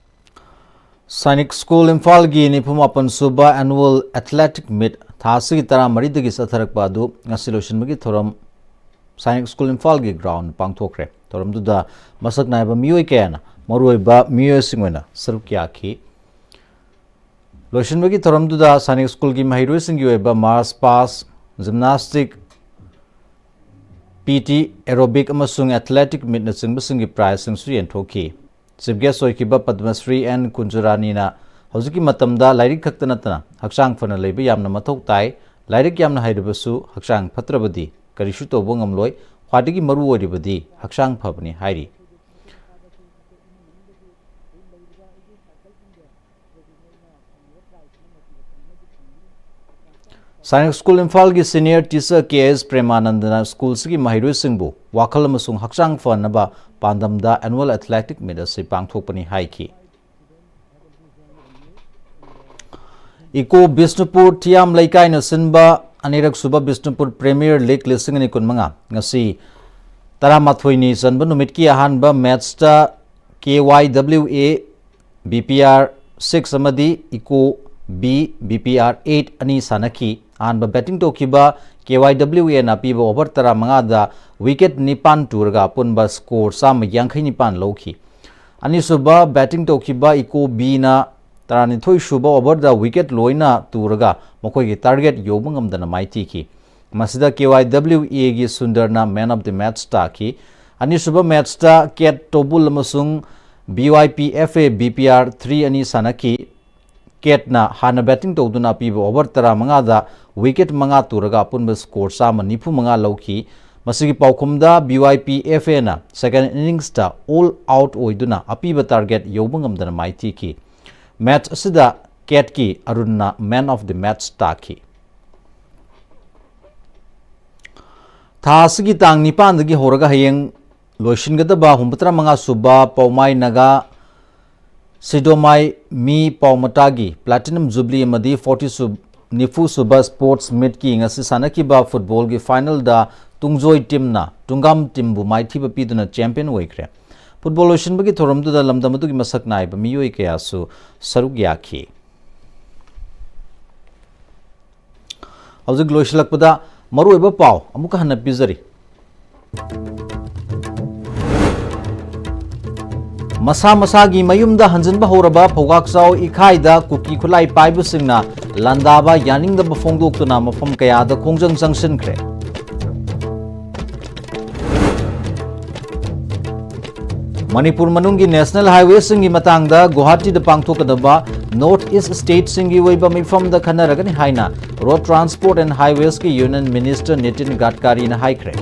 ꯁꯥꯏꯅꯤꯛ ꯁ꯭ꯀꯨꯜ ꯏꯝꯐꯥꯜꯒꯤ ꯅꯤꯐꯨ ꯃꯥꯄꯟ ꯁꯨꯕ ꯑꯦꯅꯨꯋꯦꯜ ꯑꯦꯊꯂꯦꯇꯤꯛ ꯃꯤꯠ ꯊꯥ ꯑꯁꯤꯒꯤ ꯇꯔꯥꯃꯔꯤꯗꯒꯤ ꯆꯠꯊꯔꯛꯄ ꯑꯗꯨ ꯉꯁꯤ ꯂꯣꯏꯁꯤꯟꯕꯒꯤ ꯊꯧꯔꯝ ꯁꯥꯏꯅꯤꯛ ꯁ꯭ꯀꯨꯜ ꯏꯝꯐꯥꯜꯒꯤ ꯒ꯭ꯔꯥꯎꯟꯗ ꯄꯥꯡꯊꯣꯛꯈ꯭ꯔꯦ꯫ ꯊꯧꯔꯝꯗꯨꯗ ꯃꯁꯛ ꯅꯥꯏꯕ ꯃꯤꯑꯣꯏ ꯀꯌꯥꯅ ꯃꯔꯨꯑꯣꯏꯕ ꯃꯤꯑꯣꯏꯁꯤꯡ ꯑꯣꯏꯅ ꯁꯔꯨꯛ ꯌꯥꯈꯤ꯫ ꯂꯣꯏꯁꯤꯟꯕꯒꯤ ꯊꯧꯔꯝꯗꯨꯗ ꯁꯥꯏꯅꯤꯛ ꯁ꯭ꯀꯨꯜꯒꯤ ꯃꯍꯩꯔꯣꯏꯁꯤꯡꯒꯤ ꯑꯣꯏꯕ march past, gymnastic, P T, aerobic ꯑꯃꯁꯨꯡ ꯑꯦꯊꯂꯦꯇꯤꯛ ꯃꯤꯠꯅꯆꯤꯡꯕꯁꯤꯡꯒꯤ ꯄ꯭ꯔꯥꯏꯖꯁꯤꯡꯁꯨ ꯌꯦꯟꯊꯣꯛꯈꯤ꯫ ꯆꯤꯐ ꯒꯦꯁ ꯑꯣꯏꯈꯤꯕ ꯄꯗꯃꯁ꯭ꯔꯤ ꯑꯦꯟ ꯀꯨꯟꯖꯨꯔꯥꯅꯤꯅ ꯍꯧꯖꯤꯛꯀꯤ ꯃꯇꯝꯗ ꯂꯥꯏꯔꯤꯛ ꯈꯛꯇ ꯅꯠꯇꯅ ꯍꯛꯆꯥꯡ ꯐꯅ ꯂꯩꯕ ꯌꯥꯝꯅ ꯃꯊꯧ ꯇꯥꯏ꯫ ꯂꯥꯏꯔꯤꯛ ꯌꯥꯝꯅ ꯍꯩꯔꯕꯁꯨ ꯍꯛꯆꯥꯡ ꯐꯠꯇ꯭ꯔꯕꯗꯤ ꯀꯔꯤꯁꯨ ꯇꯧꯕ ꯉꯝꯂꯣꯏ꯫ ꯈ꯭ꯋꯥꯏꯗꯒꯤ ꯃꯔꯨ ꯑꯣꯏꯔꯤꯕꯗꯤ ꯍꯛꯆꯥꯡ ꯐꯕꯅꯤ ꯍꯥꯏꯔꯤ꯫ ꯁꯥꯏꯅꯤꯛ ꯁ꯭ꯀꯨꯜ ꯏꯝꯐꯥꯜꯒꯤ ꯁꯤꯅꯤꯌꯔ ꯇꯤꯆꯔ ꯀꯦ ꯑꯦꯁ ꯄ꯭ꯔꯦꯃꯥꯅꯟꯗꯅ ꯁ꯭ꯀꯨꯜꯁꯤꯒꯤ ꯃꯍꯩꯔꯣꯏꯁꯤꯡꯕꯨ ꯋꯥꯈꯜ ꯑꯃꯁꯨꯡ ꯍꯛꯆꯥꯡ ꯐꯅꯕ ꯄꯥꯟꯗꯝꯗ ꯑꯦꯅꯨꯋꯦꯜ ꯑꯦꯊꯂꯦꯇꯤꯛ ꯃꯤꯠ ꯑꯁꯤ ꯄꯥꯡꯊꯣꯛꯄꯅꯤ ꯍꯥꯏꯈꯤ꯫ ꯏꯀꯣ ꯕꯤꯁꯅꯨꯄꯨꯔ ꯊꯤꯌꯥꯝ ꯂꯩꯀꯥꯏꯅ ꯁꯤꯟꯕ ꯑꯅꯤꯔꯛ ꯁꯨꯕ ꯕꯤꯁꯅꯨꯄꯨꯔ ꯄ꯭ꯔꯤꯃꯤꯌꯔ ꯂꯤꯒ ꯂꯤꯁꯤꯡ ꯑꯅꯤ ꯀꯨꯟꯃꯉꯥ ꯉꯁꯤ ꯇꯔꯥꯃꯥꯊꯣꯏꯅꯤ ꯆꯟꯕ ꯅꯨꯃꯤꯠꯀꯤ ꯑꯍꯥꯟꯕ ꯃꯦꯠꯁꯇ K Y W A B P R six ꯑꯃꯗꯤ ꯏꯀꯣ B B P R eight ꯑꯅꯤ ꯁꯥꯟꯅꯈꯤ꯫ ꯑꯍꯥꯟꯕ ꯕꯦꯇꯤꯡ ꯇꯧꯈꯤꯕ ꯀꯦ ꯋꯥꯏ ꯗꯕ꯭ꯂꯤꯎ ꯑꯦꯅ ꯑꯄꯤꯕ ꯑꯣꯚꯔ ꯇꯔꯥꯃꯉꯥꯗ ꯋꯤꯀꯦꯠ ꯅꯤꯄꯥꯟ ꯇꯨꯔꯒ ꯑꯄꯨꯟꯕ ꯁ꯭ꯀꯣꯔ ꯆꯥꯝꯃ ꯌꯥꯡꯈꯩ ꯅꯤꯄꯥꯟ ꯂꯧꯈꯤ꯫ ꯑꯅꯤꯁꯨꯕ ꯕꯦꯇꯤꯡ ꯇꯧꯈꯤꯕ ꯏꯀꯣ ꯕꯤꯅ ꯇꯔꯥꯅꯤꯊꯣꯏ ꯁꯨꯕ ꯑꯣꯚꯔꯗ ꯋꯤꯀꯦꯠ ꯂꯣꯏꯅ ꯇꯨꯔꯒ ꯃꯈꯣꯏꯒꯤ ꯇꯥꯔꯒꯦꯠ ꯌꯧꯕ ꯉꯝꯗꯅ ꯃꯥꯏꯊꯤꯈꯤ꯫ ꯃꯁꯤꯗ ꯀꯦ ꯋꯥꯏ ꯗꯕ꯭ꯂꯤꯎ ꯑꯦꯒꯤ ꯁꯨꯟꯗꯔꯅ ꯃꯦꯟ ꯑꯣꯐ ꯗꯤ ꯃꯦꯠꯆ ꯇꯥꯈꯤ꯫ ꯑꯅꯤꯁꯨꯕ ꯃꯦꯠꯆꯇ ꯀꯦꯠ ꯇꯣꯕꯨꯜ ꯑꯃꯁꯨꯡ B Y P F A B P R three ꯑꯅꯤ ꯁꯥꯟꯅꯈꯤ꯫ ꯀꯦꯠꯅ ꯍꯥꯟꯅ ꯕꯦꯇꯤꯡ ꯇꯧꯗꯨꯅ ꯑꯄꯤꯕ ꯑꯣꯚꯔ ꯇꯔꯥꯃꯉꯥꯗ ꯋꯤꯀꯦꯠ ꯃꯉꯥ ꯇꯨꯔꯒ ꯑꯄꯨꯟꯕ ꯁ꯭ꯀꯣꯔ ꯆꯥꯝꯃ ꯅꯤꯐꯨ ꯃꯉꯥ ꯂꯧꯈꯤ꯫ ꯃꯁꯤꯒꯤ ꯄꯥꯎꯈꯨꯝꯗ BYPFAꯅ second inningsꯇ all out ꯑꯣꯏꯗꯨꯅ ꯑꯄꯤꯕ target ꯌꯧꯕ ꯉꯝꯗꯅ ꯃꯥꯏꯊꯤꯈꯤ꯫ Match ꯑꯁꯤꯗ ꯀꯦꯠꯀꯤ ꯑꯔꯨꯟꯅ man of the match ꯇꯥꯈꯤ꯫ ꯊꯥ ꯑꯁꯤꯒꯤ ꯇꯥꯡ ꯅꯤꯄꯥꯟꯗꯒꯤ ꯍꯧꯔꯒ ꯍꯌꯦꯡ ꯂꯣꯏꯁꯤꯟꯒꯗꯕ ꯍꯨꯝꯐꯨꯇꯔꯥ ꯃꯉꯥ ꯁꯨꯕ ꯄꯥꯎꯃꯥꯏ ꯅꯥꯒꯥ ꯁꯤꯗꯣꯃꯥꯏ ꯃꯤ ꯄꯥꯎꯃꯇꯥꯒꯤ Platinum Jubilee ꯑꯃꯗꯤ forty ꯁꯨ-, ꯅꯤꯐꯨ ꯁꯨꯕ Sports Meetꯀꯤ ꯉꯁꯤ ꯁꯥꯟꯅꯈꯤꯕ footballꯒꯤ finalꯗ ꯇꯨꯡꯖꯣꯏ teamꯅ ꯇꯨꯡꯒꯥꯝ teamꯕꯨ ꯃꯥꯏꯊꯤꯕ ꯄꯤꯗꯨꯅ champion ꯑꯣꯏꯈ꯭ꯔꯦ꯫ Football ꯂꯣꯏꯁꯤꯟꯕꯒꯤ ꯊꯧꯔꯝꯗꯨꯗ ꯂꯝꯗꯝ ꯑꯗꯨꯒꯤ ꯃꯁꯛ ꯅꯥꯏꯕ ꯃꯤꯑꯣꯏ ꯀꯌꯥꯁꯨ ꯁꯔꯨꯛ ꯌꯥꯈꯤ꯫ ꯍꯧꯖꯤꯛ ꯂꯣꯏꯁꯤꯜꯂꯛꯄꯗ ꯃꯔꯨꯑꯣꯏꯕ ꯄꯥꯎ ꯑꯃꯨꯛꯀ ꯍꯟꯅ ꯄꯤꯖꯔꯤ꯫ ꯃꯁꯥ ꯃꯁꯥꯒꯤ ꯃꯌꯨꯝꯗ ꯍꯟꯖꯤꯟꯕ ꯍꯧꯔꯕ ꯐꯧꯒꯥꯛꯆꯥꯎ ꯏꯈꯥꯏꯗ ꯀꯨꯀꯤ ꯈꯨꯠꯂꯥꯏ ꯄꯥꯏꯕꯁꯤꯡꯅ ꯂꯥꯟꯗꯥꯕ ꯌꯥꯅꯤꯡꯗꯕ ꯐꯣꯡꯗꯣꯛꯇꯨꯅ ꯃꯐꯝ ꯀꯌꯥꯗ ꯈꯣꯡꯖꯪ ꯆꯪꯁꯤꯟꯈ꯭ꯔꯦ꯫ ꯃꯅꯤꯄꯨꯔ ꯃꯅꯨꯡꯒꯤ national highwayꯁꯤꯡꯒꯤ ꯃꯇꯥꯡꯗ ꯒꯨꯋꯥꯍꯥꯇꯤꯗ ꯄꯥꯡꯊꯣꯛꯀꯗꯕ North East stateꯁꯤꯡꯒꯤ ꯑꯣꯏꯕ ꯃꯤꯐꯝꯗ ꯈꯟꯅꯔꯒꯅꯤ ꯍꯥꯏꯅ Road Transport and Highwaysꯀꯤ Union Minister Nitin ꯒꯗꯀꯥꯔꯤꯅ ꯍꯥꯏꯈ꯭ꯔꯦ꯫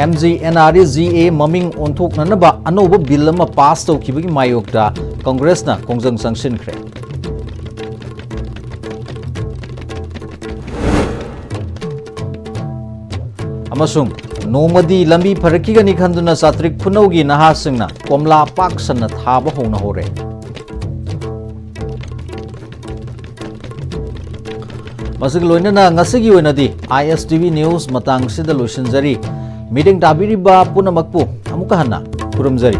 MGNREGA ꯃꯃꯤꯡ ꯑꯣꯟꯊꯣꯛꯅꯅꯕ ꯑꯅꯧꯕ bill ꯑꯃ pass ꯇꯧꯈꯤꯕꯒꯤ ꯃꯥꯌꯣꯛꯇ Congressꯅ ꯈꯣꯡꯖꯪ ꯆꯪꯁꯤꯟꯈ꯭ꯔꯦ꯫ ꯑꯃꯁꯨꯡ ꯅꯣꯡꯃꯗꯤ ꯂꯝꯕꯤ ꯐꯔꯛꯈꯤꯒꯅꯤ ꯈꯟꯗꯨꯅ ꯆꯥꯇ꯭ꯔꯤꯛ ꯈꯨꯅꯧꯒꯤ ꯅꯍꯥꯁꯤꯡꯅ ꯀꯣꯝꯂꯥ ꯄꯥꯛ ꯁꯟꯅ ꯊꯥꯕ ꯍꯧꯅꯍꯧꯔꯦ꯫ ꯃꯁꯤꯒ ꯂꯣꯏꯅꯅ ꯉꯁꯤꯒꯤ ꯑꯣꯏꯅꯗꯤ ISTV News ꯃꯇꯥꯡꯁꯤꯗ ꯂꯣꯏꯁꯤꯟꯖꯔꯤ꯫ ꯃꯤꯠꯌꯦꯡ ꯇꯥꯕꯤꯔꯤꯕ ꯄꯨꯝꯅꯃꯛꯄꯨ ꯑꯃꯨꯛꯀ ꯍꯟꯅ ꯈꯨꯔꯨꯝꯖꯔꯤ꯫